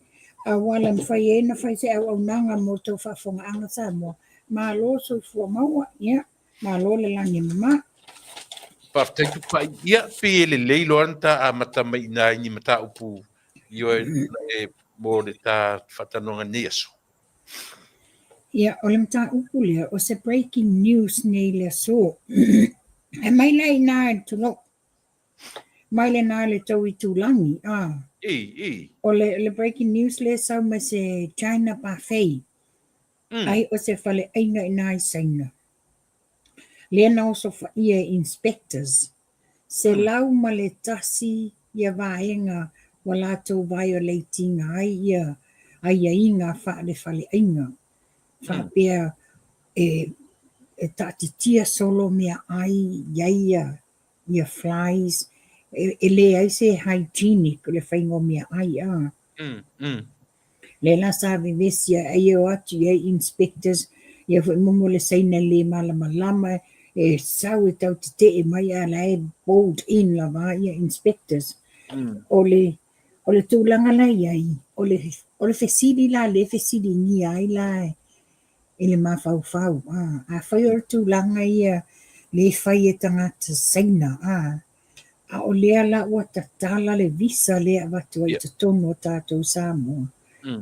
auala e mafai ai ona fai se auaunaga mo le tou faafofogaaga Samoa. Malo le soifua maua. Ia, malo le lagi e mama. Faafetai Tupai. Ia, pei e lelei loa ona ta amata mai i ina i ni mataupu ioe e mo le ta faatalanoaga i lenei aso. Ia, o le mataupu lea, o se breaking news nei le aso. E mai la i ina i le tulou, mai lena i le tou itulagi, ah. I, i. O le breaking news lea e sau mai se China Buffet, ai o se faleaiga i ina i Saina. Lea na osofaia e inspectors, 101 ia vaega ua latou violate ina ai ia aiaiga faale-faleaiga, faapea e taatitia solo meaai, i ai ia flies, e leai se hygienic o le faiga o meaai a. Lea la sa vevesi ai e o atu i ai inspectors, ia foi momo le Saina le malamalama e sau e tau tetee mai a la e bold in lava ia inspectors. O le tulaga la i ai, o le fesili la lea e fesiligia ai la i le mafaufau. Afai o le tulaga ia le fai e tagata Saina, a o lea la ua tatala le visa lea e avatu ai i totonu o tatou Samoa,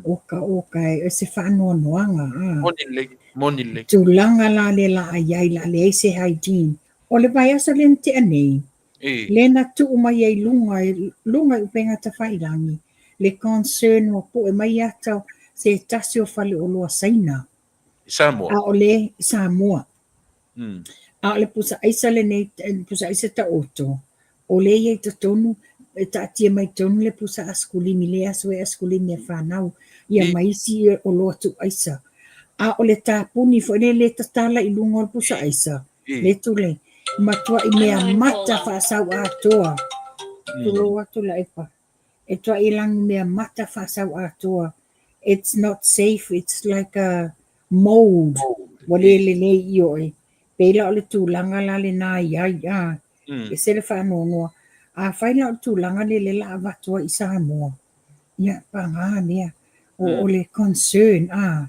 oka oka e se faanoanoaga. Moni lelei, moni lelei. Tulaga la lea la a i ai, la leai se hygiene. O le vaiaso lea na tea nei, lea na tuu mai ai luga, luga i upega tafailagi, le concern ua poe mai ata se tasi o faleoloa Saina. I Samoa. A o le Samoa. A o le pusa aisa lenei, pusa aisa taoto, o lea e i ai totonu, e taatia mai totonu le pusa asikulimi, le aso e asikulimi a fanau, ia ma isi oloa tuu aisa. A o le tapuni foi lea le tatala i luga o le pusa aisa, le tule, matuai mea mata faasau atoa. Tulou atu Laepa. E tuai lagi mea mata faasau atoa. It's not safe, it's like a mold. Ua le lelei i oe. Pei la o le tulaga la lena i ai, a. Ese le faanoanoa. Afai la o le tulaga lea lea la avatu ai i Samoa, ia, paga lea. O le concern, a.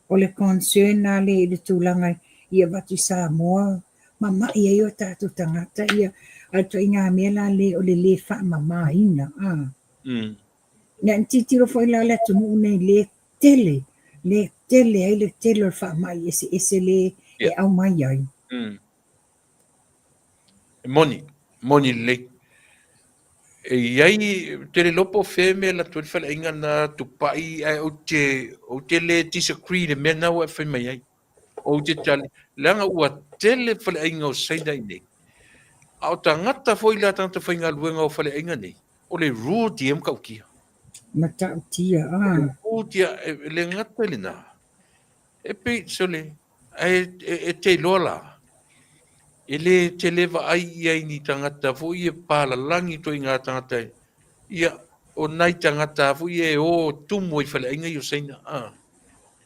O le concern la lea i le tulaga i avatu i Samoa, mama'i ai o tatou tagata, ia, a o le ituaiga mea la lea o le lē faamamaina, a. Ia, na tilotilo foi la le atunuu nei le tele, le tele ai le tele o le faamai eseese le e aumai ai. E moni, moni lelei. E i ai, ou te le iloa po o fea mea e alu atu ai le faleaiga na tupai ae ou te, ou te le disagree i le mea lena ua e fai mai ai. Ou te tali, leaga ua tele faleaiga o Saina i inei. A o tagata foi la tagata faigaluega o faleaiga nei, o le rude ia matautia. Matautia, ah. O le rude ia, e le gata i lena. E pei, sole, ae e te iloa la, e le tele vaai i ai ni tagata foi e palalagi ituaiga tagata e, ia, o nai tagata foi e o tumu ai i faleaiga ia o Saina, a.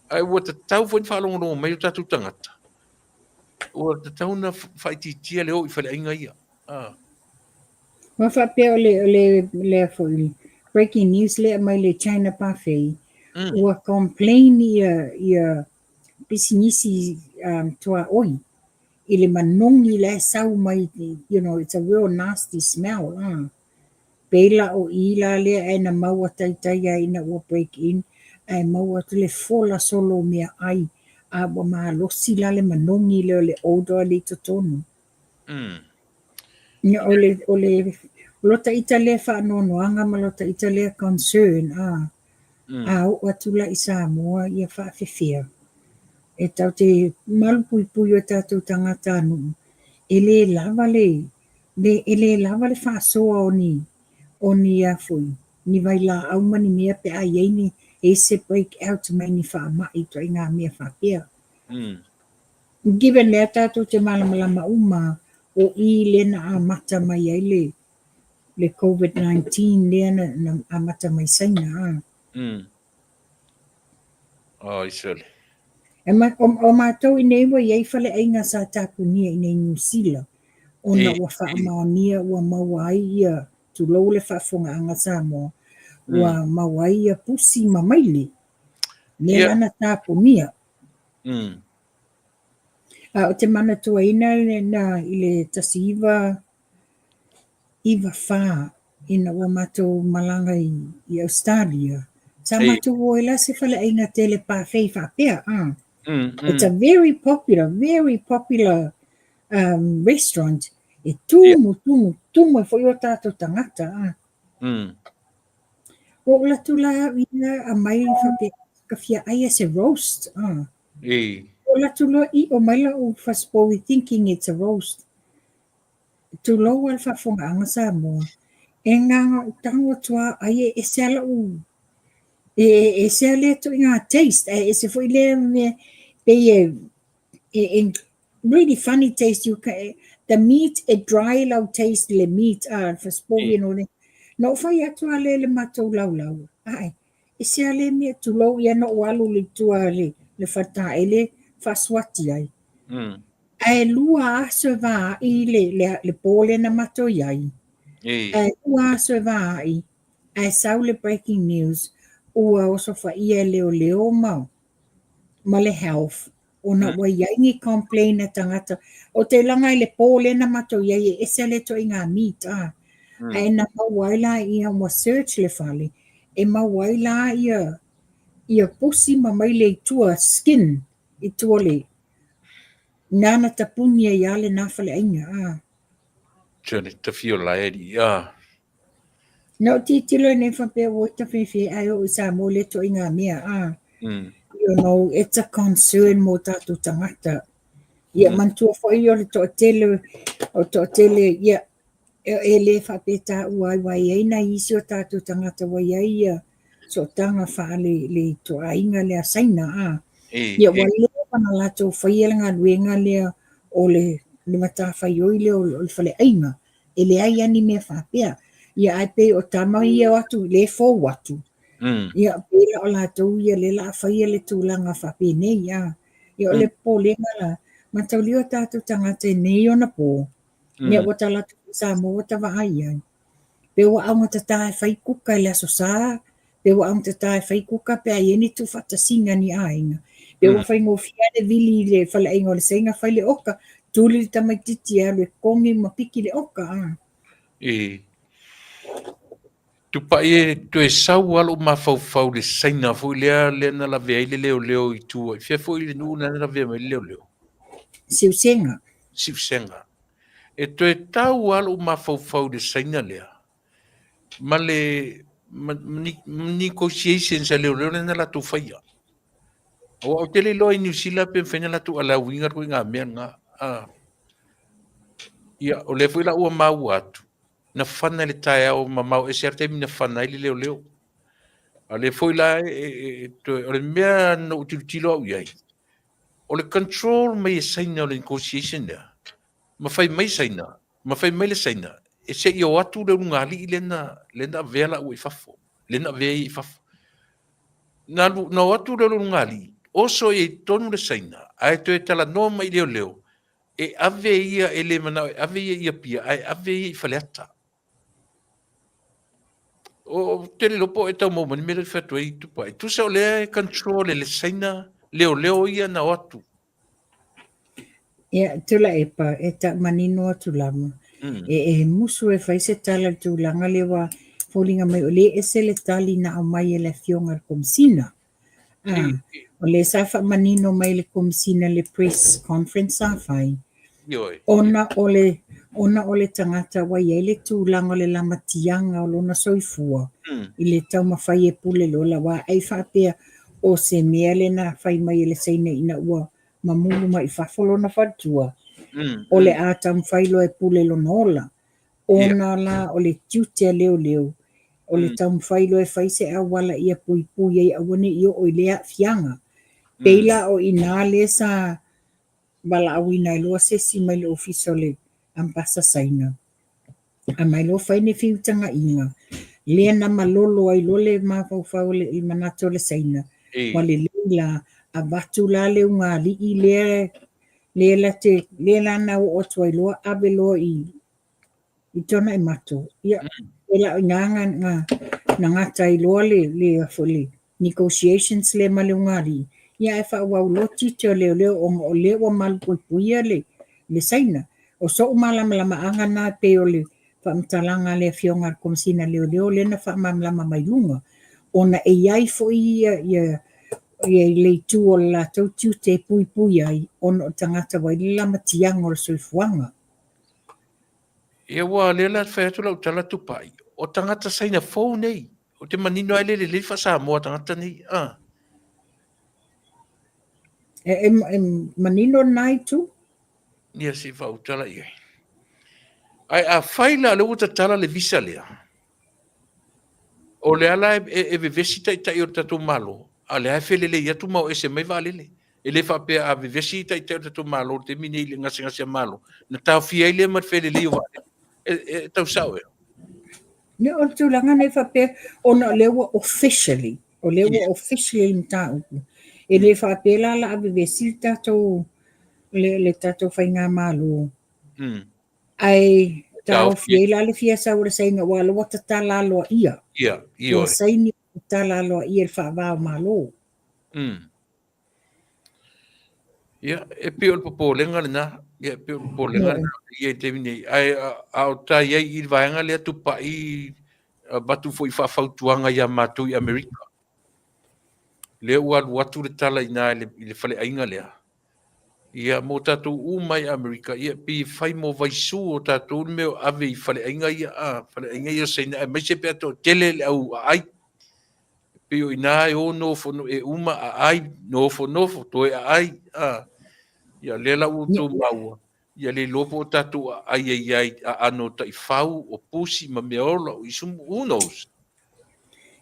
Ae ua tatau foi ona faalogologo mai o tatou tagata, ua tatau ona faaitiitia le o i faleaiga ia, a. Ua faapea o le, o le, lea foi, breaking news lea aumai le China Buffet, ua complain ia, ia pisinisi tuaoi i le manogi la e sau mai, you know, it's a real nasty smell, ah. Pei la o i la lea ae na maua taitai ai ina ua break in, ae maua atu le fola solo o meaai, a ua malosi la le manogi lea o le odour lea i totonu. O le, o le, o lota ita lea faanoanoaga ma lota ita lea concern, ah. A oo atu la i Samoa ia faafefea, e tatou te malupuipui o tatou tagatanuu, e le lava le, le, e le lava le faasoa o ni, o ni a foi, ni vailaau ma ni mea pe a i ai ni, e se break out mai ni faamai ituaiga mea faapea. Given lea tatou te malamalama uma o i lea na amata mai ai le, le Covid-19 lea na, na amata mai Saina. A. Oi, sole. E ma, o, o matou i nei ua i ai faleaiga sa tapunia i nei Niu Sila, ona ua faamaonia ua maua ai ia, tulou le faafofogaaga Samoa, ua maua ai ia pusi ma maile, lea la na tapunia. A o te manatuaina na i le 1994 ina ua matou malaga i Australia, sa matou o ai la se faleaiga tele buffet faapea, ah. It's a very popular, very popular restaurant. E tumu, tumu, tumu ai foi o tatou tagata, ah. Ua ou alu atu la au ia aumai faapea ka fia ai e se roast, ah. Ua ou alu atu loa i'o mai la'u fasipovi thinking it's a roast. Tulou a le faafofogaaga Samoa, e na ona ou tago atu lava ai e ese lava la'u, e ese lava lea ituaiga taste ae ese foi lea mea pei e, e really funny taste you can, the meat e dry lau taste i le meat a le fasipovi and all that. Na ou fai atu lava lea i le matou laulau, ae, ese lava lea mea, tulou ia na ou alu i tua i le faletaele faasuati ai. Ae lua aso e vaai le po lea na matou i ai. Ae lua aso e vaai, ae sau le breaking news, ua osofaia e leoleo ma le health. Ona ua i ai ni complain a tagata. Ou te laga i le po lea na matou i ai e ese le ituaiga meat a. Ae na maua ai la ia ua search le fale e maua ai la ia ia pusi ma maile i tua skin i tua o le na na tapuni ai lava lena faleaiga a. Tele tafio la e alii a. Na ou tilotilo i nei faapea ua ita fefe ae oo i Samoa lea ituaiga mea a. You know, it's a concern mo tatou tagata. Ia manatua foi o le toatele, o le toatele, ia, e le faapea taua ai, aua e i ai nai isi o tatou tagata ua i ai ia sootaga faale le ituaiga lea Saina a. Ia ua leva ona latou faia le galuega lea o le matafaioi lea o le faleaiga. E leai lava ni mea faapea. Ia ae pei o tama ia o atu lea e fou atu. Ia pei la o latou ia lea o le a faia le tulaga faapenei a. Ia o le popolega la, mataulia o tatou tagata i nei ona po, ia ua tala atu i Samoa ua ta vaai ai. Pe ua augatata e fai kuka i le Aso Sa, pe ua augatata e fai kuka pe a i ai ni tuufaatasiga a ni aiga. Pe ua faigofie le vili i le faleaiga o le Saina fai le oka, tuli le tamaitiiti e alu e kogi ma piki le oka. A. E tupai e toe sau lava lou mafaufau i le Saina foi lea lea na lavea ai le leoleo i tua. I fea foi le nuu lea na lavea mai ai le leoleo? Siusega. Siusega. E toe tau lava lou mafaufau i le Saina lea ma le negotiations a leoleo lea na latou faia. Aua ou te le iloa i Niu Sila pe mafai ona latou allow ina le ituaiga mea lena. Ia, o lea foi la ua maua atu, na fana i le taeao mamao ese lava le taimi na fana ai le leoleo. A o lea foi la e toe, o le mea na ou tilotilo au i ai, o le control mai e Saina o le negotiation lea, ma fai mai Saina, ma fai mai le Saina, e se i o atu le ulugalii lea na, lea na avea laua i fafo, lea na avea ia i fafo. Na, na o atu le ulugalii, oso i ai tonu le Saina, ae toe talanoa mai i leoleo, e ave ia, e le manao e ave ia i Apia, ae ave ia i Faleata. Ou te le iloa po o e tau maua mai le mea lea e fai atu ai Tupai. Tusa o lea e control e le Saina leoleo ia na o atu. Ia, Tuilaepa, e tau manino atu lava. E musu e fai se tala i le tulaga lea ua foliga mai o lea e ese le tali na aumai e le Afioga i le Komesina. O lea sa faamanino mai le Komesina i le press conference sa fai, ona o le ona o le tagata ua i ai le tulaga o le lamatiaga o lona soifua i le taumafai e pule le ola, aua ai faapea o se mea lea na fai mai e le Saina ina ua mamulu mai i fafo lona faletua, o le a taumafai loa e pule lona ola. Ona la o le tiute a leoleo, o le taumafai loa e fai se auala ia puipui ai aua ne i oo i lea aafiaga. Pei la o i ina lea sa valaauina ai loa se isi mai le ofisa o le Ambasa Saina, aumai loa fai ni feutagaiga, lea na malolo ai loa le mafaufau o le manatu o le Saina, ua lelei la, avatu la le ugaalii lea lea la te lea la na oo atu ai loa ave loa i i Tuanaimato. Ia, e la o i ina na na na gata ai loa le le foi le negotiations lea ma le ugaalii, ia ae faaauau loa tiute o leoleo ona o lea ua malupuipuia le le Saina. O so'u malamalamaaga na pei o le faamatalaga a le Afioga a le Komesina Leoleo lea na faamalamalama mai luga, ona e i ai foi ia ia ia le itu o le latou tiute e puipui ai ona o tagata ua i ai le lamatiaga o le soifuaga. Ia ua lea la fai atu lau tala Tupai, o tagata Saina fou nei, ou te manino lava e le lelei le faa-Samoa a tagata nei. Ah. E, e, e manino lena itu. Ia se i faautala i ai. Ae afai la o lea ua tatala le visa lea, o lea la e vevesi taitai o le tatou Malo, a o lea e felelei atu ma o ese mai vaalele. E le faapea a vevesi taitai o le tatou Malo i le taimi nei i le gasegase a Malo, na taofia ai lea ma le felelei o vaalele. E tau sao ea? Ia, o le tulaga nei faapea, ona o lea ua officially, o lea ua officially le mataupu. E le faapea la o le a vevesi le tatou le tatou faigamalo. Ae taofi ai la le fia sau o le Saina aua o lea ua tatala aloaia. Ia, ioe. Ua saini tatala aloaia i le faava o Malo. Ia, e pei o le popolega lena. Ia, e pei o le popolega lena ia i taimi nei. Ae a o ta i ai i le vaega lea tupai avatu foi faafautuaga ia matou i Amerika. Lea ua alu atu le tala i ina i le faleaiga lea. Ia, mo tatou uma i Amerika, ia, pei e fai mo Vaisu o tatou le mea o ave i faleaiga ia, a, faleaiga ia o Saina, aemaise pe a toatele le au aai. Pei o ina e o nofo, e uma aai, nofo nofo, toe aai, a. Ia, lea la ua outou maua, ia le iloa po o tatou aai ai ai aano o taifau, o pusi ma mea ola, o isumu, who knows?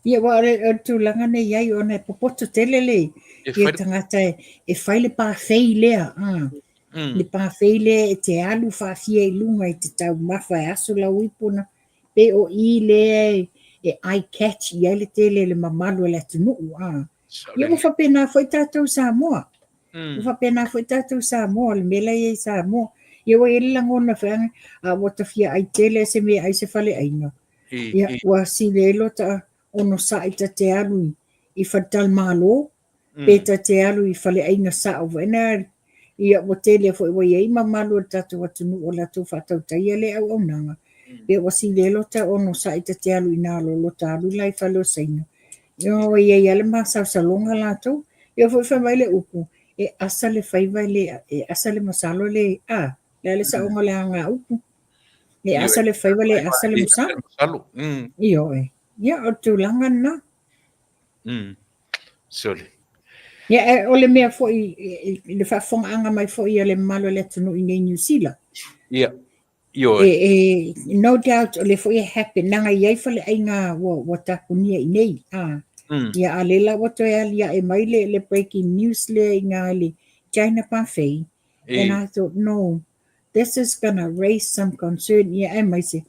Ia, aua o le tulaga nei i ai ona e popoto tele le ia tagata e fai le pafei lea, a. Le pafei lea e te alu faafia i luga i te taumafa e aso lau ipu na, pei o i lea e eye catch i ai le tele o le mamalu o le atunuu, a. Ia ua faapena foi tatou i Samoa. Ua faapena foi tatou i Samoa, o le mea la e i ai i Samoa. Ia ua i ai le lagona foi, a ua ta fia ai tele se mea e ai se faleaiga. Ia, ua sili ai lo ta onosai ta te alu i faletalimalo, pe ta te alu i faleaiga sao foi na, ia ua tele foi ua i ai mamalu o le tatou atunuu o latou faatautaia lea auaunaga. Pe ua sili ai lo ta onosai ta te alu i nā lo lo ta alu la i fale o Saina. Ia ua i ai lava le masalosaloga latou. Ia foi fai mai le upu, e asa le faiva e le, e asa le masalo e le, a, le a le saoga o le agaupu. E asa le faiva le asa le masalo. Ioe. Ia, o le tulaga lena. Sole. Ia, o le mea foi, i le faafofogaaga mai foi a le mamalu o le atunuu i nei Niu Sila. Ia. Ioe. E, e, no doubt o lea foi e happen, leaga e i ai faleaiga ua, ua tapunia i nei. A. Ia, a lea la ua toe aliae mai le, le breaking news lea i ina i le China Buffet. And I thought, no, this is gonna raise some concern, ia aemaise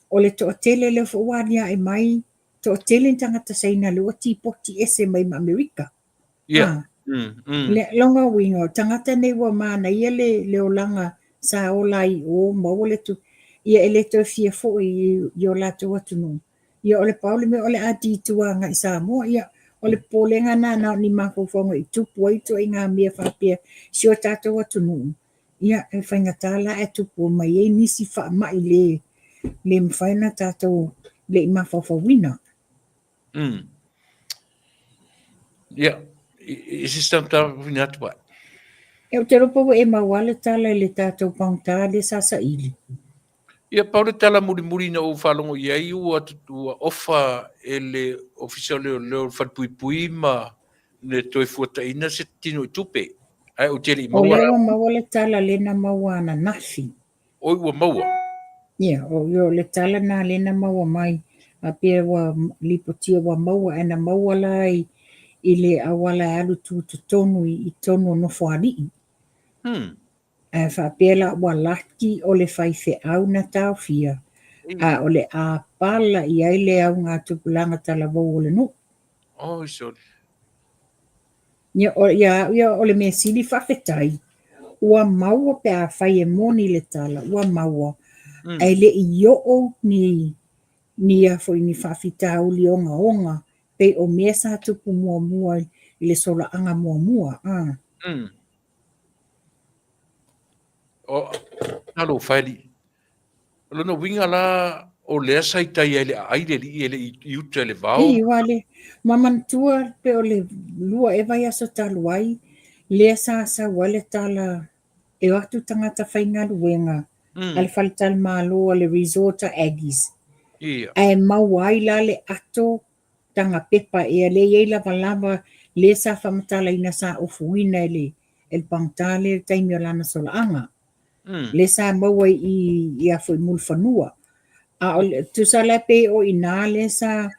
o le toatele lea foi ua aliae mai, toatele ni tagata Saina lea ua tipoti ese mai ma Amerika. Ia. Ah. Le lona uiga o tagata nei ua manaia le, le olaga sa ola ai i o, maua le tu, ia e le toe fia foi i, i o latou atunuu. Ia o le pau le mea o le a titua agai i Samoa, ia o le popolega lena na o ni mafaufauga i tupu ai ituaiga mea faapea i si o tatou atunuu. Ia, e faigata la ae tupu mai ai nisi faamai le, le mafai ona tatou le i mafaufauina. Ia, i se tau atu ai. Ia, ou te iloa pe ua e maua le tala i le tatou pagota lea sa saili. Ia, pau le tala mulimuli na ou faalogo i ai ua, ua ofa e le Ofisa o Leoleo o le Falepuipui ma le toe fuataina se tino i tupe. Ae ou te le i maua. O lea ua maua le tala lea na maua ananafi. Oi, ua maua. Ia, o, o le tala na lea na maua mai, a pei ua lipotia ua maua, ae na maua la i, i le auala e alu tutotonu i, i totonu o Nofoalii. Ae faapea la ua laki o le faifeau na taofia, a o le a pala i ai le augatupulaga talavou o le nuu. Oi sole. Ia, o, ia au ia, o le mea sili faafetai, ua maua pe afai e moni le tala, ua maua, ae le i oo ni, ni a foi ni faafitauli ogaoga pei o mea sa tupu muamua i le solaaga muamua, a. O, talofa e alii. O lona uiga la, o lea sa i tai ai le aai le alii e le i uta i le vao. Ii, aua le, ma manatua pe o le lua ea vaiaso talu ai, lea sa sau ai le tala e o atu tagata faigaluega a le faletalimalo a le resort a Aggies. Ia. Ae maua ai la le ato taga pepa ea lea e i ai lavalava lea sa faamatalaina sa ofuina e le e le pagota lea i le taimi o lana solaaga. Lea sa maua i i a foi Mulifanua. A o le tusa la pei o i ina lea sa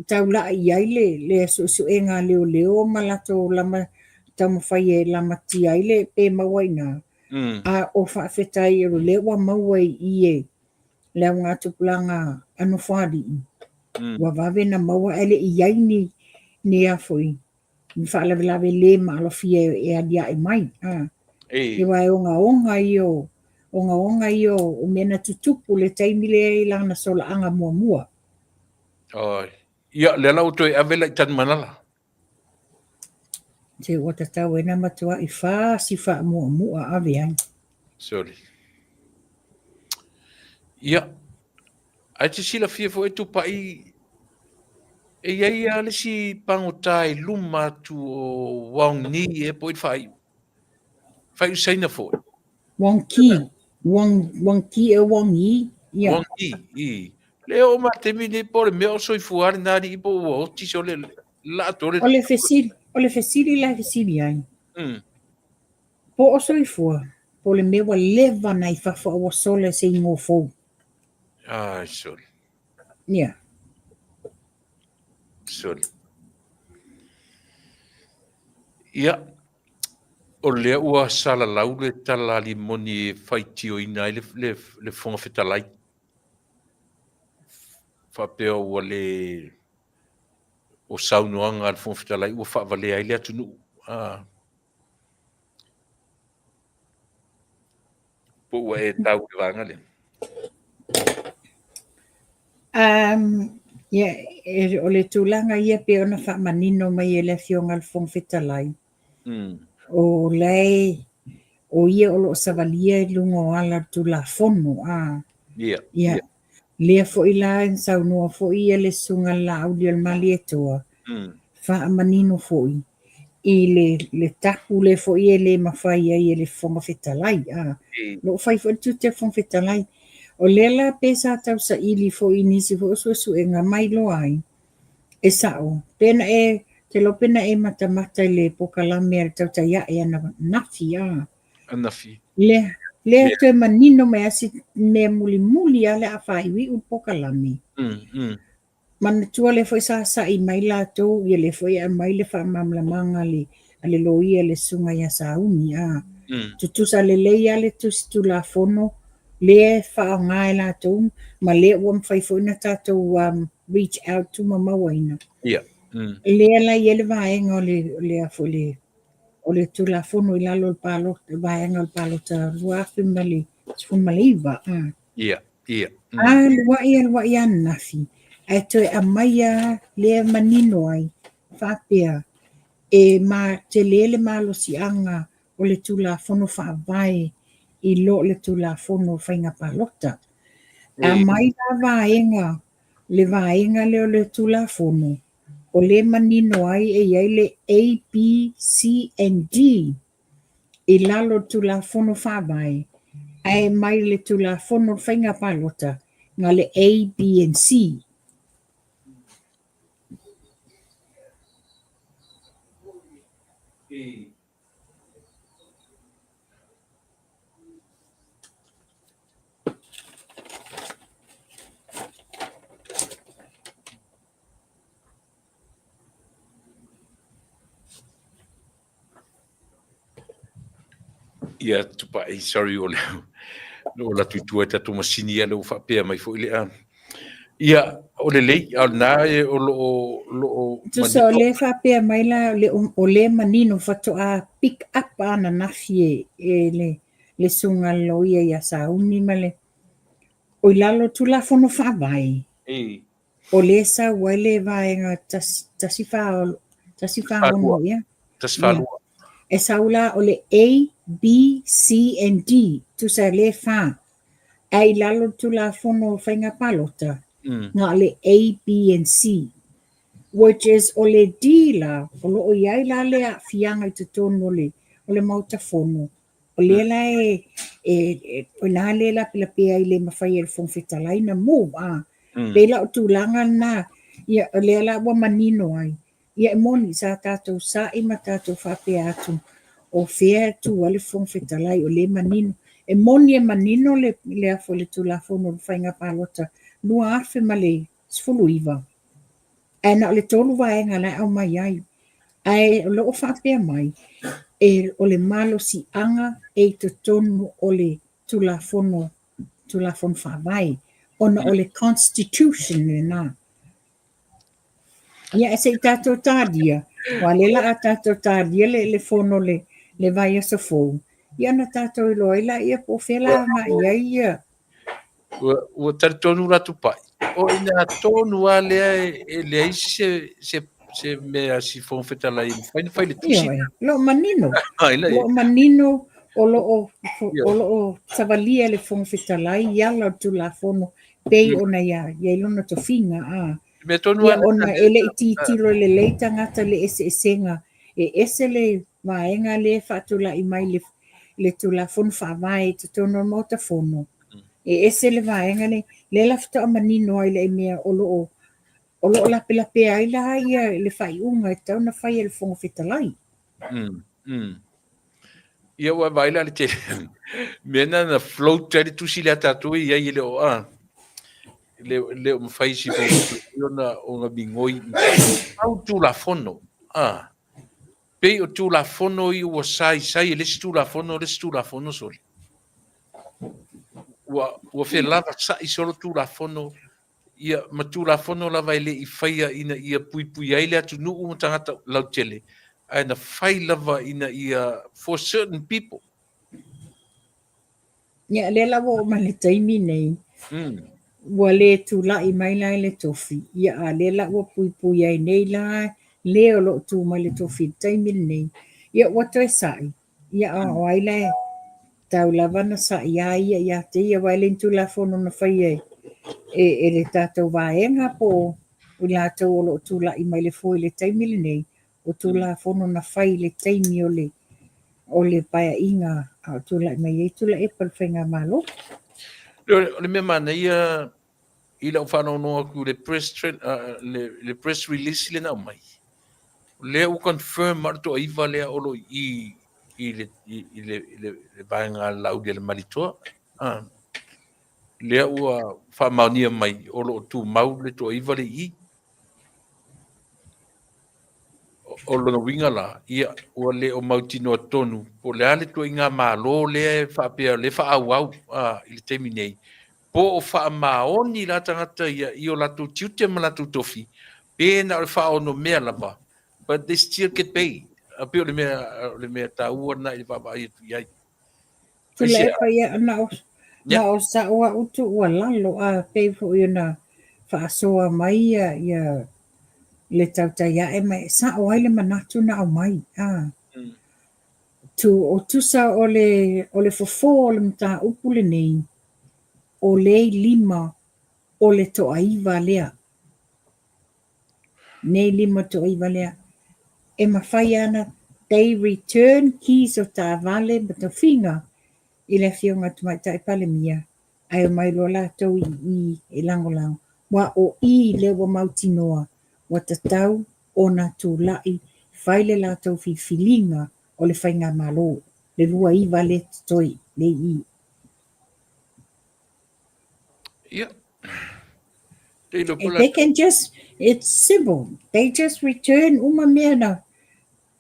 taulai i ai le le suesuega a leoleo ma latou lama taumafai e lamatia ai le pe maua i ina. A o faafetai o lea ua maua i i e le augatupulaga a Nofoalii, ua vave ona maua ae le i i ai ni ni a foi ni faalavelave le maalofia e aliae mai. A. Aua e ogaoga ia o ogaoga ia o mea na tutupu i le taimi lea i lana solaaga muamua. Oi. Ia, lea la ua toe ave la i Tanumalala. Se ua tatau ai na matua'i fasi faamuamua ave ai. Sorry. Ia, ae te silafia foi e Tupai, e i ai lava le isi pagota i luma atu o Wong Ni ea po o ai le faaiu. Faaiu Saina foi. Wong Ki, Wong, Wong Ki e Wong Yi, ia. Wong Yi, i. Le oo mai taimi nei po o le mea o soifua lena alii po ua oti so le la atoa le. O le fesili, o le fesili la e fesili ai. Po o soifua, po o le mea ua leva na i fafo a ua sola i se igoa fou. Ai, sole. Ia. Sole. Ia, o lea ua salalau le tala limoni e faitioina ai le, le, le Fofoga Fetalai. Faapea ua le o saunoaga a le Fofoga Fetalai ua faavalea ai le atunuu. Ah. Po ua e tau i le vaega lea? Ia, o le tulaga ia pei ona faamanino mai e le Afioga i le Fofoga Fetalai, o la e, o ia o lo o savalia i luga o ala o le Tulafono, a. Ia, lea foi la na saunoa foi ia le Susuga i le Laauli o le Malietoa, faamanino foi i le tapu lea foi e le mafai ai e le Fofoga Fetalai. A, lo o fai foi le tiute o le Fofoga Fetalai. O lea la pe sa tausaili foi i nisi foi o suesuega ma iloa ai, e sa'o, pe na e, te iloa pe na e matamata i le pokalame a le tautai a'e ananafi, a. Ananafi. Lea, lea toe manino mai a si mea mulimuli a le a faaiuiu le pokalame. Manatua lea foi sa sa'i mai latou, ia lea foi e aumai le faamalamalamaga a le, a le loia le susuga ia Sauni, a. Tutusa lelei lava le tusi tulafono lea e faaaoga e latou ma lea ua mafai foi ona tatou um, reach out to ma mauaina. Ia. Lea la i ai le vaega o le, o le, a foi le, o le tulafono i lalo o le palota, vaega o le palota 2019, a. Ia, ia. Alua'i alua'i ananafi, ae toe aumai lava lea manino ai, faapea, e ma tele le malosiaga o le Tulafono Faavae i lo le Tulafono o Faiga Palota. Aumai la vaega, le vaega lea o le Tulafono, o lea e manino ai e i ai le A, B, C and D i lalo o le Tulafono Faavae, ae mai le Tulafono o Faiga Palota na le A, B and C. Ia Tupai, sorry o le o la tuitua i tatou masini ia lea ua faapea mai foi le a. Ia, o lelei, a o lena e o lo o lo o Tusa o lea faapea mai la o le, o lea manino faatoa pick up ananafi e, e le, le susuga i le loia ia Sauni ma le o i lalo o Tulafono Faavae. Ei. O lea e sau ai le vaega 1, 1, 146, ia. 142. E sau la o le A, B, C and D, tusa e le fa. Ae i lalo o le Tulafono o Faiga Palota, na o le A, B and C. Which is o le D la, o lo o i ai la le aafiaga i totonu o le, o le Maota Fono, O lea la e, e, e o ina lea e lapelapea ai le mafai e le Fofoga Fetalai na move, a. Pei la o tulaga lena, ia, o lea la ua manino ai. Ia e moni, sa tatou sa'i ma tatou faapea atu, o fea e tu ai le Fofoga Fetalai, o lea e manino. E moni e manino le, le, a foi, le Tulafono o le Faiga Palota 2019, ae na o le tolu vaega la e aumai ai. Ae o lo o faapea mai, e, o le malosiaga e i totonu o le Tulafono, Tulafono Faavae, ona o le Constitution lena. Ia, se i tatou talia, aua o lea la a tatou talia le, le fono le, le vaiaso fou, ia ona tatou iloa ai laia po o fea la agai i ai ia. Ua, ua talitonu la Tupai, o i ina tonu lava lea e, e leai se, se se mea a si Fofoga Fetalai e mafai ona fai le tusi. Ioe, lo o manino, lo o manino o lo o, o lo o savalia e le Fofoga Fetalai i ala o le Tulafono pei ona ia i ai lona tofiga. A. Mea tonu Ia, ona e le i tilotilo lelei tagata i le eseesega, e ese le vaega lea e faatulai mai le le Tulafono Faavae i totonu o le Maota Fono, e ese le vaega lea, lea la faatoa manino ai le mea o lo o o lo o lapelapea ai la ia le faaiuga e tatau ona fai e le Fofoga Fetalai. Ia ua vaai la le tele. Mea na na float ai le tusi lea tatou e i ai e le o a. Le, le o mafai si ona ona migoi i au tulafono. A. Pei o tulafono ia ua saisai e le isi tulafono le isi tulafono sole. Ua ua felavasai solo tulafono ia ma Tulafono lava e le i faia ina ia puipui ai le atunuu ma tagata lautele, ae na fai lava ina ia for certain people. Ia, lea la ua oo mai le taimi nei, ua le tulai mai la i le tofi, ia a lea la ua puipui ai nei la le o lo o tu mai le tofi i le taimi lenei, ia ua toe sa'i. Ia a o ai la e tau lava na sa'i a ia ia te ia, aua e le ni Tulafono na faia e, e le tatou vaega po o i latou o lo o tulai mai le foe i le taimi lenei, o Tulafono na fai i le taimi o le o le paeaiga a o tulai mai ai Tuilaepa i le Faigamalo. O le mea manaia i lau faalogologo atu i le press, le press release lea na aumai, lea ua confirm ma le toaiva lea o lo o i i le, i le, i le, le vaega Laaulialemalietoa. Ah. Lea ua faamaonia mai o lo o tumau le toaiva le i. O lona uiga la, ia, ua le o mautinoa tonu po o le a le ituaiga Malo lea e faapea o lea e faaauau i le taimi nei, po o faamaoni la tagata ia i o latou tiute ma latou tofi, pe na o le faaonomea lava, but they still get paid. E pei o le mea, o le mea taua lena i le vaavaai atu i ai. Tuilaepa ia na o, na o sa'u a'u tuualalo a pei foi ona faasoa mai ia, ia le tautai a'e ma e sa'o ai le manatu na aumai a. Tu, o tusa o le, o le fofo o le mataupu lenei, o le i lima o le toaiva lea. Nei lima toaiva lea. E mafai ana they return keys o taavale ma tofiga i le Afioga i le Tamaitai Palemia ae omai loa latou i i e lagolago aua o i lea ua mautinoa ua tatau ona tulai fai le latou filifiliga o le faigamalo le 29 lea totoe lea i i. Ia. If they can just, it's simple. They just return uma mea na,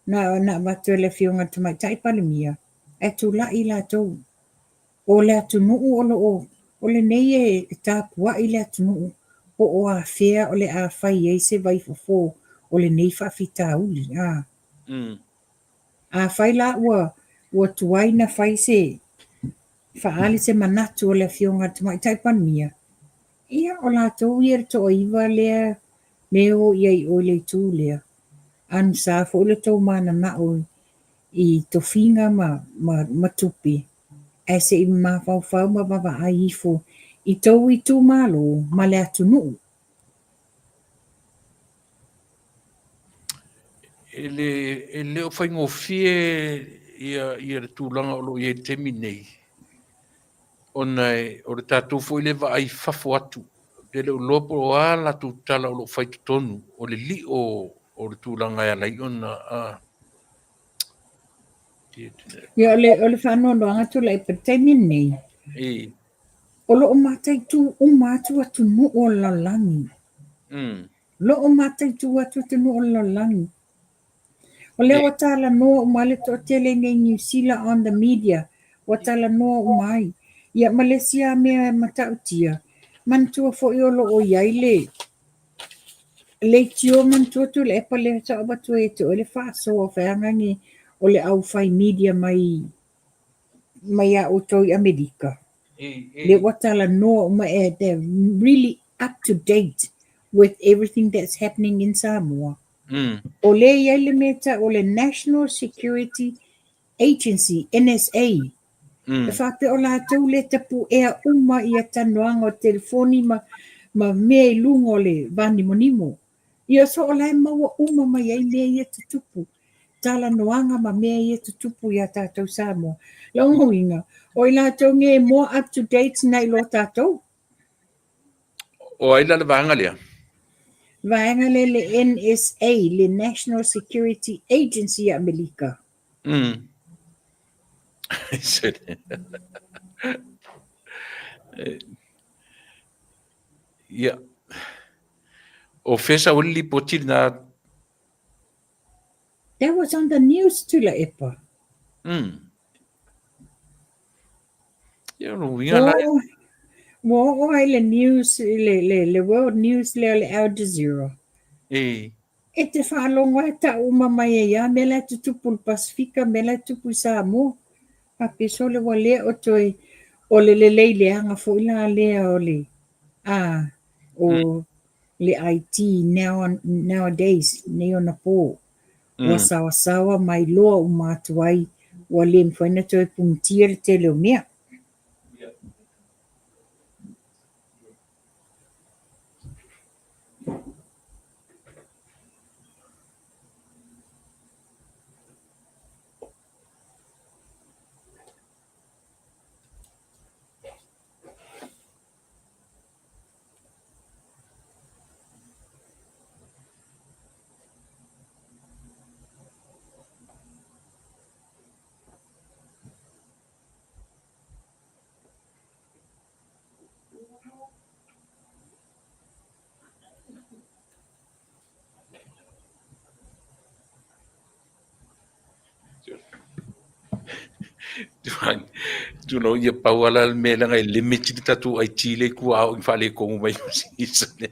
na, na avatu e le Afioga i le Tamaitai Palemia, ae tulai latou. O le atunuu o lo o, o lenei e tapuai le atunuu po o afea o le a fai ai se vaifofo o lenei faafitauli. A. Afai la ua, ua tuai na fai se, faaali se manatu o le Afioga i le Tamaitai Palemia, ia, o latou ia le toaiva lea me o i ai i o i le itu lea. Anusa foi le tou mananao i tofiga ma, ma, ma tupe, ae se i mafaufau ma vaavaai ifo i tou itumalo ma le atunuu. E le, e le o faigofie ia, ia le tulaga o lo o i ai i le taimi nei, ona e, o le tatou foi le vaai i fafo atu, e le o iloa po o a latou tala o lo o fai i totonu, o le lio o le tulaga e ala ai ona a. Ia, o le, o le faanoanoaga Tuilaepa i le taimi lenei, E. o lo o mataitu uma atu atunuu o le lalolagi. Lo o mataitu atu atunuu o le lalolagi. O lea ua talanoa uma ai le toatele nei i Niu Sila on the media, ua talanoa uma ai. Ia ma le isi lava mea e matautia, manatua foi o lo o i ai le leitio manatua Tuilaepa lea sa ou avatu ai ia te oe le faasoa feagani o le aufai media mai mai a outou i Amerika. Lea ua talanoa uma e they're really up to date with everything that's happening in Samoa. O lea e i ai le mea e tau o le National Security Agency, NSA, e faapea o latou lea e tapuea uma ia talanoaga o telefoni ma ma mea i luga o le vanimonimo. Ia so o la e maua uma mai ai mea ia e tutupu, talanoaga ma mea ia e tutupu ia tatou Samoa. Lona uiga, o i latou nei e more up to date nai lo tatou. O ai la le vaega lea? Vaega lea le NSA, le National Security Agency a Amerika. Ia. O fea sau ai le lipoti lena? That was on the news Tuilaepa. Ia, o lona uiga la e... Ua oo ai le news, le world news lea o le Al Jazeera. E. E te faalogo lava e tau uma mai ai lava mea la e tutupu i le Pasefika, mea la e tutupu i Samoa. Faapea sole ua lea o toe o le lelei leaga foi la lea o le a o le IT now nowadays nei ona po. Ua saoasaoa ma iloa uma atu ai ua le mafai ona toe punitia le tele o mea. Tulou ia pau ala le mea leaga e limit le tatou IT le i tua ao i faaletonu mai sisa lea.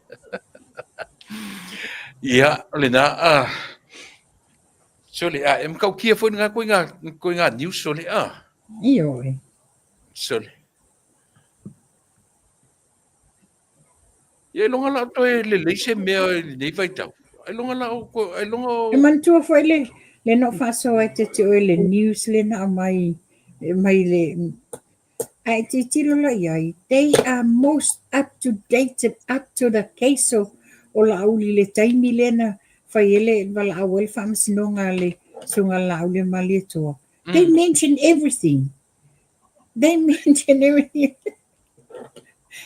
Ia, o lena, ah, sole, a e matautia foi lena koiga news sole, ah. Ioe. Sole. Ia iloga la o toe lelei se mea i lenei vaitau. Ailoga la o ailoga o E manatua foi le le na ou faasoa ai te te oe le news lea na aumai mai le a e tilotilo la i ai, they are most up to date and up to the case o o Laauli i le taimi lea na fai ai le valaau ai le faamasinoga a le Susuga a Laauli Malietoa. They mention everything. They mention everything.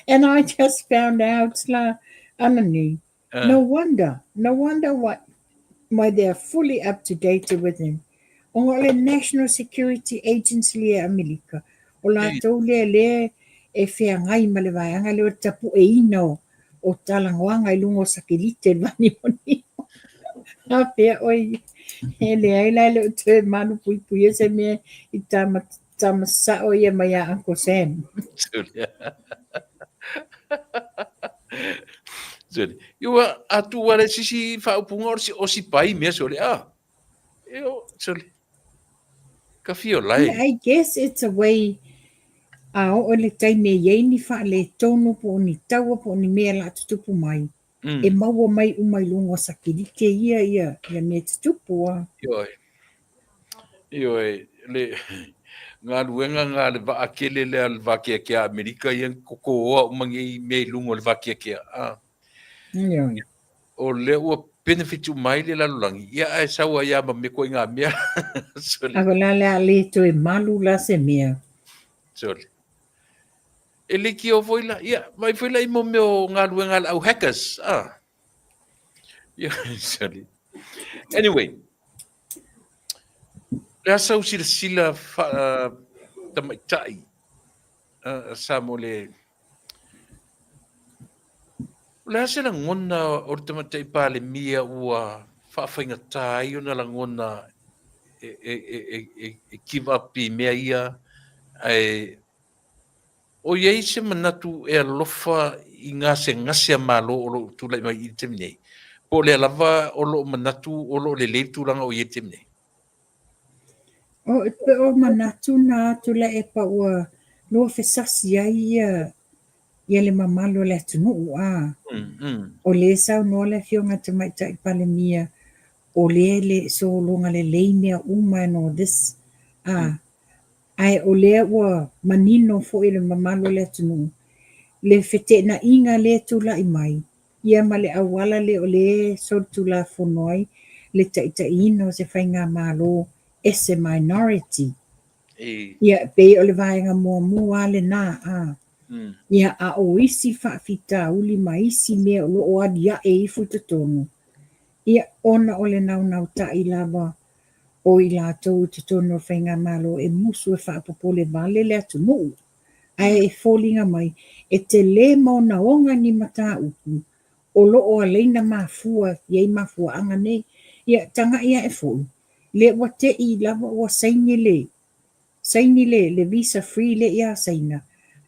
And I just found out la anani. No wonder, no wonder what why they are fully up to date with him. Ona o le National Security Agency lea a Amerika, o latou lea lea e feagai ma le vaega lea o le tapueina o, o talanoaga i luga o sakelite i le vanimonimo. Afea oe, e leai la e le o toe malupuipuia se mea i tama, tama sao ia mai a Uncle Sam. Sole. Ia a tu ale sisi faaupuga o si o si pai mea sole a. E o sole. Ka fio lai. Yeah, I guess it's a way a oo le taimi e i ai ni faaletonu po o ni taua po o ni mea la tutupu mai. E maua mai uma i luga o sakelite ia ia ia mea tutupu a. Ioe. Ioe, le galuega lena a le vaakele lea a le vakeakea a Amerika ia na totōa uma nei mea i luga o le vakeakea. A. Ioe. O lea ua benefit uma ai le lalolagi, ia ae sau ai lava ma mea ituaiga mea. Sole. A o le a le a le toe malu la se mea. Sole. E leitio foi la, ia, vaai foi la i mo mea o galuega a le au hackers. Ah. Ia, sorry. Anyway, le a sau silasila fa, tamaitai sa mo le O le a se lagona o le tamaitai Palemia ua faafaigata ai ona lagona e, e, e, e, e, e give up i mea ia, ae o i ai se manatu e alofa i gasegase a Malo o lo o tulai mai i le taimi nei? Po o lea lava o lo o manatu o lo o lelei le tulaga o i ai i le taimi nei? O, e pei o manatu na atu Tuilaepa ua lua fesasi ai ia ia le mamalu o le atunuu a. O lea e saunoa le Afioga i le Tamaitai Palemia o lea e le sologa lelei mea uma and all this, a, ae o lea ua manino foi le mamalu o le atunuu le feteenaiga lea e tulai mai, ia ma le auala lea o lea e solitulafono ai le taitaiina o se faigamalo as a minority. Ia, e pei o le vaega muamua lava lena, a. Ia, a o isi faafitauli ma isi mea o lo o aliae ifo i totonu, ia, ona o le naunautai lava o i latou i totonu o le faigamalo e musu e faapopole vale le atunuu. Ae e foliga mai, e tele ma ogaoga ni mataupu o lo o alaina mafua i ai mafuaaga nei. Ia, tagai ae foi, lea ua te'i lava ua saini le saini le le visa free lea ia Saina,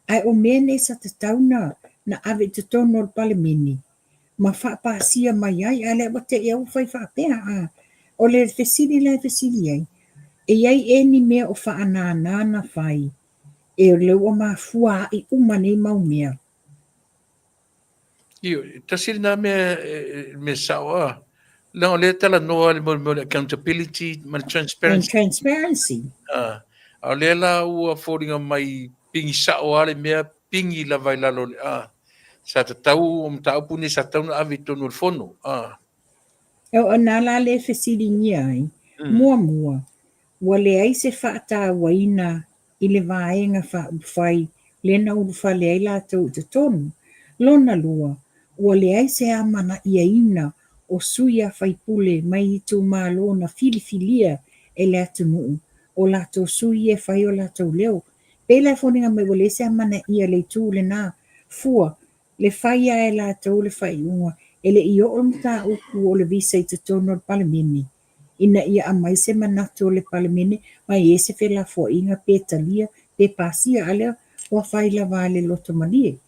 ae o mea nei sa tatau na na ave i totonu o le Palemene ma faapasia mai ai, a o lea ua te'i lava ua fai faapea. A o le fesili la e fesili ai, e i ai ea ni mea o faanana na fai e o lea ua mafua a'i uma nei mau mea? Ioe, tasi lena mea, mea sao a. Leaga o lea e talanoa le mea o le accountability ma le transparency. And transparency. A, a o lea la ua foliga mai pigi sao lava le mea, pigi lava i lalo o le a. Sa tatau o mataupu nei sa tatau ona ave i totonu o le fono. A. O na la lea e fesiligia ai, muamua, ua leai se faatauaina i le Vaega Faaupufai lea na ulufale ai latou i totonu. Lona lua, ua leai se amanaiaina o sui a faipule mai itumalo na filifilia e le atunuu, o latou sui ia e fai o latou leo. Pei la e foliga mai ua leai se amanaia i le itu lena. Fua, le fai lava e latou le faaiuga e le i oo le mataupu o le visa i totonu o le Palemene. ina ia aumai se manatu o le Palemene ma i ai se felafoaiga pe talia pe pasia, a lea ua fai lava a le loto malie.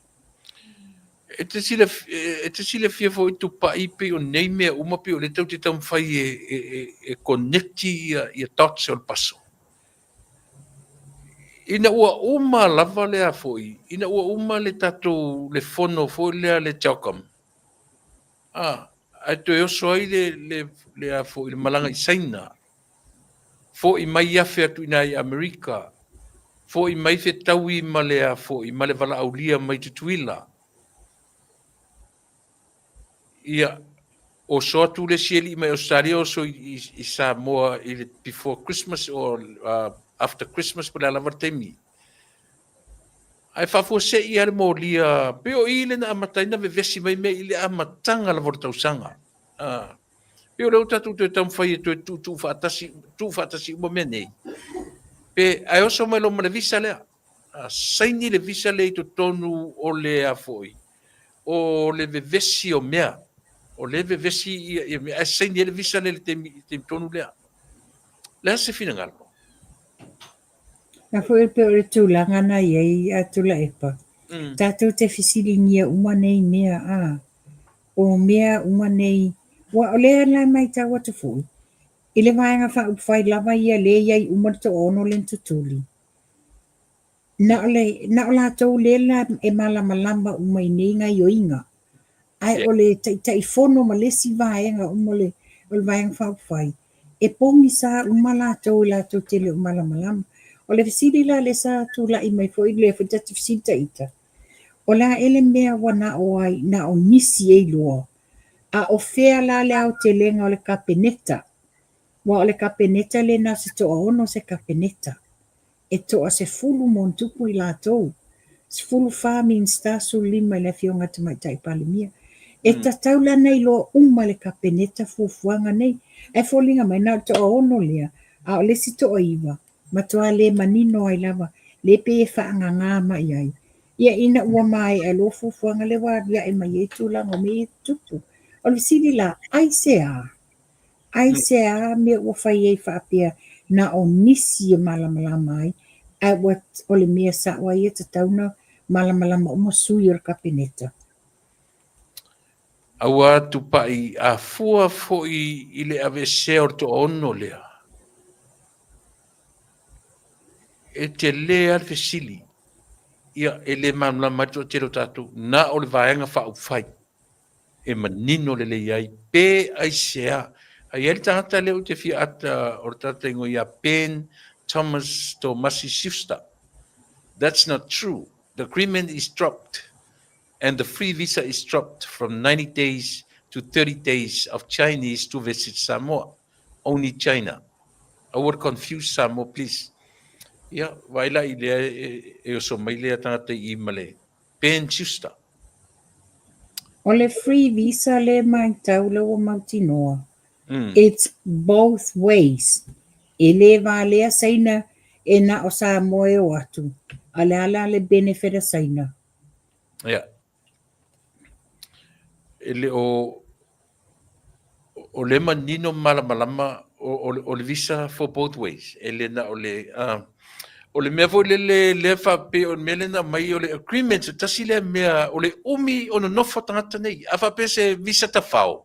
E te silafia, e te silafia foi Tupai pei o nei mea uma pei o lea tatou te taumafai e, e, e, e connect ia, ia dots o le puzzle. Ina ua uma lava lea foi, ina ua uma le tatou le fono foi lea le CHOGM, A, ae toe oso ai le, le, le, a foi, le malaga i Saina, fo'i mai afe atu i ina i Amerika, fo'i mai fetaui ma le a foi, ma le valaaulia mai Tutuila. Ia, oso atu le isi alii mai Ausetalia oso i, i, i Samoa i le before Christmas or after Christmas po o le a lava le taimi. Ae faafuasei lava le molia, pei o i le na amata ai na vevesi mai mea i le amataga lava o le tausaga. Ah, pei o lea ua tatou toe taumafai e toe tuutuu faatasi, tuu faatasi uma mea nei. Pe ae oso mai loa ma le visa lea. Ah, saini le visa lea i totonu o le a foi, o le vevesi o mea. O le vevesi ia, ia mea, ae saini ai le visa lea i le taimi, i le taimi tonu lea. O le a se finagalo? A foi pei o le tulaga na i ai a Tuilaepa, tatou te fesiligia uma nei mea, a, o mea uma nei, aua o lea la e matau atu foi, i le Vaega Faaupufai lava ia lea e i ai uma le toaono lea na tutuli, na o le, na o latou lea la e malamalama uma i nei gaioiga, ae o le Taitaifono ma le isi vaega uma o le, o le Vaega Faaupufai, e pogisa uma latou e latou te le o malamalama. O le fesili la lea sa tulai mai foi, lea foi ta te fesili ta ita, o le a ea le mea ua na o ai, na o nisi e iloa, a o fea la le aotelega o le Kapeneta? Aua o le Kapeneta lea na o se toaono se Kapeneta. E toa 10 ma ona tupu i latou, 14 Minisita, 15 i le Afioga i le Tamaitai Palemia. E tatau la ona iloa uma e le Kapeneta fuafuaga nei. Ae foliga mai na o le toaono lea, a o le isi toaiva, matua le manino ai lava, lea pei e faagagā mai ai. Ia ina ua maea loa fuafuaga lea ua aliae mai ai tulaga o mea ia e tutupu. O le fesili la, aisea? Aisea mea ua fai ai faapea na o nisi e malamalama ai, ae ua o le mea sao lava ia e tatau ona malamalama uma sui o le Kapeneta? Aua tupai a fua foi i le aveesea o le toaono lea. E tele lava le fesili, ia e le malamalama ai le toatele o tatou, na o le Vaega Faaupufai. e manino lelei ai pe aisea. Ai ai le tagata lea ou te fia ata o le tagata ingoa ia Ben Thomas Tomasi Schuster. That's not true. The agreement is dropped and the free visa is dropped from 90 days to 30 days of Chinese to visit Samoa. Only China. Aua le confuse Samoa please. Ia, vaai la i lea e oso mai lea tagata i i ma le Ben Schuster. O le free visa le maitau le ua mautinoa. It's both ways. E le valea Saina e na o Samoa e o atu, a le a la le benefit a Saina? Ia. E le o o le manino malamalama o le visa for both ways. E le na o le o le mea foi lele lea faapea o le mea lea na aumai o le agreement se tasi lea mea o le umi o nonofo tagata nei. A faapea se visa tafao,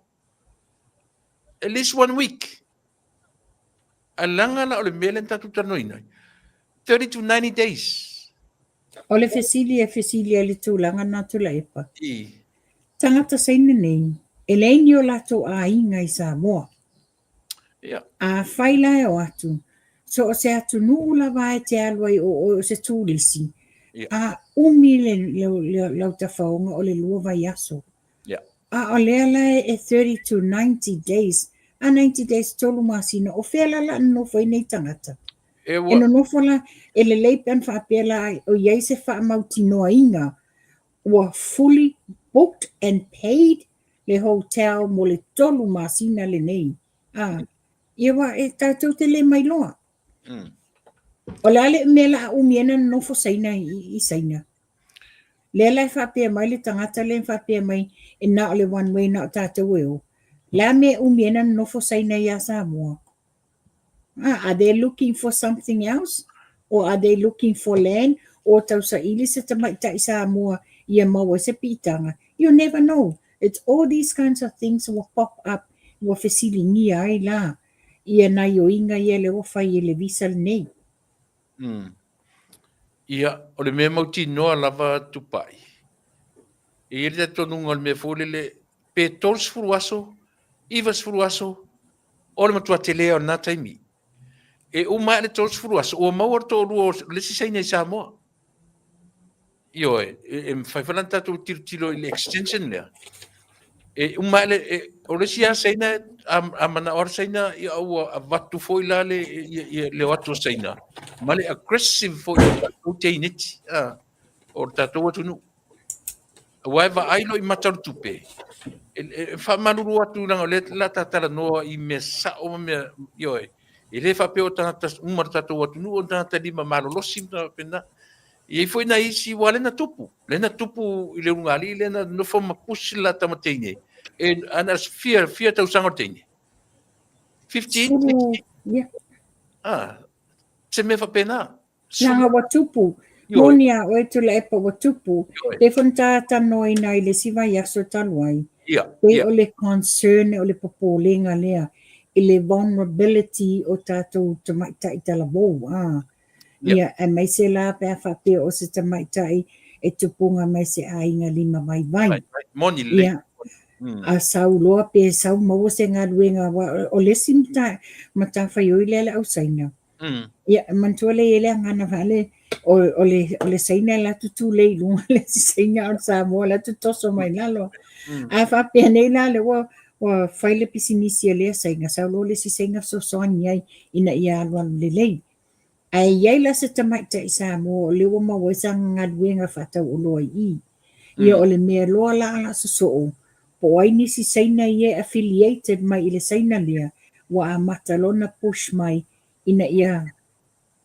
at least one week. Ae leaga la o le mea lea na tatou talanoaina ai, 30 to 90 days. O le fesili e fesili ai le tulaga na Tuilaepa. Tagata Saina nei, e leai ni o latou aiga i Samoa. Afai la e o atu, so o se atunuu lava e te alu ai o oe o se turisi, a umi le lau tafaoga o le 2 vaiaso. A o lea la e 30 to 90 days, a 90 days 3 masina, o fea la la nonofo ai nei tagata? E nonofo la, e lelei pe ana faapea la o i ai se faamautinoaina ua fully booked and paid le hotel mo le 3 masina lenei. A, ia aua e tatou te le mailoa. O le a le mea la a umi ai ona nonofo Saina i Saina? Lea la e faapea mai le tagata lea e faapea mai e na o le one way na o tatou e o. Le a mea e umi ai ona nonofo Saina ia Samoa? Ah, are they looking for something else? Or are they looking for land? Or tausaili se tamaitai Samoa ia maua ai se piitaga? You never know. It's all these kinds of things ua pop up, ua fesiligia ai la ia gaioiga ia lea ua fai e le visa lenei. Ia, o le mea mautinoa lava Tupai, e i ai le talitonuga o le mea foi lele, pe 30 aso, 90 aso, o le matua tele o lena taimi. E uma ae le 30 aso, ua maua le toalua o le isi Saina i Samoa. Ioe, e mafai foi la ona tatou tilotilo i le extension lea. E uma ae le, o le isi lava Saina, a manao lava le Saina, ia ua avatu foi la le, ia, le o atu o Saina, ma le aggressive foi o tatou teineti, o le tatou atunuu. Aua e vaai loa i mata o le tupe, e faamalulu atu leaga o lea o le a ta talanoa i mea sao ma mea, ioe, e le faapea o tagata uma o le tatou atunuu o tagata lima malolosi ma faapena. E i ai foi nai isi ua lea na tupu, lea na tupu i le ulugalii lea na nofo ma pusi le la tama teine, e ana fia, fia tausaga o le teine. 15, 16. Yeah. Ah, se mea faapena. Leaga ua tupu. Moni a oe Tuilaepa ua tupu. Pei foi ona ta talanoaina i le isi vaiaso talu ai. Pei o le concern o le popolega lea i le vulnerability o tatou tamaitai talavou. Ia, aemaise la pe a faapea o se tamaitai e tupuga mai se aiga lima vaivai. Moni lelei. Ia, a sau loa pe sau maua se galuega, aua o le isi matafaioi lea a le au Saina. Ia, e manatua lea e i ai le agana foi le, o le Saina e alu atu tulei i luga le isi Saina a o le Samoa e alu atu toso mai lalo. A faapea nei la lea ua fai le pisinisi a lea Saina, sau loa le isi Saina fesoasoani ai ina ia alualu lelei. Ae i ai la se tamaitai Samoa o lea ua maua ai sana galuega faatauoloa i i. Ia o le mea loa la a sosoo, po o ai nisi Saina ia e affiliated mai i le Saina lea, ua amata loa ona push mai ina ia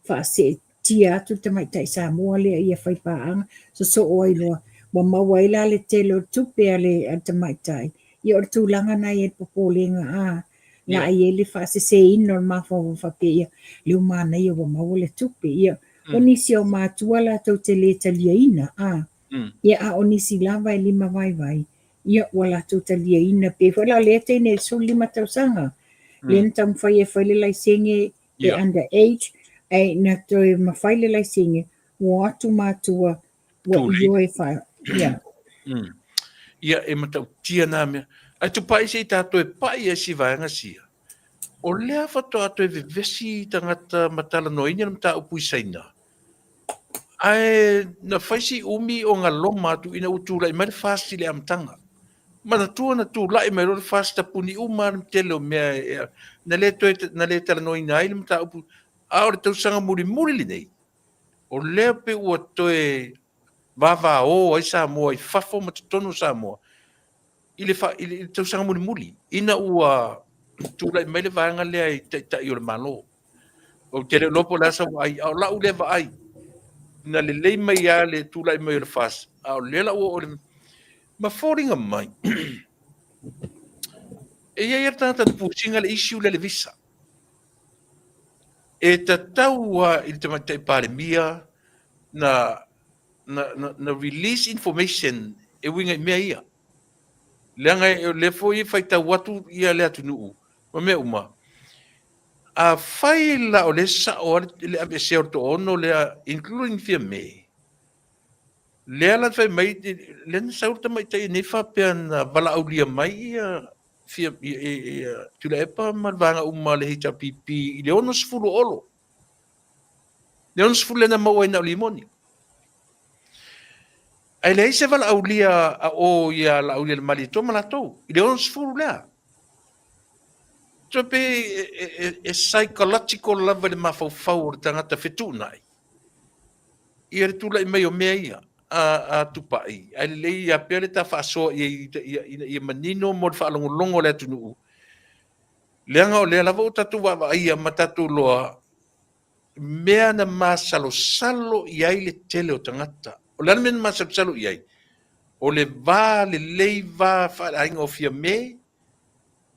faaseetia atu le tamaitai Samoa lea ia fai paaga, sosoo ai loa. Ua maua ai la le tele o tupe a le tamaitai. Ia o le tulaga na i ai le popolega a la i ai le faaseseina o le mafaufau faapea ia lea ua manaia ua maua le tupe. Ia o nisi o matua latou te le taliaina a ia a o nisi lava e lima vaivai ia ua latou taliaina pei foi la o lea teine e 15 tausaga lea na taumafai e fai le laisene e under age ae na toe mafai le laisene ua o atu matua ua ioe fa ia. Ia e matautia nā mea. Ae tupai se i tatou e pai ai si vaega sia. O lea faatoa toe vevesi tagata ma talanoaina le mataupu i Saina, ae na fai si umi o galoma atu ina ua tulai mai le FAST i le amataga. Manatua na tulai mai loa le FAST tapuni uma lava le tele o mea na le toe na le talanoaina ai le mataupu, a o le tausaga mulimuli lenei, o lea pei ua toe vavao ai Samoa i fafo ma totonu o Samoa i le, i le tausaga mulimuli ina ua tulai mai le vaega lea i taitai o le Malo. Ou te le iloa po o le a sau vaai, a o lau lea vaai, na lelei mai lava le tulai mai o le FAST, a o lea la ua oo i le ma foliga mai e i ai lava le tagata na pusiga le issue lea i le visa. E tatau lava i le Tamaitai Palemia na, na, na, na release information e uiga i mea ia. Leaga o lea foi e faitau atu ia le atunuu ma mea uma. Afai la o lea e sao lava le aveesea o le toaono lea, including Fiame, lea la na fai mai, lea na sau le tamaitai nei faapea na valaaulia mai ia Fia, ia, Tuilaepa ma le vaega uma a le HRPP i le 60 o Olo. Le 60 lea na maua ai na o Limoni. Ae leai se valaaulia a o ia Laaulialemalietoa ma latou i le 60 lea. So pe e psychological lava i le mafaufau o le tagata fetuunai ia le tulai mai o mea ia a Tupai, ae lelei lava pea le ta faasoa i ai ina ia manino mo le faalogologo a le atunuu, leaga o lea lava ua tatou vaavaaia ma tatou iloa mea na masalosalo i ai le tele o tagata. O le a le mea na masalosalo i ai? O le va lelei va faaleaiga o Fiame,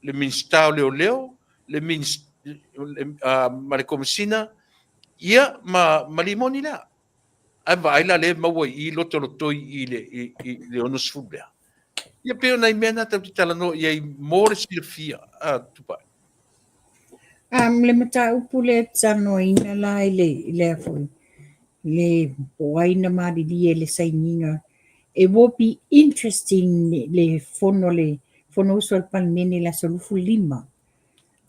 le Minisita o Leoleo, le ma le Komesina, ia ma, ma Limoni lea. Ae vaai la lea e maua i i lotolotoi i le, i, i le 60 lea. Ia pei o nai mea na tatou te talanoa i ai mo le silafia a Tupai. Le mataupu lea e talanoaina la i le, i lea foi, le po o ai na malilie i le sainiga. It will be interesting le fono le Fonousu a le Palemene i le aso 25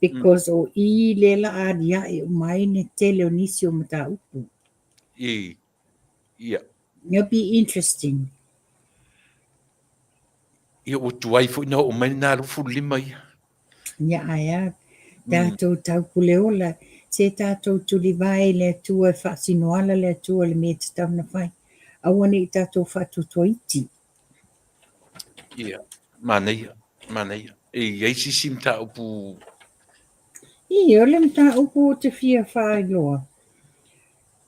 because o i lea la a aliae uma ai le tele o nisi o mataupu. I, ia. It'll be interesting. Ia ua tuai foi na oo mai lena 25 ia. Ia ae a, tatou taupule ola, se tatou tulivae i le Atua e faasino ala le Atua i le mea e tatau ona fai. Aua ne i tatou faatuatuaiti. Ia, manaia, manaia. E i ai se isi mataupu? I, o le mataupu ou te fia faailoa,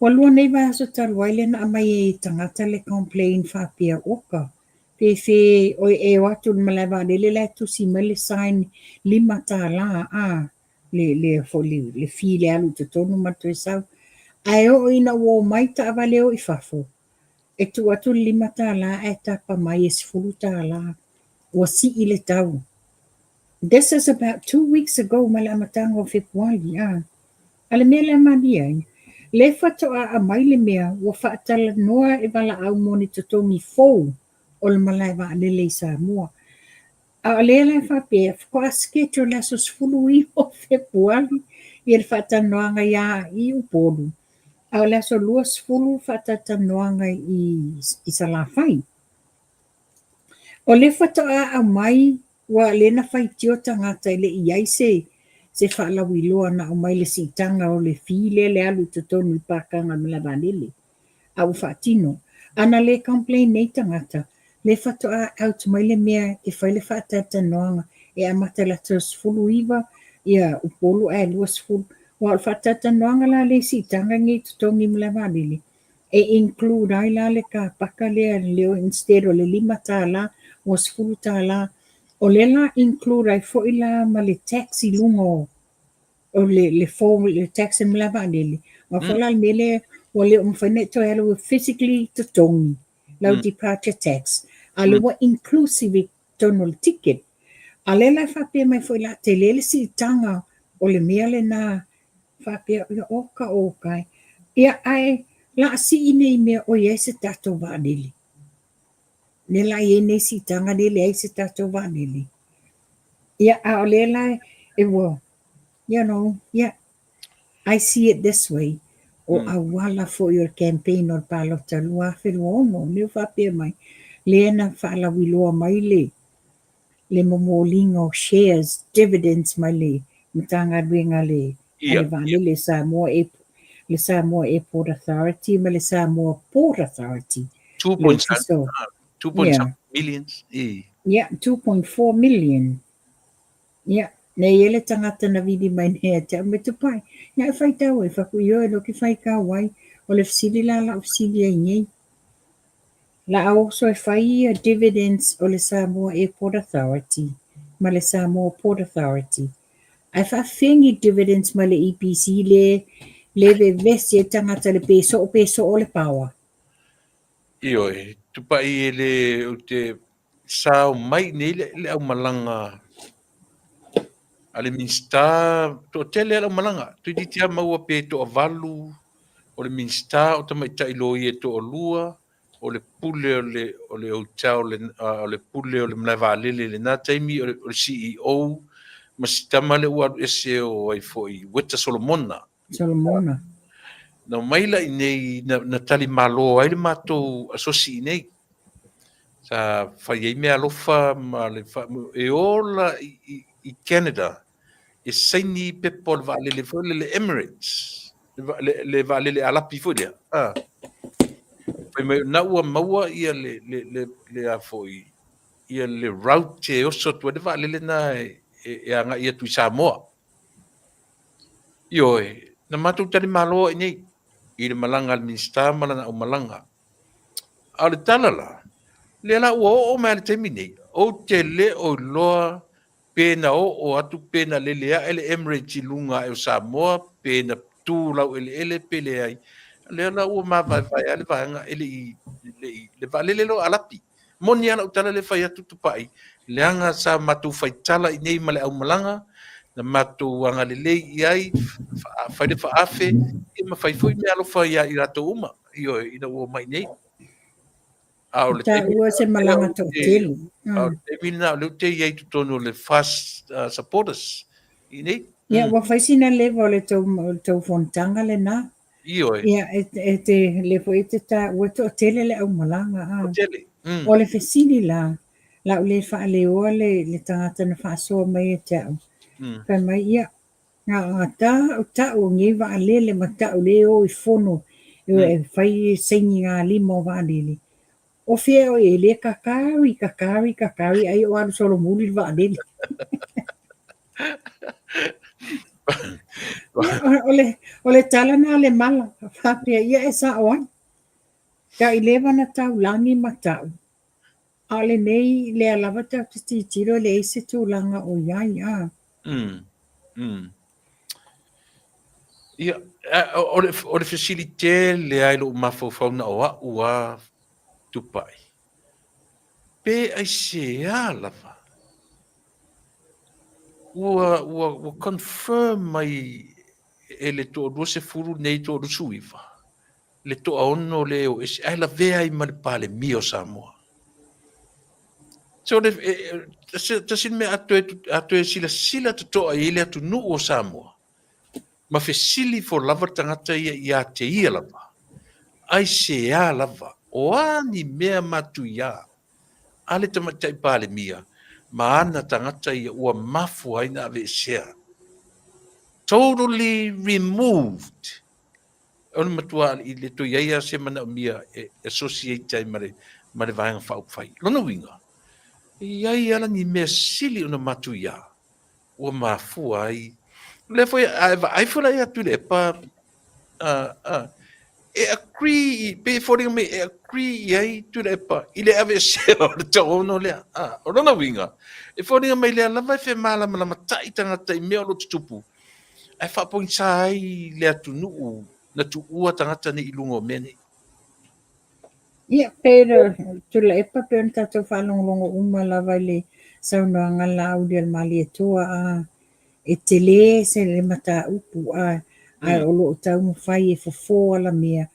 ua lua nei vaiaso talu ai lea na aumai ai e tagata le complain faapea, oka, Fefe oe e o atu i le malae vaalele la e tusi mai le sign $5 a le le foi le le fee le alu i totonu ma le toe sau. Ae oo ina ua omai taavale o i fafo, e tuu atu le $5 ae tapa mai e $10. Ua sii le tau. This is about 2 weeks ago mai le amataga o Fepuari, a. A le mea lea malie ai, lea faatoa aumai le mea ua faatalanoa e valaau mo ni totogi fou o le malae vaalele i Samoa. A o lea la e faapea, faatoa schedule le aso 19 o Fepuari ia le faatalanoaga ia i Upolu, a o le aso 20 faatalatalanoaga i Salafai. O lea faatoa aumai ua lea na faitio tagata e le i i ai se faalauiloa na aumai le siitaga o le fee lea le alu i totonu i pakaga o le malae vaalele a ua faatino. A na le complain nei tagata, lea faatoa out mai le mea e fai le faatalatalanoaga e amata i le aso 19 ia Upolu ae 20. Aua o le faatalatalanoaga la lea i siitaga nei i totogi i malae vaalele, e include ai la le kapaka lea leo instead o le $5 ua $10. O lea la include ai foi la ma le tax i luga o le form le tax e malae vaalele. Aua foi la le mea lea ua le o mafai ona e toe alu e physically totogi lau departure tax, a o lea ua inclusive i totonu o le ticket. A o lea la e faapea mai foi o le a tele le siitaga o le mea lena faapea, ia oka oka e. Ia ae la sii nei mea o i ai se tatou vaalele. Lea la i ai nei siitaga lea e leai se tatou vaalele. Ia a o lea la e ua You know, yeah. I see it this way, o auala foi o le campaign o le palota 2026, lea ua faapea mai, lea na faalauiloa mai le le momoliga o shares, dividends mai le Matagaluega a le a le Vaalele Samoa Airport, le Samoa Airport Authority ma le Samoa Port Authority. Le Ofisa o 2.7 millions. Yeah, 2.4 million. Ia, nei e le tagata na vili mai nei ia te au me Tupai. Ia e faitau ai, faku ioe loa ke faitau ai. O le fesili la lau fesili ai nei. La a oso e fai ia dividends o le Samoa Airport Authority ma le Samoa Port Authority. Ae faafefea ni dividends mai le EPC le le vevesi ai tagata le pe soo pe soo le power. Ioe, Tupai e le ou te sao mai nei le, le aumalaga a le Minisita, toatele le aumalaga, toeitiiti lava maua pe toavalu, o le Minisita, o tamaitai loia e toalua, o le pule o le, o le hotel, o le pule o le malae vaalele i lena taimi, o le, o le CEO, ma si tama lea ua alu ese o ai foi, Weta Solomona. Solomona. Na omai la i inei, na, na tali malo ai le matou asosi i inei. Sa fai ai meaalofa ma le fa, e ola i, i, i Canada, e saini pepa o le vaalele foi lea, le Emirates, le, le, le vaalele Alapi foi lea. Ah. Fai mai, na ua maua ia le, le, le, le a foi, ia le route e oso atu ai le vaalele na e, e, e agai atu i Samoa. Ioe, na matou tali malo ai nei i le malaga a le Minisita ma lana aumalaga. A o le tala la, lea la ua oo mai lava i le taimi nei, ou te le o iloa pe na oo atu pe na lele ae le Emirates i luga ae o Samoa, pe na tu laueleele pe leai. Lea la ua mavaevae lava le vaega e le i, le i, le vaalele lea o Alapi. Moni lava lau tala lea e fai atu Tupai, leaga sa matou faitala i inei ma le aumalaga, na matou agalelei i ai, fai le faaafe, ia ma fai foi meaalofa ia i latou uma, ioe, ina ua omai i inei. A o le taimi Taua se malaga toatele. A o le taimi lena o lea ou te i ai i totonu o le FAST supporters i inei. Ia, ua fai sina leva o le tou fonotaga lena. Ioe. Ia, e, e te, lea foi e te taua e toatele le aumalaga. A. Toatele. Mm. O le fesili la, la u le faaleoa le, le tagata na faasoa mai ia te au. Mm. Fai mai, ia, nga, nga ta au ta'u o nei vaalele ma ta'u le o i fono e, mm. e fai saini ngā lima o vaalele. O fea o e le kakari, kakari, kakari, ai o alu solomuli le vaalele. O le, o le tala na le mala, faapea ia e sa'o ai. Ka i leva na taulagi ma ta'u, a o lenei lea lava tatou te tilotilo e leai se tulaga o i ai, a. Mm. Mm. Ia, o le, o le fesili tele lava i lou mafaufau na o a'u a Tupai. Pe aisea lava ua, ua, ua confirm mai e le toalua sefulu nei toalusu iva le toaono le o ese ae lavea ai ma le Palemia o Samoa. So le, e, e, tasi le mea a toe, a toe silasila totoa i ai le atunuu o Samoa, ma fesili fo lava le tagata ia ia te ia lava, aisea lava, o a ni mea matuia a le Tamaitai Palemia ma ana tagata ia ua mafua ai na aveesea. Totally removed. O le matua i le toe i ai lava se manaomia e associate ai ma le, ma le Vaega Faaupufai. Lona uiga, e i ai ala ni mea sili ona matuia ua mafua ai. O lea foi, a e vaai foi la ia Tuilaepa, e agree, pei e foliga mai e agree i ai Tuilaepa i le aveesea o le toaono lea. O lona uiga, e foliga mai lea lava e femalamalamatai tagata i mea o lo o tutupu, ae faapogisa ai le atunuu na tuua tagata nei i luga o mea nei. Ia, pei Tuilaepa pei ona tatou faalogologo uma lava i le saunoaga a Laauli o le Malietoa, a e tele se le mataupu, a ae o lo o taumafai e fofo alamea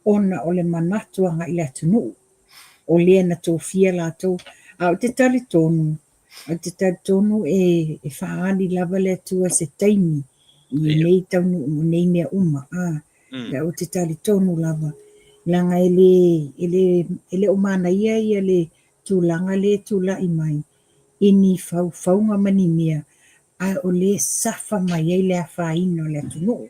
ona o le manatu agai i le atunuu, o lea na tofia latou. A ou te talitonu, ou te talitonu e, e faaali lava le Atua se taimi. i nei taunuu ma nei mea uma, a. Ia ou te talitonu lava, leaga e le, e le, e le o manaia ia le tulaga lea e tulai mai i ni faufauga ma ni mea, ae o lea e safa mai ai le afaina o le atunuu.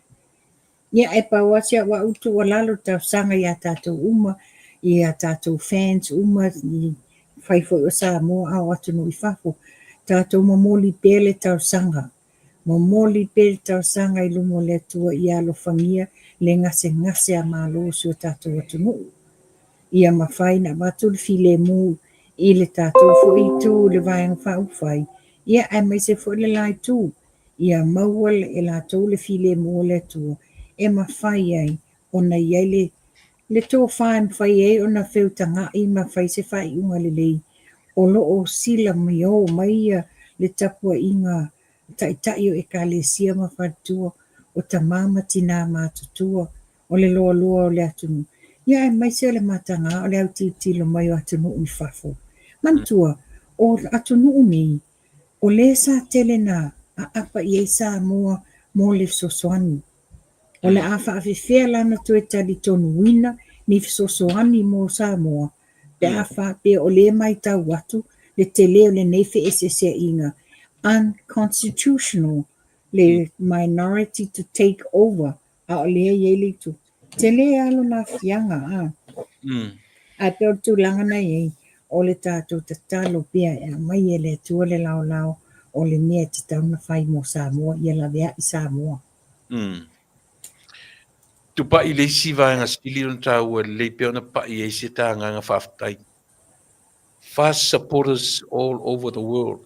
Ia, e pau lava si au au tuualalo talosaga ia tatou uma, i a tatou fans uma, i fai foi o Samoa a o atunuu i fafo, tatou momoli pea le talosaga, momoli pea le talosaga i luma o le Atua ia alofagia le gasegase a Malo o si o tatou atunuu. Ia mafai ona avatu le filemu i le tatou foi itu i le Vaega Faaupufai, ia aemaise foi le la itu. Ia maua e latou le filemu o le Atua e mafai ai ona i ai le le tofa e mafai ai ona feutaga'i ma fai se faaiuga lelei. O lo o silamiō mai ia le tapuaiga a Taitai o Ekalesia ma faletua, o tama ma tinā matutua, o le loaloa o le atunuu, ia aemaise o le matagā o le autilotilo mai o atunuu i fafo. Manatua, o atunuu nei, O lea sa tele na aapa i ai Samoa mo le fesoasoani. O le a faafefea la ona toe talitonuina ni fesoasoani mo Samoa pe a faapea o lea e matau atu le tele o lenei feeseeseaiga unconstitutional le minority to take over a o lea e i ai le itu. Tele lava lona aafiaga, a. Ae pei o le tulaga na i ai, o le tatou tatalo pea e aumai e le Atua le laolao o le mea e tatau ona fai mo Samoa, ia laveai Samoa. Tupai le isi vaega sili ona taua lelei pea ona pai ai se ta agaga faafetai. FAST supporters all over the world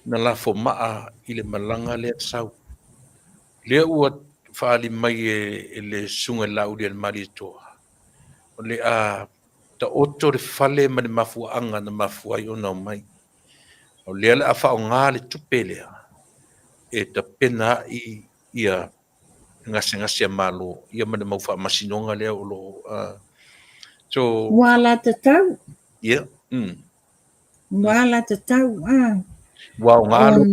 na lafo maa i le malaga lea sau. Lea ua faaali mai e le Susuga i le Laauli a le Malietoa, o le a taoto le fale ma le mafuaaga na mafua ai ona omai. O lea o le a faaaoga le tupe lea e tapena ai ia gasegase a Malo ia ma le mau faamasinoga lea o lo o so Ua alatatau. Ia. Ua alatatau, a. Ua aoga lou,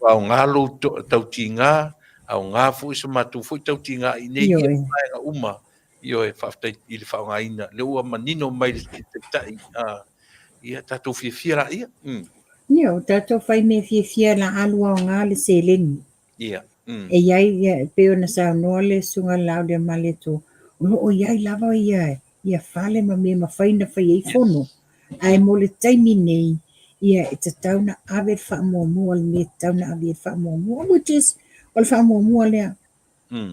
ua aoga lou tautiga, aoga foi so matou foi tautiga i nei ia vaega uma. Ioe, faafetai i le faaaogaina. Lea ua manino mai le Taitai, ia tatou fiafia laia. Ia, o tatou fai mea fiafia la alu aoga le seleni. Ia. E i ai, ia, e pei ona saunoa le Susuga i le Laaulialemalietoa, o lo o i ai lava ia, ia fale ma mea e mafai ona fai ai fono. Ae mo le taimi nei, ia e tatau ona ave le faamuamua i le mea e tatau ona ave i ai le faamuamua, which is, o le faamuamua lea.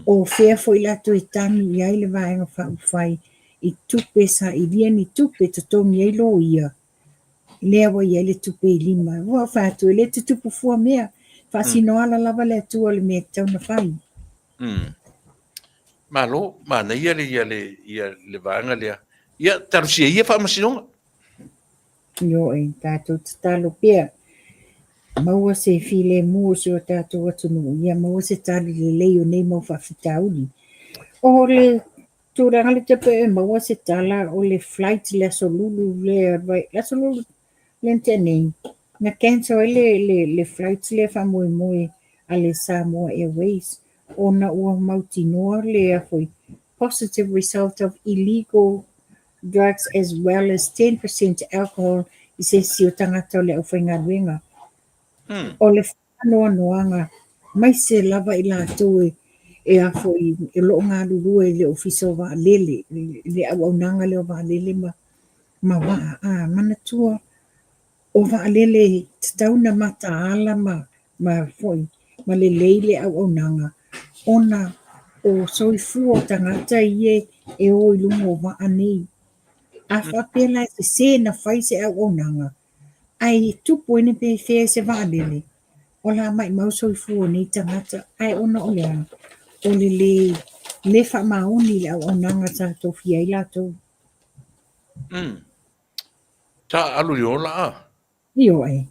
O fea foi la toe tagi i ai le Vaega Faaupufai i tupe sailia ni tupe e totogi ai loia, lea ua i ai le tupe i lima. Ua ou fai atu, e le tutupu fua mea. Faasino ala lava le Atua o le mea e tatau ona fai. Malo, manaia le, ia le, ia le vaega lea. Ia, talosia ia faamasinoga. Ioe, tatou tatalo pea. Maua se filemu o si o tatou atunuu, ia maua se tali lelei o nei mau faafitauli. O le tulaga lea te pei e maua se tala o le flight le Aso Lulu lea, le Aso Lulu lea na tea nei, na cancel ai le, le, le flight lea faamoemoe a le Samoa Airways ona ua mautinoa le foi positive result of illegal drugs as well as 10% alcohol i se isi o tagata o le aufaigaluega. O le faanoanoaga, aemaise lava i latou e e a foi o lo o galulue i le Ofisa o Vaalele, le auaunaga lea o vaalele ma ma vaa. A manatua o vaalele e tatau ona mataala ma ma foi ma lelei le auaunaga ona o soifua o tagata ia e o i luga o vaa nei. A faapea la e sese ona fai se auaunaga, Ae tupu ai ni pefea i se vaalele, o le a maimau soifua o nei tagata, ae ona o le a? O le lē lē faamaoni i le auaunaga sa tofia ai latou. Sa alu i ola a? Ioe.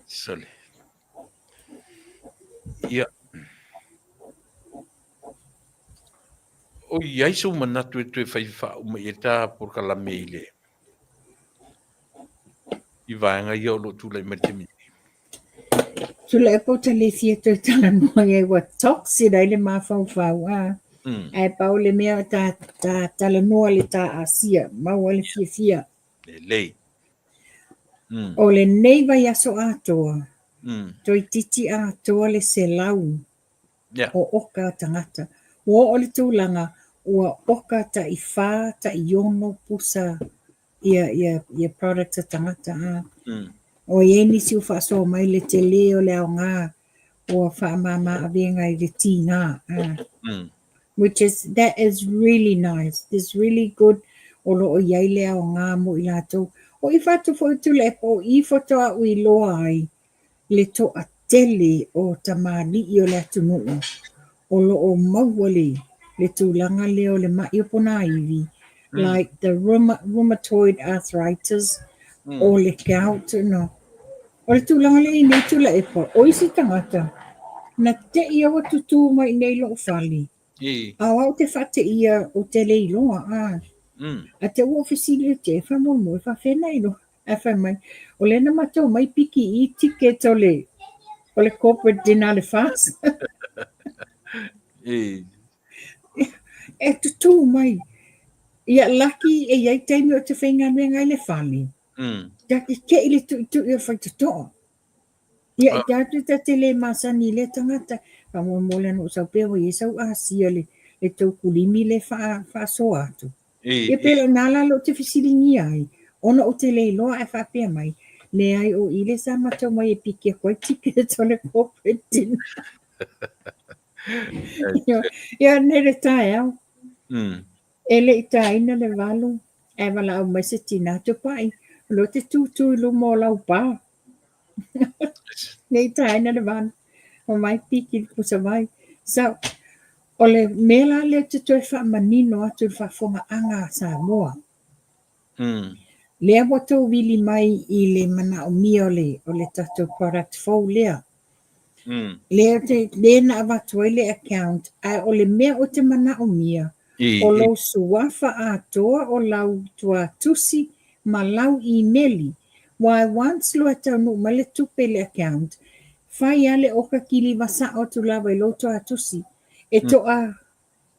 Sole. Ia. O i ai sou manatu e toe fai faauma i ai ta polokalame i le i vaega ia o lo o tulai mai i le taimi nei? Tuilaepa ou te le fia toe talanoa i ai ua toxic ai le mafaufau a. Ae pau le mea ta, ta talanoa le ta asia, maua ai le fiafia. Lelei. O lenei vaiaso atoa, toeitiiti atoa le 100 o oka a tagata. Ua oo i le tulaga ua oka tai fa, tai ono pusa ia, ia, ia products a tagata. A. Ua i ai nisi ua faasoa mai le tele o le aoga ua faamama avega i le tiga. A. Which is, that is really nice. It's really good o lo o i ai le aoga mo i latou. O i fatu foi Tuilaepa o i faatoa ou iloa ai le toatele o tamalii o le atunuu o lo o maua le le tulaga lea o le ma'i o ponaivi, like the rheumatoid arthritis o le gout, no. O le tulaga lea i nei Tuilaepa, o isi tagata, na te'i au ua tutū mai i nei lou fale, a o au ou te faateia ou te le iloa, a. Ae te ua ou fesili atu i ai, faamolemole, e faafefea ona e iloa? Ae fai mai, o lea na matou omai piki i ticket o le, o le corporate dinner a le FAST. E tutū mai. Ia laki e i ai taimi ou te faigaluega ai i le fale. Ta te te'i le tuitui o le faitotoa. Ia, e tatou ta te le masani i lea tagata. Faamolemole ana ou sau pea ua i ai sau asia le, le tou kulimi le faasoa atu. Ia pe le o na la lou te fesiligia ai, ona ou te le iloa ae faapea mai, leai o i le sa matou omai e piki atu ai ticket o le corporate dinner. Ia, nei le taeao. E le i taina le 8, ae valaau mai se tina, Tupai, o lea ou te tutu i luma o lau pa. Ne i taina le 8, omai piki le pusa vai. So, o le mea la lea ou te toe faamanino atu i le faafofogaaga a Samoa. Lea ua tou vili mai i le manaomia o le, o le tatou product fou lea. Lea, te, lea na avatu ai le account, ae o le mea ou te manaomia, o lou suafa atoa o lau tuatusi ma lau imeli. Why once loa e taunuu mai le tupe i le account, fai lava le oka kiliva sao atu lava i lou tuatusi. E toa,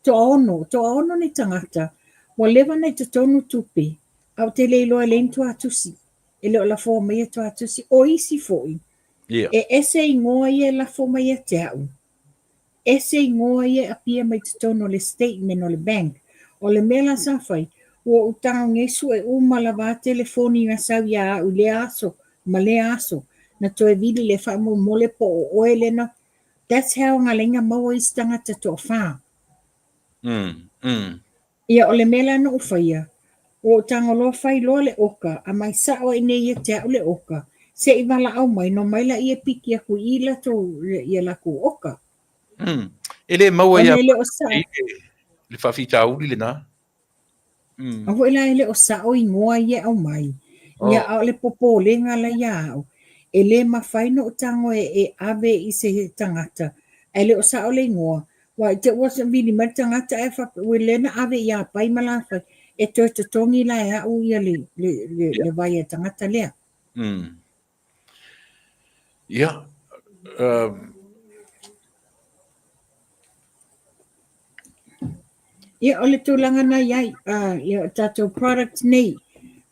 toaono, toaono ni tagata, ua leva ona i totonu tupe, ae ou te le iloa e leai ni tuatusi. E le o lafoa maia tuatusi. O isi foi, E ese igoa ia e lafo mai ia te au. Ese igoa ia e appear mai totonu o le statement o le bank. O le mea la sa fai, ua ou tago nei sue uma lava a telefoni na sau ia au i lea aso ma lea aso, na toe vili lea faamolemole po o oe lea na. That's how na ala ai na maua isi tagata toafa. Ia, o le mea la na ou faia, ua ou tago loa fai loa le oka, a mai sao ai nei ia te au le oka, se i valaau mai, no mai laia e piki aku i latou, ia lakou oka. E le maua Ona ia e le o sao. Le faafitauli lena. A foi la e le o sao igoa ia e aumai. Ia, a o le popolega la ia au, e le mafai ona ou tago e ave i se tagata, ae le o sao le igoa, Aua i te ua vili mai le tagata ae faapea, ua lea na ave ia Pai ma Lafai, e toe totogi la e au ia le, le, le, le vai a tagata lea. Ia, Ia, o le tulaga na i ai, ia, o tatou product nei,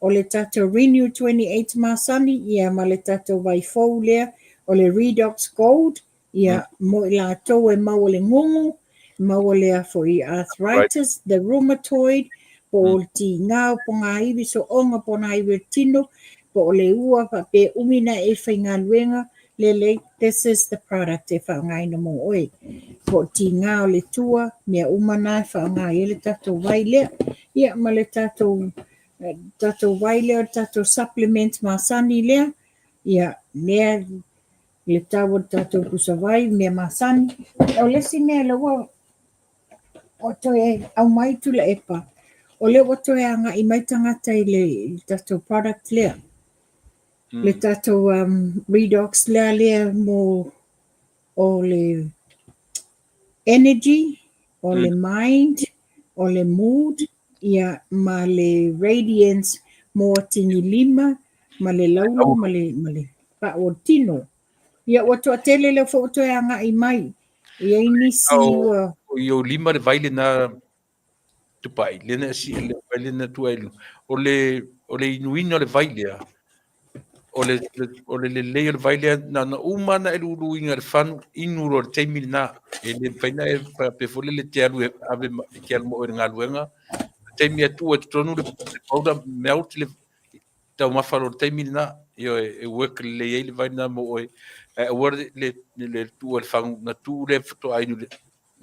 o le tatou Renew 28 masani, ia, ma le tatou vai fou lea, o le Redox Gold, Ia, mo i latou e maua le ngongo, maua le a foi arthritis, the rheumatoid, po o le tigā o pogāivi, soonga pogāivi o le tino, po o le ua faapea umi na e faigaluega, lelei, this is the product e faaaogaina mo oe. Po o le tigā o le tua, mea uma na e faaaoga i ai le tatou vai lea. Ia, ma le tatou, tatou vai lea o le tatou supplement masani lea, ia, lea le tau o le tatou pusa vai, mea masani. O le isi mea lea ua ua toe aumai Tuilaepa, o lea ua toe agai mai tagata i le tatou product lea, le tatou redox lea lea mo o le energy, o le mind, o le mood, ia ma le radiance mo atigi lima ma le laulu ma le, ma le pa'u o le tino. Ia ua toatele lea foi ua toe agai mai. E i ai nisi ua... O i ou lima le vai lena Tupai, lena e si le vai lena tua i O le, o le inuina o le vai lea, o le, o le lelei o le vai lea, na ona uma na e luluina le fanu, inu loa i le taimi lena. E le mafai na e faapea foi lele e te alu e ave e te alu ma oe i le galuega. Le taimi e tuu ai i totonu le powder, melt le taumafa loa i le taimi lena. Ioe, e work lelei ai le vai lena mo oe. Ae aua le, le, le tuua i le fagu, na tuu lea faatoa inu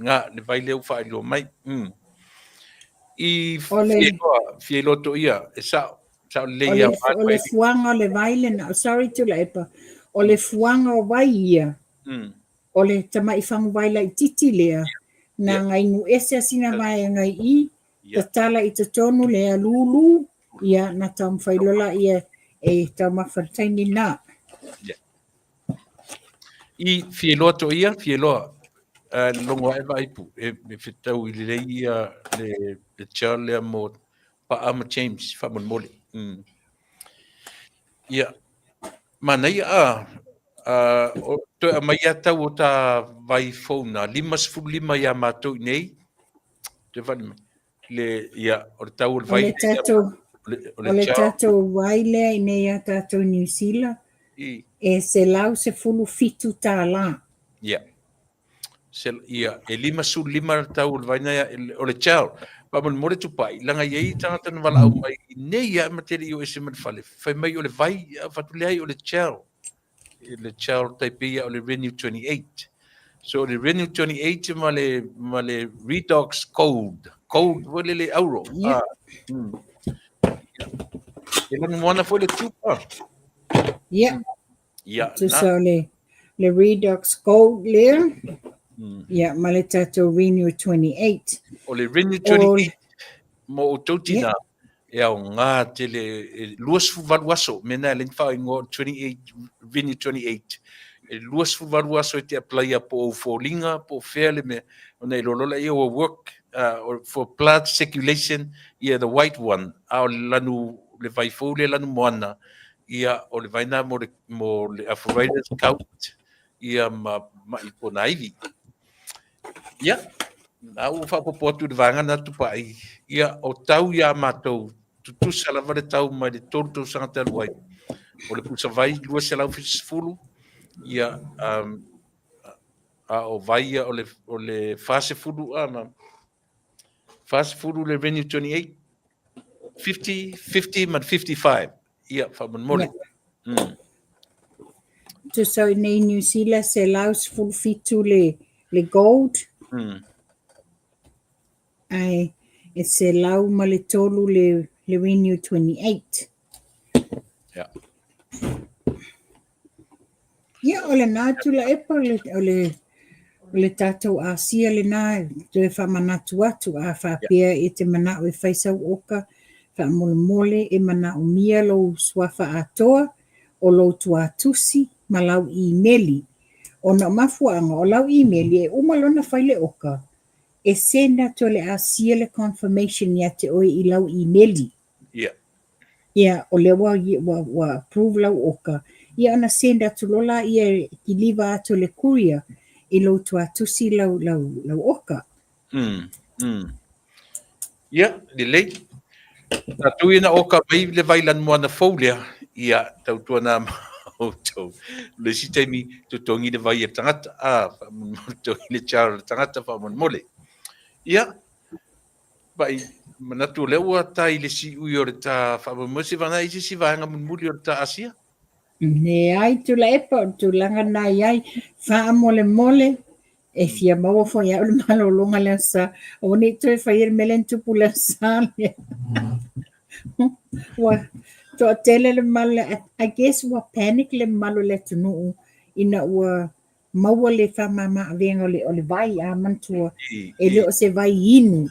Nga, le vai lea ua faailoa mai. Mm. I fia fia iloa to ia, e sao, sao lelei ia O le fuaga o le vai lena, oh, sorry Tuilaepa, o le fuaga o vai ia, o le tamai faguvai laitiiti lea, na yeah. inu ese a sina vaega i i, yeah. tatala i totonu lea lulu, ia na taumafai loa laia e taumafa i le taimi lena. Yeah. I fia iloa to ia, fia iloa. Logo ae vaaipu, e fetau i lelei ia le, le gel lea mo Paa ma James, faamolemole. Mm. Ia, manaia a, o, toe aumai ia tau o ta vai fou na, 55 ia mātou i nei, toe whali mai. Le, ia, o le tau o le vai. O le tatou, o le, o le tatou vai lea i nei a tatou New Zealand, I. e $117. Ia. Se, ia, e 55 le tau o le vai na, o le gel. Faamolemole Tupai, leaga e i ai tagata na valaau mai i nei lava ma te le i o ese ma le fale, fai mai o le vai, a fai atu leai o le gel. Le gel tai pei ia o le Renew 28. So o le Renew 28 ma le, ma le Redox Gold, gold foi lele auro. Yeah. Ah, mm. E lanu moana foi le tube. Ah. Yeah. Yeah. Tusa o le, le Redox Gold lea. Yeah, ma le tatou Renew 28. O le Renew 28 mo outou tina, e aoga tele, e 28 aso, mea na e ala ai ona faaigoa o 28, Renew 28. E 28 aso e te apply po o ou foliga, po o fea le mea, ona e iloa loa lea ua work uh, for blood circulation, yeah, the white one, a o le lanu, le vai fou lea lanu moana, ia, o le vai na mo le, mo le arthritis, gout, ia ma ma'i ponaivi. Ia, na ua faaopoopo atu i le vaega na Tupai, ia, o tau iā matou, tutusa lava le tau mai le 3 tausaga talu ai. O le pusa vai 270, ia, um, a o vai ia o le, o le 40, a, ma, 40 le Renew 28, 50, 50 ma le 55. Ia, faamolemole. Yeah. Mm. Tusa i nei New Zealand, 117 le, le gold. Mm. Ae, e 103 le, le Renew 28. Yeah. Ia, o lena Tuilaepa, o le, o le, o le tatou Asia lena e toe faamanatu atu, a faapea e te manao e fai sau oka, faamolemole e manaomia lou suafa atoa, o lou tuatusi ma lau imeli. Ona o mafuaaga, o lau imeli e uma loa ona fai le oka, e send atu e le Asia le confirmation ia te oe i lau imeli. Ia. Ia, o lea ua, ua, ua approve lau oka, ia ona send atu loa laia e kiliva atu e le courier i lou tuatusi lau, lau, lau oka. Mm, mm. Ia, lelei. Tatou ia na oka mai le vai lanumoana fou lea, ia, tautuana ma outou. Le isi taimi, totogi le vai a le tagata, a, faamolemole, totogi le charge a le tagata, faamolemole. Ia, Pai, manatu o lea ua ta i le siui o le ta faamoemoe se vana i se isi vaega mulimuli o le ta Asia? Leai Tuilaepa, o le tulaga lena e i ai, faamolemole, e fia maua foi e au le malologa le Aso Sa, aua ne i toe faia le mea lea na tupu i le Aso Sa lea. Ua toatele le mamalu, I guess ua panic le mamalu o le atunuu ina ua maua le faamama-avega o le, o le vai, a manatua, e le o se vai inu.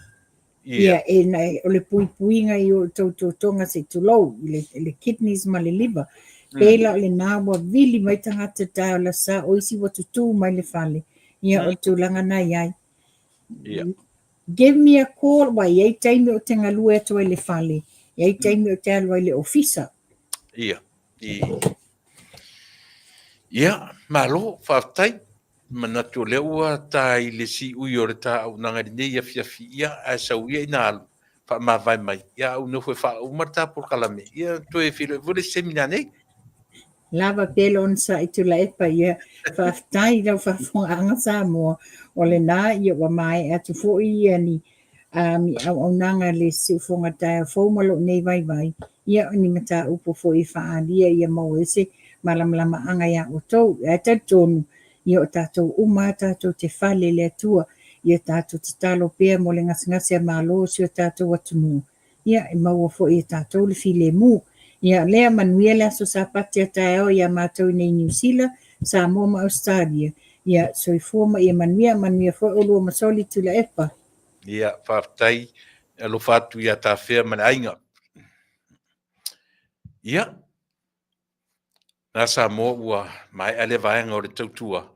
Ia, e, na, o le puipuiga i o outou totoga se i tulou, i le, i le kidneys ma le liver. Pei la o lena ua vili mai tagata taeao o le Aso Sa, o isi ua tutū mai le fale. Ia, o le tulaga na i ai. Give me a call, aua e i ai taimi ou te galue atu ai i le fale, e i ai taimi ou te alu ai i le ofisa. Ia. I. Ia, malo, faafetai. Manatu o lea ua ta i le siui o le ta auaunaga i lenei afiafi, ia, ae sau ia ina alu, faamavae mai, ia a ou nofo e faauma le ta polokalame, ia toe feiloai foi le isi taimi nanei. Lava pea le onosai Tuilaepa, ia faafetai i lau faafofogaaga Samoa, o lena ia ua maea atu foi ia ni ni auaunaga le siufofoga taeao fou ma lou nei vaivai, ia o ni mataupu foi e faaalia ia maua ai se malamalamaaga ia outou. Ae talitonu, ia o tatou uma lava tatou te fale i le Atua, ia tatou tatalo pea mo le gasegase a Malo o si o tatou atunuu, ia e maua foi e tatou le filemu. Ia lea manuia le aso Sapati a taeao ia matou i nei Niu Sila, Samoa ma Ausetalia. Ia soifua ma ia manuia, manuia foi oulua ma Soli Tuilaepa. Ia, faafetai. Alofa atu ia Tafea ma le aiga. Ia, na Samoa ua maea lea vaega o le tautua,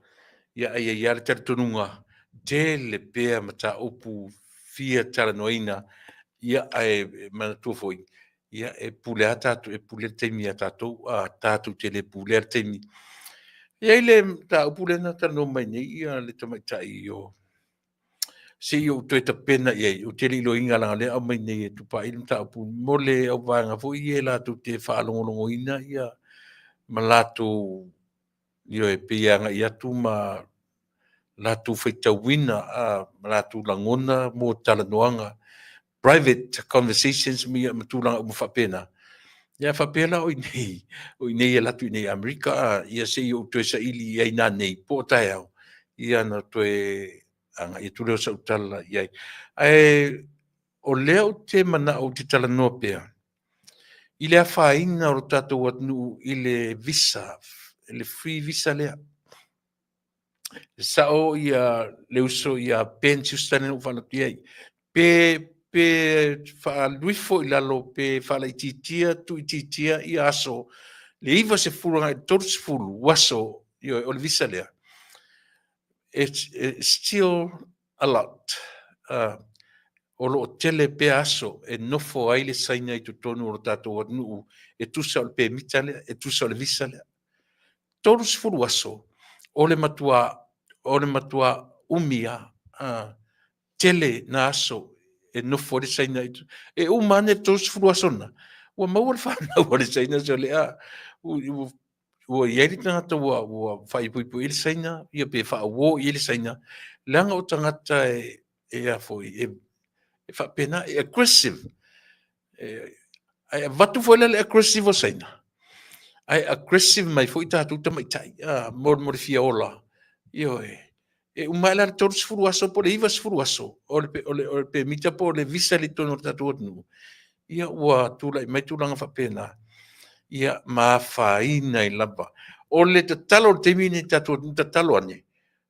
ia ae i ai lava le talitonuga, tele pea mataupu fia talanoaina, ia ae manatua foi, ia e pule lava tatou, e pule le taimi ia tatou, a tatou te le pulea le taimi. E i ai le mataupu lea na talanoa mai nei ia le tamaitai o se i ou toe tapena i ai, ou te le i iloaina leaga o lea e aumai nei e Tupai le mataupu mo le auvaega foi ia latou te faalogologoina ia ma latou, ioe, pei e agai atu ma latou faitauina ma latou lagona mo talanoaga, private conversations ma tulaga uma faapena. Ia faapea la o i inei, o i inei e alu atu i inei i Amerika, ia se i ou toe saili i ai nanei po o taeao, ia ona toe agai atu lea o sau tala i ai. Ae o lea ou te manao ou te talanoa pea i le afaina o le tatou atunuu i le visa, le free visa lea. E sao ia le uso ia Ben Schuster lea na ou faalogo i ai, pe pe faaalu ifo i lalo pe faalaitiitia, tuuitiitia ia aso le 90 agai i le 30 aso, ioe, o le visa lea. It's still a lot. O lo o tele pea aso e nofo ai le Saina i totonu o le tatou atunuu e tusa o le pemita lea, e tusa o le visa lea. 30 aso, o le matua, o le matua umi lava, tele na aso e nofo ai le Saina. E uma ane le 30 aso na, ua maua le fanau a le Saina sole, a, ua i ai le tagata ua, ua faaipoipo i ai le Saina, ia pe faauo i ai le Saina, leaga o tagata e, e a foi, e, e faapena, e aggressive. E, ae avatu foi la le aggressive o Saina, ae aggressive mai foi tatou tamaitai, a, mo, mo le fia ola. Ioe. E uma ae la le 30 aso po o le 90 aso o le, o le, o le pemita po o le visa i totonu o le tatou atunuu, ia ua tulai mai tulaga faapena, ia ma afaina ai lava. O le tatalo o le taimi lenei i le tatou atunuu, tatalo ane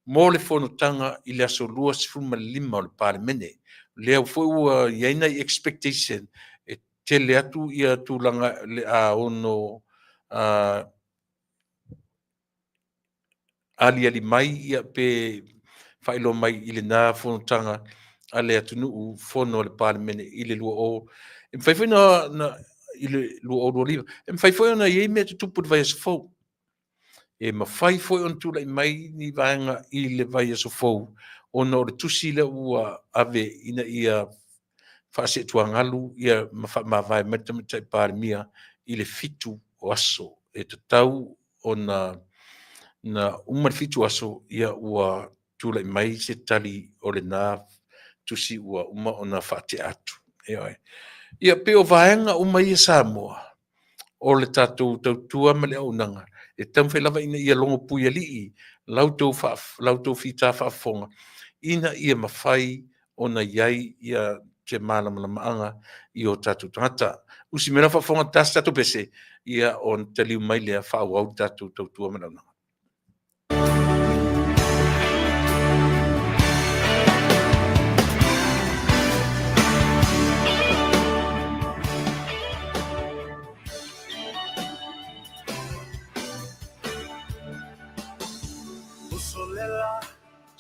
mo le fonotaga i le aso 25 o le Palemene. O lea foi ua i ai nai expectation e tele atu ia tulaga le a ono aliali mai ia pe faailoa mai i lena fonotaga a le atunuu fono a le Palemene i le 20 e mafai foi na i le 2025 e mafai foi ona i ai mea tutupu i le vaiaso fou. E mafai foi ona tulai mai ni vaega i le vaiaso fou ona o le tusi lea ua ave ina ia faaseetuagalu ia ma faamavae mai le Tamaitai Palemia i le 7 o aso. E tatau ona na uma le 7 aso ia ua tulai mai se tali o lena tusi ua uma ona faatea atu. Ioe. Ia pei o vaega uma ia Samoa o le tatou tautua ma le auaunaga e taumafai lava ina ia logo puialii la outou fita faafofoga ina ia mafai ona i ai ia se malamalamaaga i o tatou tagata. Usi mai lau faafofoga, ta se tatou pese, ia ona taliu mai lea faaauau le tatou tautua ma le auaunaga.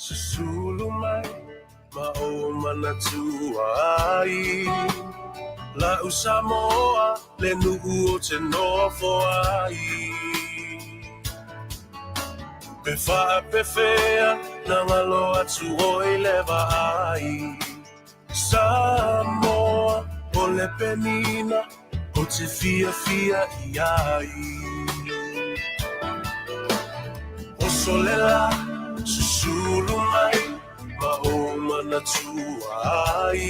Susulu mai ma ou manatua ai La'u Samoa le nuu ou te nofo ai. Pe faapefea na galo atu oe i le vaai. Samoa o le penina ou te fiafia i ai. Oso le la, susulu mai ma ou manatua ai.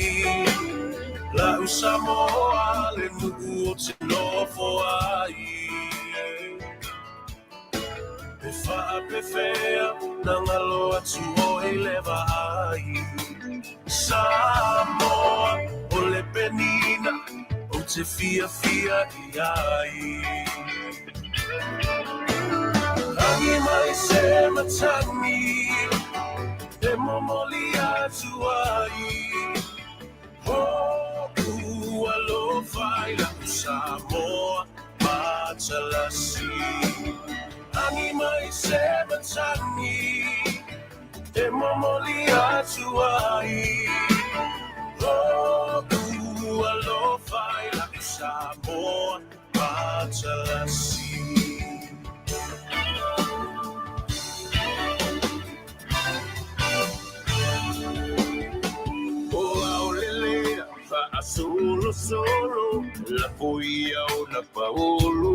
La'u Samoa le nuu ou te nofo ai. Pe faapefea na galo atu oe i le vaai. Samoa o le penina ou te fiafia i ai. Agi mai se matagi e momoli atu ai. Ho'u alofa i la'u Samoa matalasi. Agi mai se matagi e momoli atu ai. Ho'u alofa i la'u Samoa matalasi. O aolelea faasolosolo lafo ia ona paolo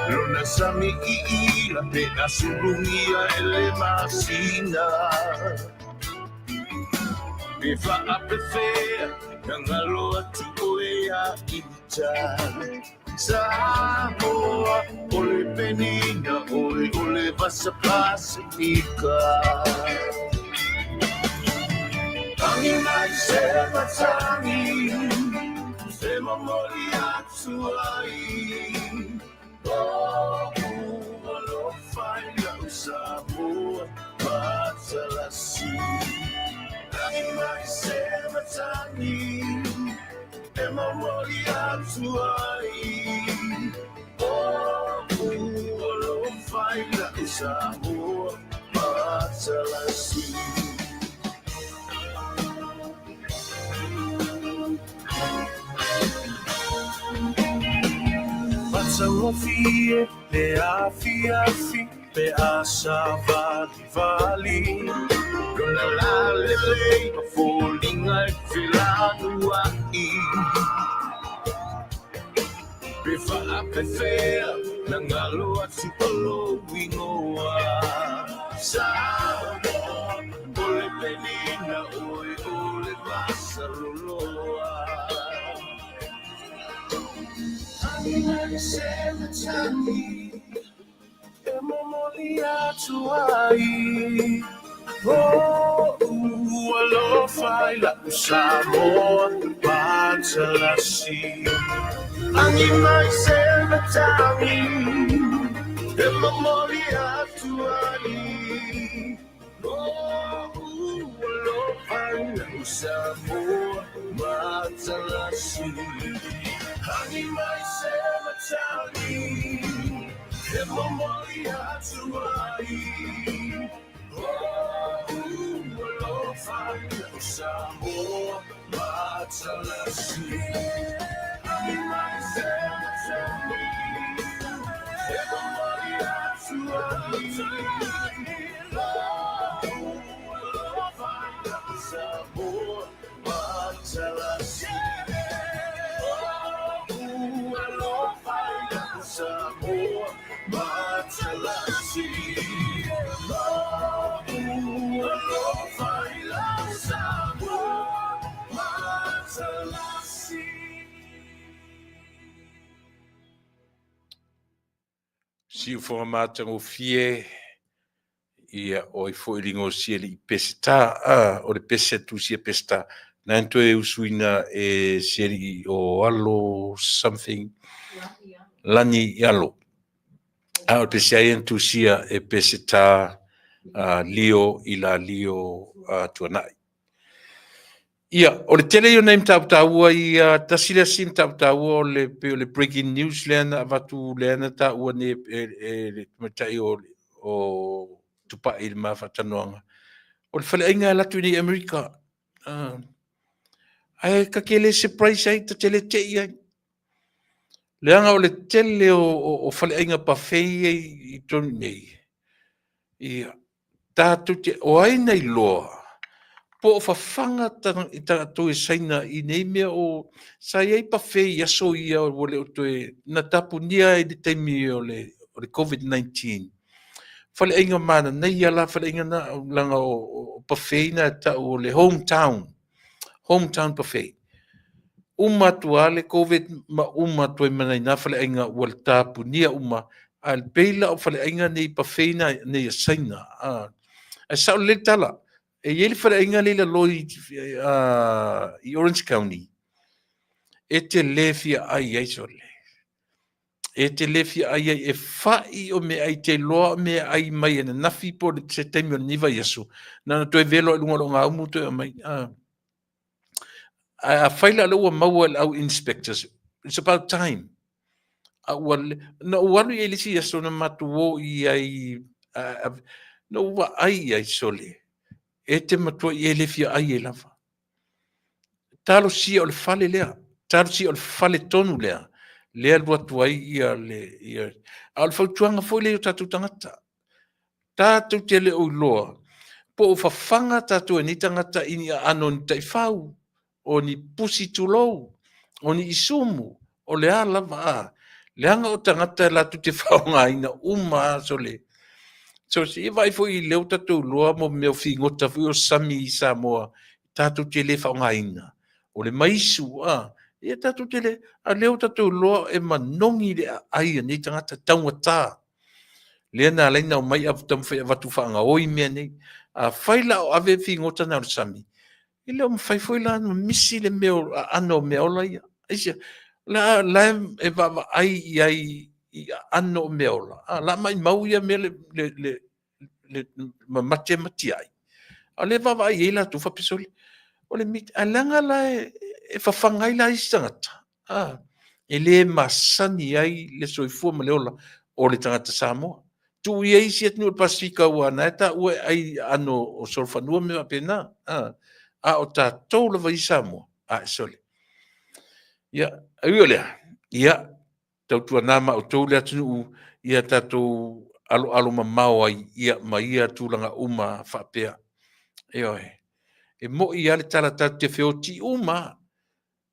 lona sami iila pe a sulugia e le masina pe faapefea na galo atu oe ia ita Samoa o le penina oe o le vasa Pasifika. Agi mai se matagi e momoli atu ai. O'u alofa i la'u Samoa matalasi. Agi mai se matagi e momoli atu ai. O'u alofa i la'u Samoa matalasi. Matagofie le afiafi pe a savalivali. Lona lalelei ma foliga e felanua'i. Pe faapefea na galo atu o lou igoa. Samoa o le penina oe o le vasaloloa. Agi mai se matagi e momoli atu ai. O'u alofa i la'u Samoa matalasi. Agi mai se matagi e momoli atu ai. O'u alofa i la'u Samoa matalasi. Agi mai se matagi e momoli atu ai. O'u alofa i la'u Samoa matalasi. Agi mai se matagi e momoli atu ai. O'u alofa i la'u Samoa matalasi. O'u alofa i la'u Samoa matalasi. O'u alofa i la'u Samoa matalasi. Siufoga matagofie ia oi foi ligosia le i Peseta, a o le pese tusia Peseta. Na toe usuina e seri o alo something lani i alo. A o le pese ai tusia e Peseta lio i la lio tuanai. Ia, o le tele ia o nai mataupu taua ia, tasi le asi mataupu taua o le pei o le breaking news lea na avatu lea na taua nei e le tamaitai o Tupai i le ma faatalanoaga. O le faleaiga e alu atu i nei Amerika. Ae ta te le surprise ai, ta te le te'i ai. Leaga o le tele o faleaiga buffet ia i totonu i nei. Ia, tatou te, o ai na iloa, po o fafaga i tatou e Saina i nei mea o, sa i ai buffet i aso ia ua le o toe, na tapunia ai i le taimi o le, o le COVID-19. Faleaiga mananaia la faleaiga na, leaga o buffet na e tau o le hometown, hometown buffet. Uma atu lava le Covid ma uma atu ai ma nai na faleaiga ua tapunia uma, ae pei la o faleaiga nei buffet na nei a Saina. Ae sao lelei le tala, e i ai le faleaiga lea i lalo i Orange County, e te le fia ai ai sole. E te le fia ai ai, e fai o meaai, te iloa o meaai mai ananafi po o se taimi o lenei vaiaso, na ona toe velo lava i luga o le ogaumu toe aumai. Ae afai la o lea ua maua e le au inspectors, it's about time. A ua, na ou alu i ai i le isi aso na matou o i ai, na ou vaai i ai sole, e te matuai e le fia ai ai lava. Talosia o le fale lea, talosia o le fale tonu lea, lea alu atu ai ia le, ia, a o le fautuaga foi lea i o tatou tagata, tatou te le o iloa po o fafaga tatou e nei tagata i ni aano o ni taifau, o ni pusi tulou, o ni isumu, o le a lava a, leaga o tagata latou te faaaogaina uma a sole. So, se i vaai foi i lea ua tatou iloa mo mea o figota foi o sami i Samoa, tatou te le faaaogaina. O le maisu, a, ia tatou te le, a lea ua tatou iloa e manogi le aai a nei tagata, taugata. Lea na ala ai ona omai taumafai e avatu faagaoi mea nei. Afai la o ave figota na o le sami, e le o mafai foi la ona misi le mea o aano o meaola ia. Aisea? La, la e vaavaai i ai i aano o meaola, a, la maimau ia mea le, le, le, le mamate ma tiai. A o lea e vaavaai i ai latou faapea, sole, o le miti, ae leaga la e fafaga ai la isi tagata, a, e le masani ai le soifua ma le ola o le tagata Samoa. Tuu ia isi atunuu o le Pasefika aua na e taua e ai aano o solofanua ma mea faapena, a, a o tatou lava i Samoa, a e sole. Ia, e ui o lea, ia, tautuana ma outou le atunuu ia tatou aloalo mamao ai ia ma ia tulaga uma faapea. Ioe. E moi lava le tala tatou te feoti uma lava.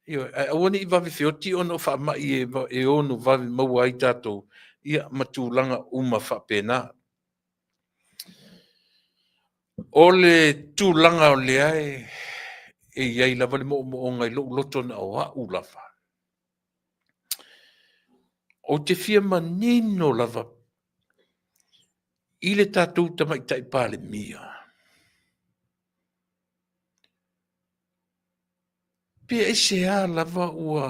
Ioe. Ae aua ne i vave feoti ona o faamai e ono vave maua ai tatou ia ma tulaga uma faapena. O le tulaga o lea e i ai lava le moomooga i lou loto na o au lava. Ou te fia manino lava i le tatou Tamaitai Palemia. Pe aisea lava ua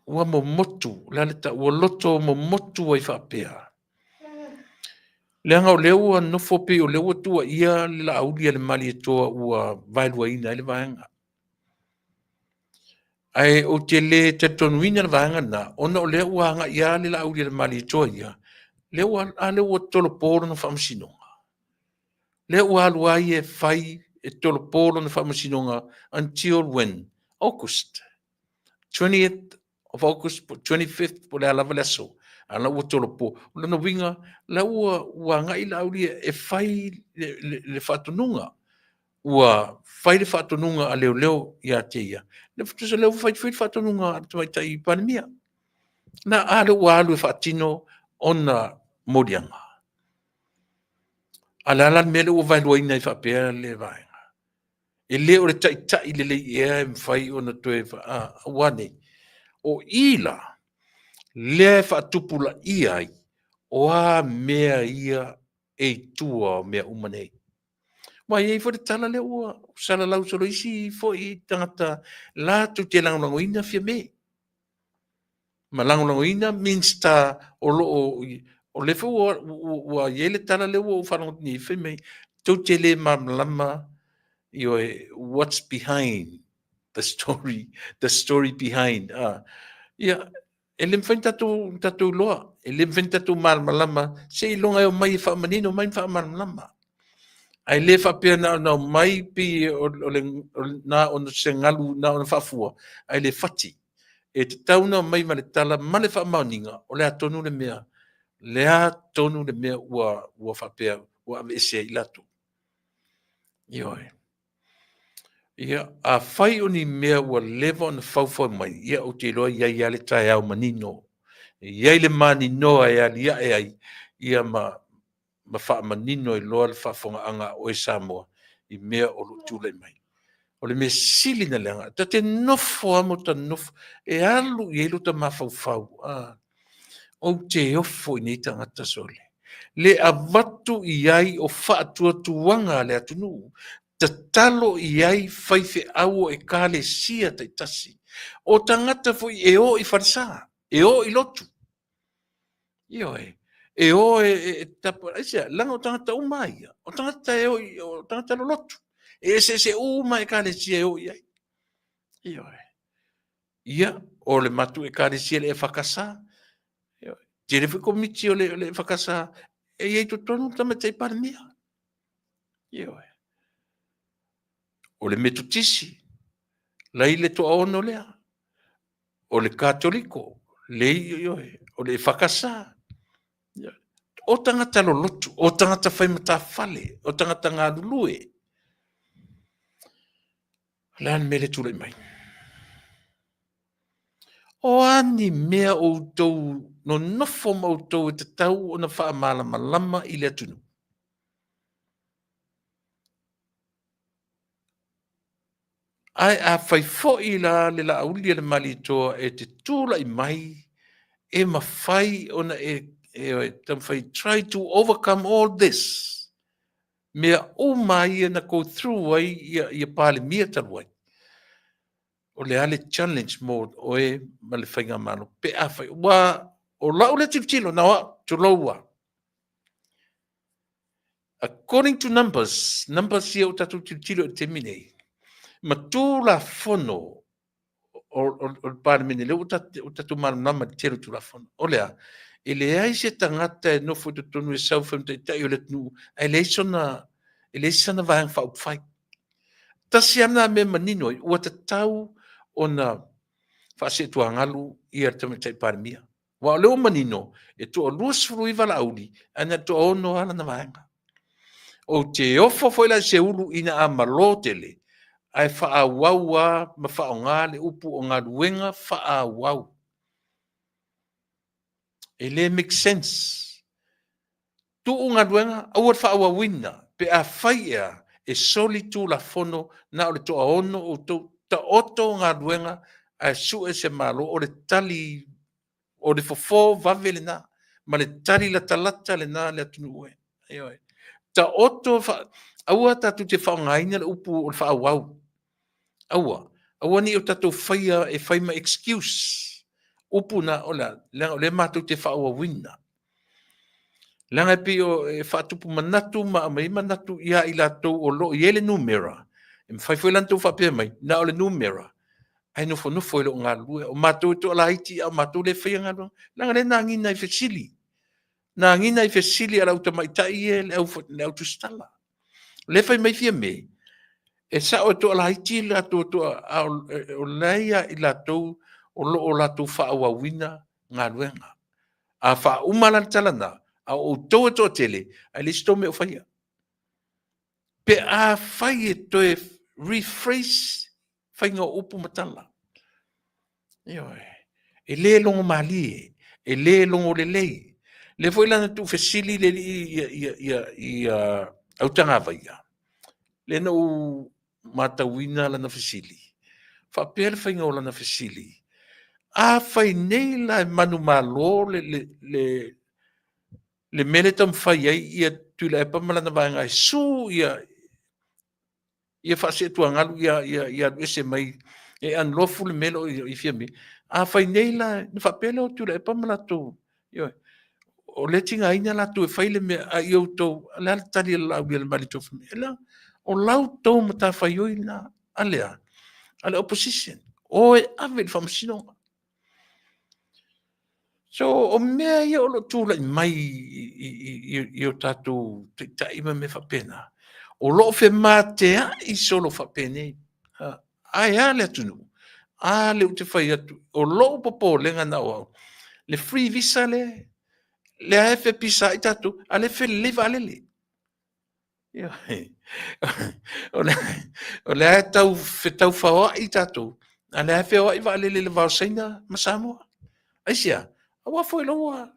ua momotu, o le a le tau, ua loto momotu ai faapea. Leaga o lea ua nofo pei o lea ua tuuaia le Laauli a le Malietoa ua vaeluaina ai le vaega. Ae ou te le talitonuina le vaega lena, ona o lea ua agai lava le Laauli a le Malietoa ia, lea ua, a lea ua tolopo lona faamasinoga. Lea ua alu lava ia e fai e tolopo lona faamasinoga until when? August. 20th of August, 25th, po o le a lava le aso, a la ua tolopo. O lona uiga, la ua, ua agai Laauli e fai le, le, le faatonuga. Ua fai le faatonuga a leoleo ia te ia. Le tusa lea ua fai foi le faatonuga a le tamaitai Palemia. Na, a lea ua alu e faatino ona moliaga. A o le a la le mea lea ua vaeluaina ai faapea le vaega? E le o le taitai lelei ea e mafai ona toe aua nei. O i la, lea e faatupulaia ai, o a mea ia e i tua o mea uma nei. Aua e i ai foi le tala lea ua salalau solo isi foi tagata latou te lagolagoina Fiame. Ma lagolagoina Minisita o lo o, o lea foi ua, ua, ua i ai le tala lea ua ou faalogo atu nei, fai mai, tou te le malamalama, ioe, what's behind the story, the story behind. Ah, ia, e le mafai ona tatou, tatou iloa, e le mafai ona tatou malamalama, seiloga e omai e faamanino mai ma faamalamalama. Ae le faapea na ona omai pei o, o le, o, na ona se galu, na ona faafua, ae le fati. E tatau ona omai ma le tala ma le faamaoniga o le a tonu le mea. Le a tonu le mea ua, ua faapea ua aveese ai i latou. Ioe. Ia, afai o ni mea ua leva ona faufau mai, ia ou te iloa e i ai lava le taeao manino. E i ai le maninoa e aliae ai, ia ma, ma faamanino ai loa le faafofogaaga a oe Samoa i mea o lo o tulai mai. O le mea sili ona leaga, ta te nofo lava ma ota nofo, e alu i ai lota mafaufau, a, ou te ofo i nei tagata sole. Le avatu i ai o faatuatuaga a le atunuu, tatalo i ai faifeau o ekalesia taitasi, o tagata foi e o i falesa, e o i lotu. Ioe, e o e, e, e tapa, aisea, leaga o tagata uma lava ia, o tagata e o i, o tagata lolotu, e eseese uma ekalesia e o i ai. Ioe. Ia, o le matou ekalesia le EFKS, ioe, tele foi komiti o le, o le EFKS, e i ai totonu le Tamaitai Palemia. Ioe. O le Metotisi, lai le toaono lea. O le Katoliko, le ioe, o le EFKS. O tagata lolotu, o tagata fai matafale, o tagata galulue. O le a le mea lea e tulai mai? O a ni mea outou nonofo ma outou e tatau ona faamalamalama i le atunuu? Ae afai foi la le Laauli a le Malietoa e te tulai mai, e mafai ona e, e taumafai, try to overcome all this, mea uma ia na go through ai ia, ia Palemia talu ai. O le a le challenge mo oe ma le faigamalo pe afai, ua, o lau lea tilotilo, na o au, tulou lava. According to numbers, numbers ia ua tatou tilotilo i le taimi nei, ma Tulafono o, o, o le Palemene, lea ua tatou malamalama i le tele o Tulafono, o le a? E leai se tagata e nofo i totonu e sau e fai ma taitai o le atunuu, ae leai sona, e leai sana Vaega Faaupufai. Tasi lava lena mea e manino ai, ua tatau ona faaseetuagalu ia le Tamaitai Palemia. Aua o lea ua manino, e toa 29 Laauli, ae na o le toaono lava lana vaega. Ou te ofo foi la i se ulu ina a malo tele, ae faaauau lava ma faaaoga le upu o galuega faaauau. E le make sense. Tuu galuega, aua le faaauauina, pe afai ea e soli tulafono na o le toaono outou, taoto galuega ae sue se Malo, o le tali, o le fofo vave lena, ma le tali latalata lena a le atunuu e. Ioe. Taoto, aua tatou te faaaogaina le upu o le faaauau. Aua, aua ne i o tatou faia e fai ma excuse upu na, o le a? Leaga o lea matou te faaauauina. Leaga e pei o, e faatupu manatu ma aumai ai manatu ia i latou o lo o i ai le numera, e mafai foi la ona outou faapea mai, na o le numera, ae nofonofo e le o galulue. O matou e toalaiti a o matou lea e faia galuega. Leaga o lea na agiga i fesili. Na agiga i fesili a le au tamaitai ia le au, le au tusitala. O lea e fai mai Fiame, e sao e toalaiti latou toa, a o la e ia i latou o lo o latou faaauauina galuega. A faauma la le tala lena, a o outou e toatele, ae leai se tou mea o faia. Pe afai e toe rephrase faiga o upu ma tala. Ioe. E le logomalie, e le logolelei. Lea foi la na tuufesili le alii ia, ia, ia, ia Autagavaia, lea na ou matauina lana fesili. Faapea le faiga o lana fesili, afai nei la e manumalo le, le, le, le mea lea e taumafai ai ia Tuilaepa ma lana vaega e su ia, ia faaseetuagalu ia, ia, ia alu ese mai, e unlawful le mea lea i Fiame. Afai nei la, na faapea lea o Tuilaepa ma latou, ioe, o lea e tigaina latou e fai le mea, a ia outou, o le a le tali a le Laaulialemalietoa, e o la outou matafaioi lena, a le a? A le opposition, o e ave i le faamasinoga. So, o mea ia o lo o tulai mai i o tatou taitai ma mea faapena, o lo o femateai solo faapenei. Ae a le atunuu? A lea ou te fai atu, o lou popolega na o au, le free visa lea, Lea e fepisaai tatou, a lea e felelei vaalele. O lea e tau fetaufaoai tatou, a lea e feoai vaalele i le va o Saina ma Samoa. Aisea? Aua foi la ua...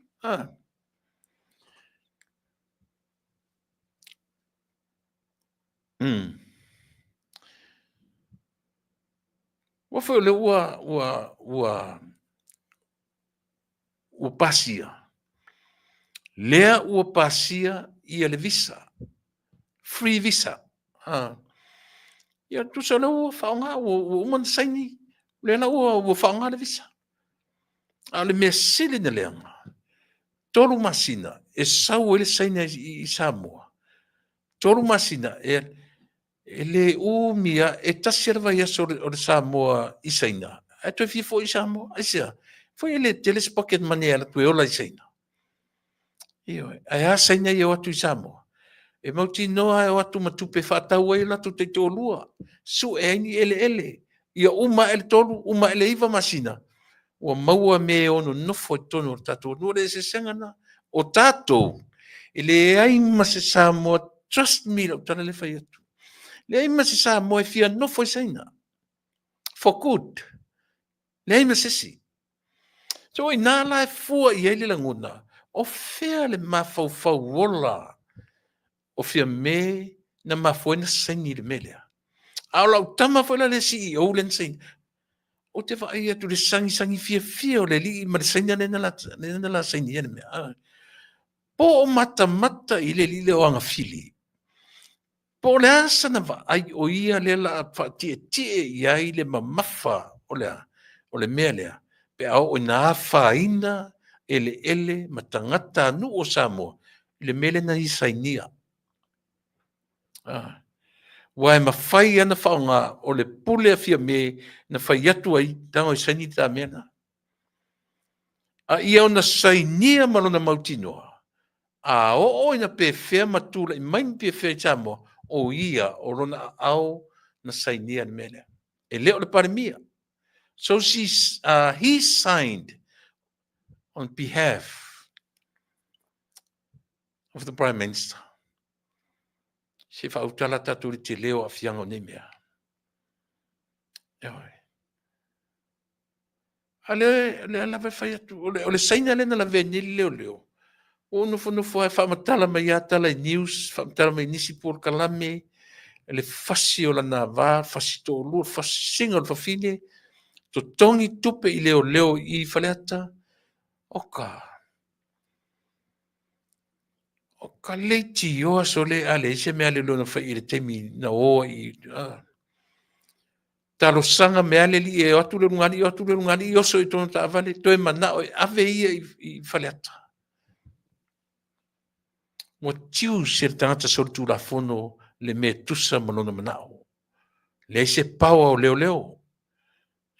Aua foi o lea ua pasia, lea ua pasia ia le visa, free visa. Ia tusa o lea ua faaaoga, ua uma ona saini, o lea la ua faaaoga le visa. A o le mea sili ona leaga, 3 masina e sau ai le Saina i Samoa, 3 masina e le umi lava, e tasi lava le vaiaso o le Samoa i Saina ae toe fia foi i Samoa. Aisea? Foi e le tele se pocket money e alu atu e ola i Saina. Ioe. Ae a Saina ia e o atu i Samoa? E mautinoa lava e o atu ma tupe e faatau ai o latou taitoalua, sue ai ni eleele, ia uma ae le 3, uma ae le 9 masina, ua maua mea e ono nofo ai i totonu o le tatou atunuu. O le eseesega lena. O tatou, e leai ma se Samoa, trust me i lau tala lea e fai atu, leai ma se Samoa e fia nofo i Saina for good. Leai ma se isi. So o ina la e fua i ai le lagona, o fea le mafaufau ola o Fiame na mafua ai ona saini i le mea lea? A o lau tama foi la lea CEO lea na saini, ou te vaai atu i le sagisagi fiafia o le alii ma le Saina lea na la sainia le mea. Po o matamata i le alii lea o Agafili, Po o le a sana vaai o ia lea la a faatietie i ai le mamafa o le a? O le mea lea, pe a oo ina afaina eleele ma tagatanuu o Samoa i le mea lea na ia sainia. Aua e mafai lava ona faaaoga o le pule a Fiame na fai atu ai, tago e saini le ta mea lena. A ia ona sainia ma lona mautinoa, a oo ina pefea ma tulai mai ni pefea i Samoa, o ia, o lona aao na sainia le mea lea. E le o le Palemia. So she, he signed on behalf of the Prime Minister. Se faautala tatou i le tele o aafiaga o nei mea. A lea, lea lava e fai atu, o le Saina lea na lavea nei le leoleo, ua ou nofonofo lava e faamatala mai lava tala i news, faamatala mai nisi polokalame, le fasi o lana ava, fasi toalua, fasiga o le fafine, totogi tupe i leoleo i Faleata. Oka, o ka leitioa sole a leai se mea a leoleo na fai i le taimi na o ai i, talosaga mea le alii e o atu le ulugalii, o atu le ulugalii, oso i totonu o taavale, toe manao e ave ia i Faleata. Ua tius e le tagata solitulafono le mea e tusa ma lona manao. Leai se power o leoleo.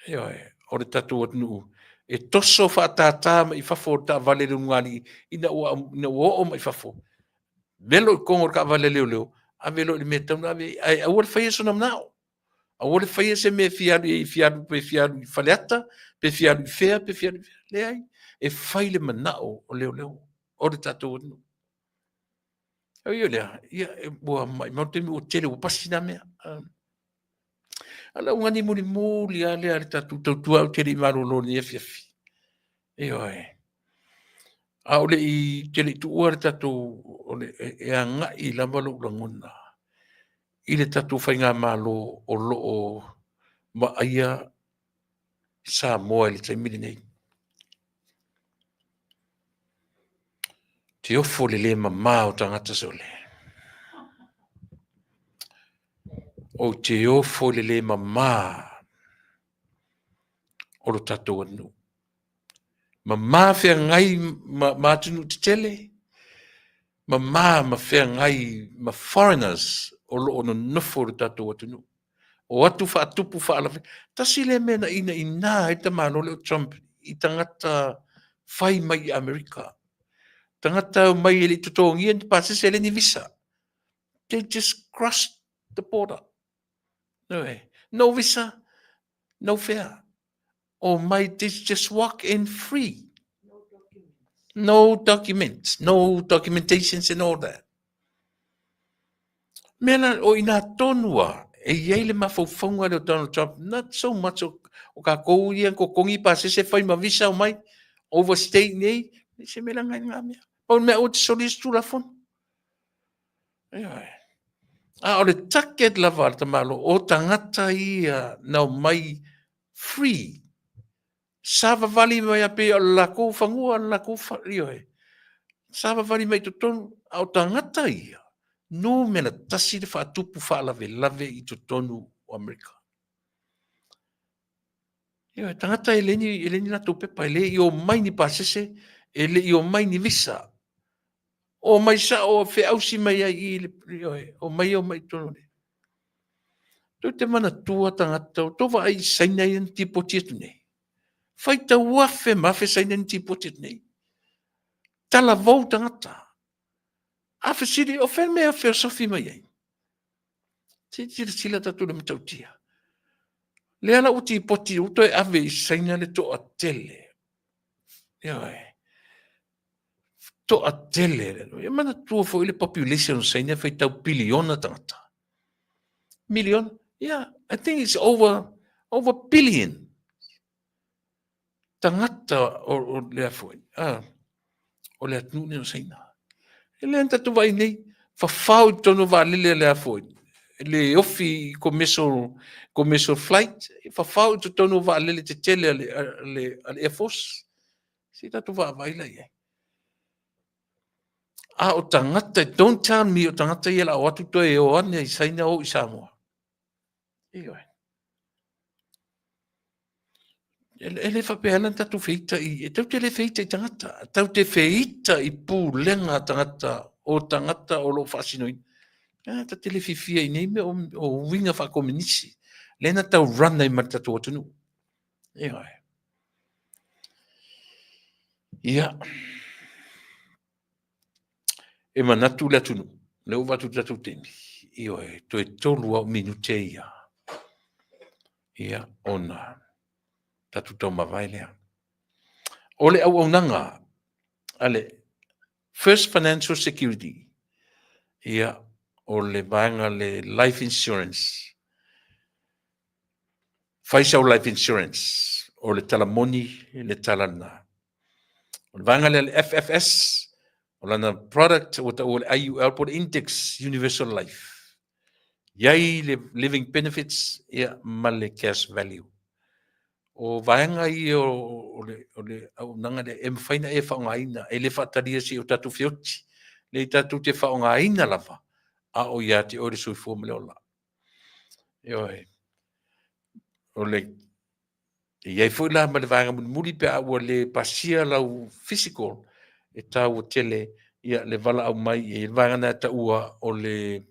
Ioe, o le tatou atunuu e toso faatātā mai i fafo o le taavale le ulugalii ina ua, ina ua oo mai i fafo. Velo i totonu o le taavale a leoleo, ave loa i le mea e tatau ona ave i ai, ae aua le faia sona manao. Aua le faia se mea e fia alu i ai, fia alu, pe fia alu i Faleata, pe fia alu i fea, pe fia alu i fea. Leai, e fai le manao o leoleo o le tatou atunuu. Oi o lea, ia, ua maimau le taimi ua tele, ua pasi nā mea. A le augani mulimuli lava lea a le tatou tautua ou te le i malolo i lenei afiafi. Ioe. A o le i te le i tuua le tatou o le e agai lava lou lagona i le tatou faigamalo o lo o vaaia Samoa i le taimi lenei. Te ofo le le mama o tagata sole. Ou te ofo i le le mama o lo tatou atunuu. Mama feagai ma, ma atunuu tetele, mama ma feagai ma foreigners o lo o nonofo i lo tatou atunuu. O atu faatupu faalave. Tasi lea mea na inaina ai le tamaloa lea o Trump i tagata fai mai i Amerika. Tagata omai e le i totogia ni pasese, e le ni visa. They just crossed the border. No visa, no fare. Omai, they just walk in free. No documents, no documentations and all that. Mea la, o ina tonu a, e i ai le mafaufauga lea o Donald Trump, not so much o, o kākou ia kokongi pasese fai ma visa o mai, overstay nei, se mea la ngai ngā mea. Pau mea o te soli se tulafono. Ioe. A o le target lava a le tamalo, o tagata ia na omai free. Savavali mai a pei o le lakou fanua, le lakou fa, ioe. Savavali mai i totonu, a o tagata ia, numera tasi le faatupu faalavelave i totonu o Amerika. Ioe, tagata e le ni, e le ni latou pepa, e le i omai ni pasese, e le i omai ni visa. O mai sao feausi mai ai i le, ioe, omai omai i totonu o le. Tou te manatua tagata, o tou vaai i Saina ia na tipoti atu nei. Faitau afe ma afe Saina na tipoti atu nei. Talavou tagata. A fesili, o fea mea feosofi mai ai? Se i silasila tatou le matautia. Lea la ua tipoti, ua toe ave i Saina le toatele. Ioe. Toatele. E manatua foi le population o Saina e faitau piliona tagata. Miliona. Yeah, I think it's over billion. Tagata o lea foi. Ah, o le atunuu nei o Saina. E le tatou vaai nei, fafao i totonu o vaalele a lea foi. Le ofi commercial flight, fafao i totonu o vaalele tetele a le Air Force. Se i tatou vaavaai la i ai. A o tagata, don't tell me o tagata ia la o atu toe o ane i Saina o i Samoa. Ioe. E le faapea ala na tatou feita i, e tau te le feita i tagata, tau te feita i pulega a tagata, o tagata o lo o faasinoina. E, ta te le fiafia i nei mea o uiga faakominisi, lea na tau run ai ma le tatou atunuu. Ioe. Ia. E manatu le atunuu, lea ua avatu i le tatou taimi, ioe, toe 3 au minute ia, ia, ona tatou taumavae lea. O le auaunaga a le First Financial Security, ia, o le vaega le life insurance, fai sau life insurance, o le tala moni le tala lena. O le vaega lea le FFS, o lana product ua taua le IUL po o le Index Universal Life. Iai le living benefits ia, ma le cash value. O vaega ia o le auaunaga lea e mafai ona e faaaogaina, e le faatalia se i o tatou feoti. Leai, tatou te faaaogaina lava a o ia te oe le soifua ma le ola. Ioe. O le e i ai foi la ma le vaega mulimuli pe a ua le pasia lau physical, e taua tele ia le valaau mai i le vaega na e taua o le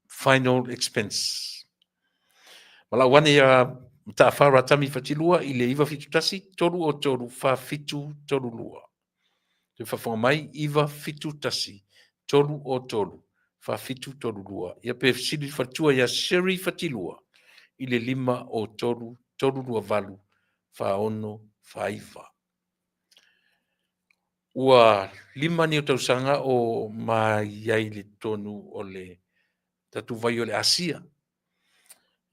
final expense. Valaau ane ia Mataafa Ratami Fatilua i le 971 303 4732. Toe faafofoga mai, 971 303 4732. Ia pe fesili le faletua ia Sherry Fatilua i le 503 328 4649. Ua 5 nei o tausaga o ma i ai i le totonu o le tatou vai o le Asia.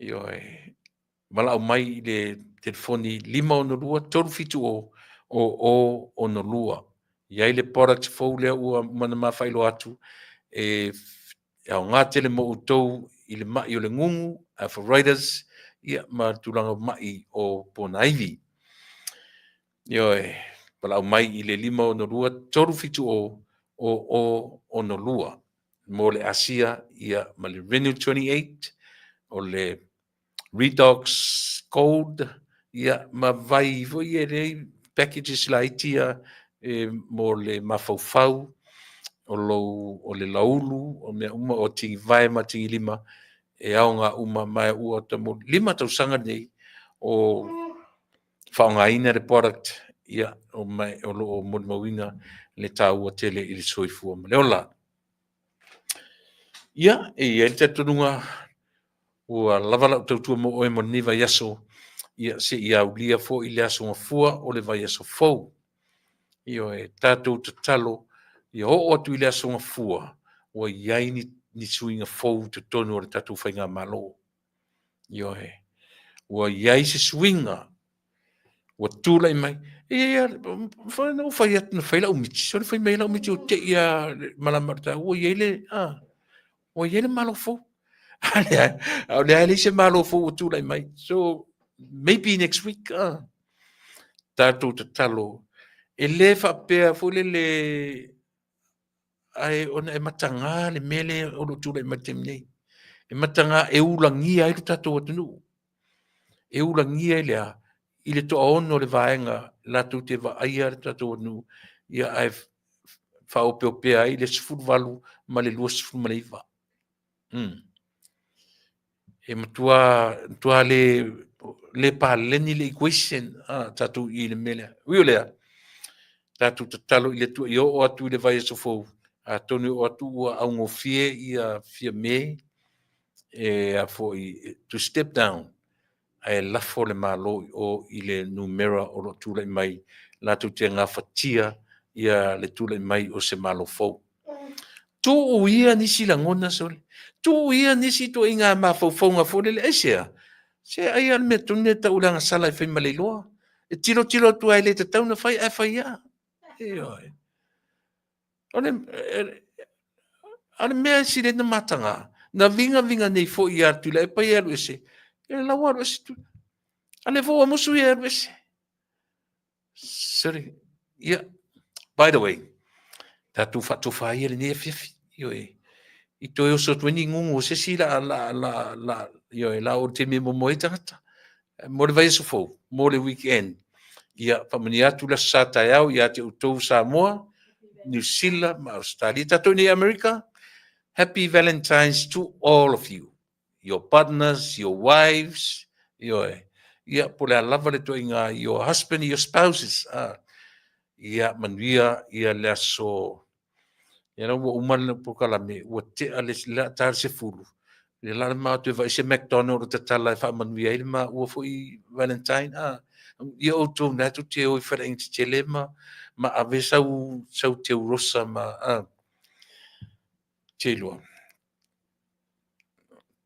Ioe, valaau mai i le telefoni 562 370 0062. I ai le product fou lea ua mana mafailoa atu e aoga tele mo outou i le mai o le gugu, arthritis, ia ma le tulaga o mai o ponaivi. Ioe, valaau mai i le 562 370 0062 mo le Asia ia ma le Renew 28 o le Redox Gold ia ma vai foi e lei packages laiti ia e mo le mafaufau o lou o le laulu o mea uma o tigivae ma tigilima e aoga uma ma ua tamo 5 tausaga nei o faaaogaina le product ia o mai o lo o molimauina le taua tele i le soifua ma le ola. Ia, e i ai le talitonuga ua lava lau tautua mo oe mo lenei vaiaso, ia se i aulia foi le aso gafua o le vaiaso fou. Ioe, tatou tatalo ia oo atu i le Aso Gafua ua i ai ni, ni suiga fou i totonu o le tatou Faigamalo. Ioe, ua i ai se suiga ua tulai mai. Ia, na ou fai atu na fai lau miti, sole fai mai lau miti o te ia malama o ua i ai le, ua i ai le malo fou. A o lea e leai se malo fou ua tulai mai. So, maybe next week, tatou tatalo, e le faapea foi lele ae ona e mataga le mea lea o lo o tulai mai i le taimi nei. E mataga e ulagia ai lo tatou atunuu. E ulagia i le a? I le toaono o le vaega latou te vaaia le tatou atunuu, ia ae faaopeopea ai le 18 ma le 29. E matua, matua le, le paleni le equation a tatou i le mea lea. Ui o lea, tatou tatalo i le Atua ia oo atu i le vaiaso fou, atonu e oo atu ua augofie ia Fiame e a foi to step down ae lafo le Malo i o i le numera o lo o tulai mai latou te gafatia ia le tulai mai o se Malo fou. Tuu ia nisi lagona sole, tuu ia nisi ituaiga mafaufauga foi lele, aisea? Se ai lava o le mea tonu lea e tau o le agasala e fai ma le iloa. E tilotilo atu lava e le tatau ona fai ae fai lava. Ioe. O le, a o le mea e sili ai ona mataga, na vigaviga nei foi ia Tuilaepa ia e alu ese, ia la ua alu ese Tuilaepa. A lea foi ua musu ia e alu ese. Sorry. Ia, by the way, tatou faatofa ia lenei afiafi. Ioe. I toe oso atu ai ni gugu o se isi la la la la ioe la o le taimi e momoe ai tagata. Mo le vaiaso fou, mo le weekend. Ia, faamanuia atu le aso Sa taeao ia te outou Samoa, Niu Sila ma Ausetalia. Tatou i nei Amerika, happy Valentine's to all of you. Your partners, your wives, ioe. Ia, po o le a lava le ituaiga, your husband, your spouses. Ah. Ia, manuia ia le aso. Ia la ua uma le polokalame, ua tea le la ta le 10. Ia la le matou e vaai se McDonald o tatala e faamanuia ai le maua foi Valentine. Ah. Ia outou na tou te o i faleaiga tetele ma ma ave sau sau teurosa ma ah. Te iloa.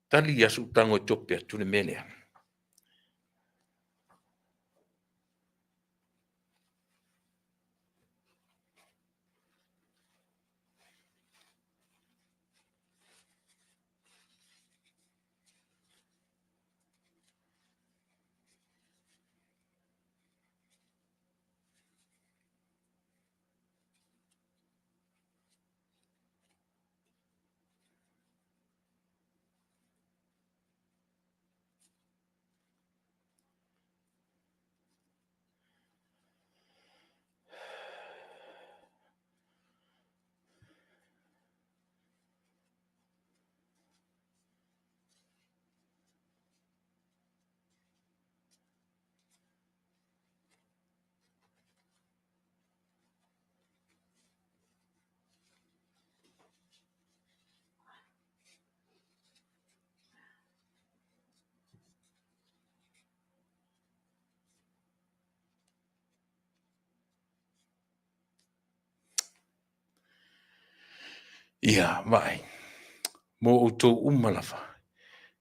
Tali ia suu tago e tope atu le mea lea. Ia, vaai, mo outou uma lava,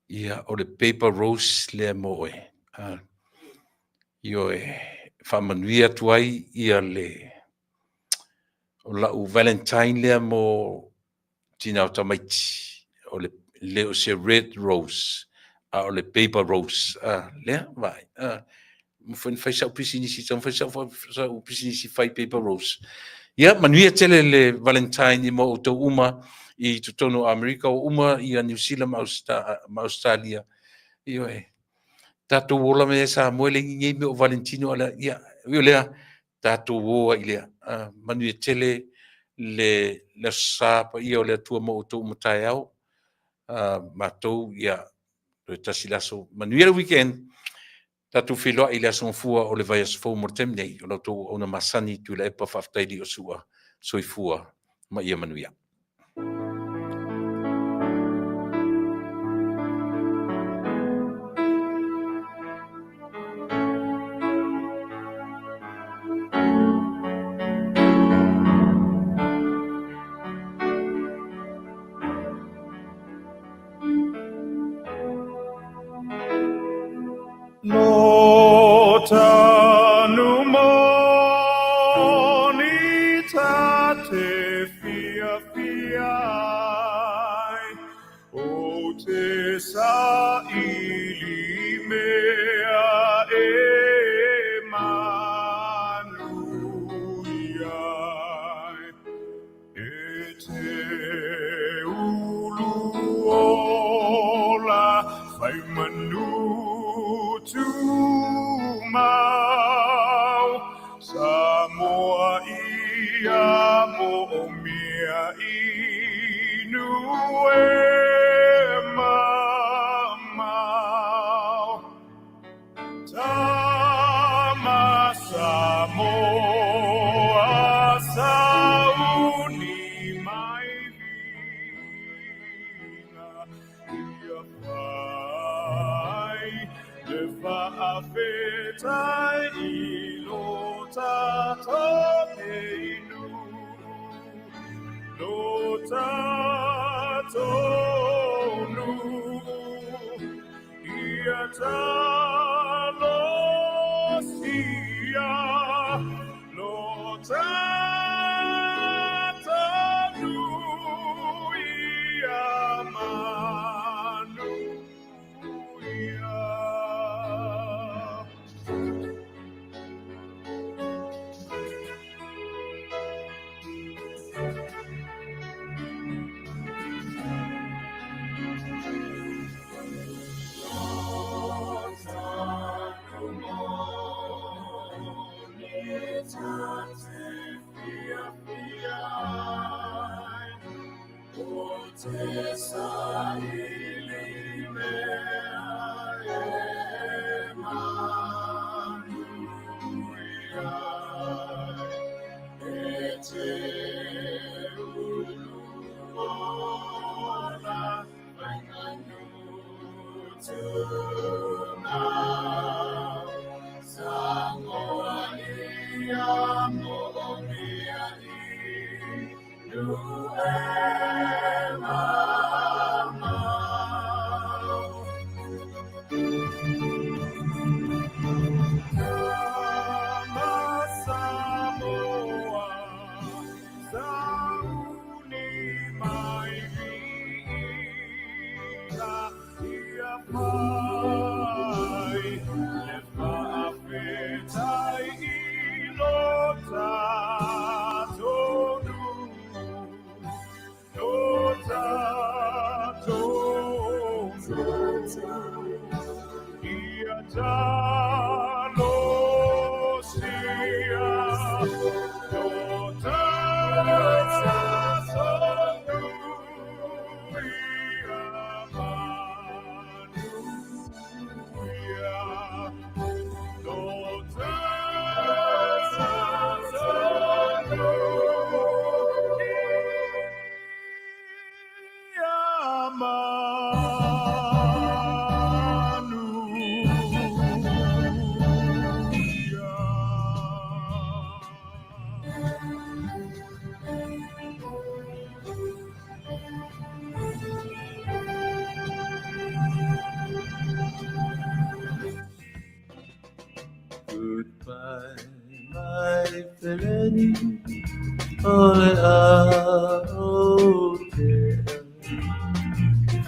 ia, o le paper rose lea mo oe. Ah, ioe, faamanuia atu ai ia le, o lau Valentine lea mo tina o tamaiti, o le, le o se red rose, a o le paper rose. Ah, lea, vaai, ah, mafai ona fai sau pisinisi, taumafai sau, sau pisinisi fai paper rose. Ia, manuia tele le Valentine i mo outou uma i totonu o Amerika, o uma ia Niu Sila ma, ma Australia. Ioe, tatou ola mai ai Samoa e leai ni nei mea o Valentino ala, ia, ui o lea, tatou o ai i lea. Manuia tele le, le Aso Sa paia o le Atua mo outou uma taeao. Matou, ia, toe tasi le aso. Manuia le weekend. Tatou feiloai i le Aso Gafua o le vaiaso fou mo le taimi nei. O la outou auauna masani Tuilaepa faafetai Liosua. Soifua ma ia manuia. tanu moni ta te fiafia ai, o te saili mea e manuia ai. E te ulu ola fai manu tumau, Samoa ia mo'omia inu e mamao. Tama Samoa sauni mai viiga ia fai le faafetai i lo tatou nei nuu, lo tatou nuu ia talosia lo tatou nuu ia manuia. Te saili mea e manuia e te ulu ola fai manu tumau. Samoa ia mo'omia inu e mamao. Tama Samoa, sauni mai viiga ia fai le faafetai i lo tatou nuu, lo tatou nuu ia talosia lo tatou nuu ia manuia. Lo tatou nuu ia manuia. Goodbye, my feleni, o le a o te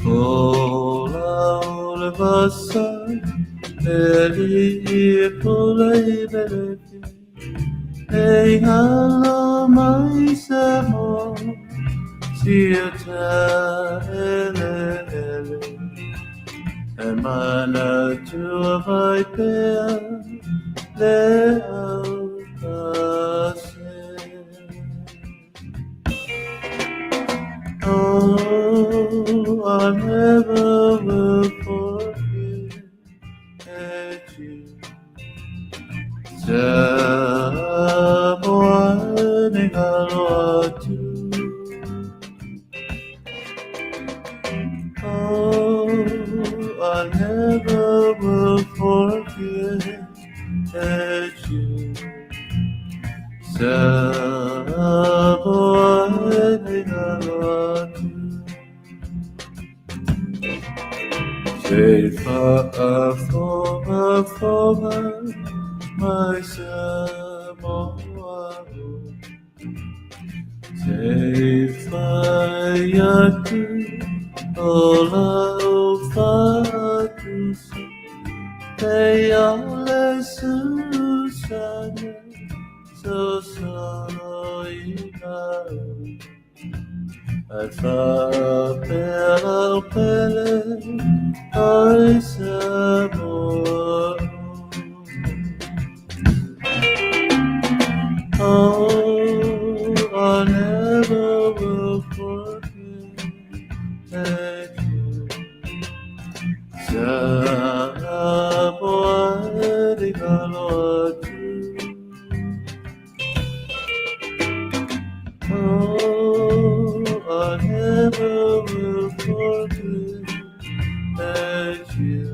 Fola o le vasa, e li i pule i belefi, e ngalo mai sa mo, sia ta ele ele. E mana tua vai pea, le au pase. Oh, I never will forget you. Samoa ni ngalo atu. Oh, I never will forget you. Samoa ni ngalo atu. Se faafogafoga Mai Samoa Se fai atu o lau fatusi Te ale susana so solo ina Ai whapea lau pele ai Samoa. Oh, I never will forget you. Samoa e galo atu. Oh, I never will forget you.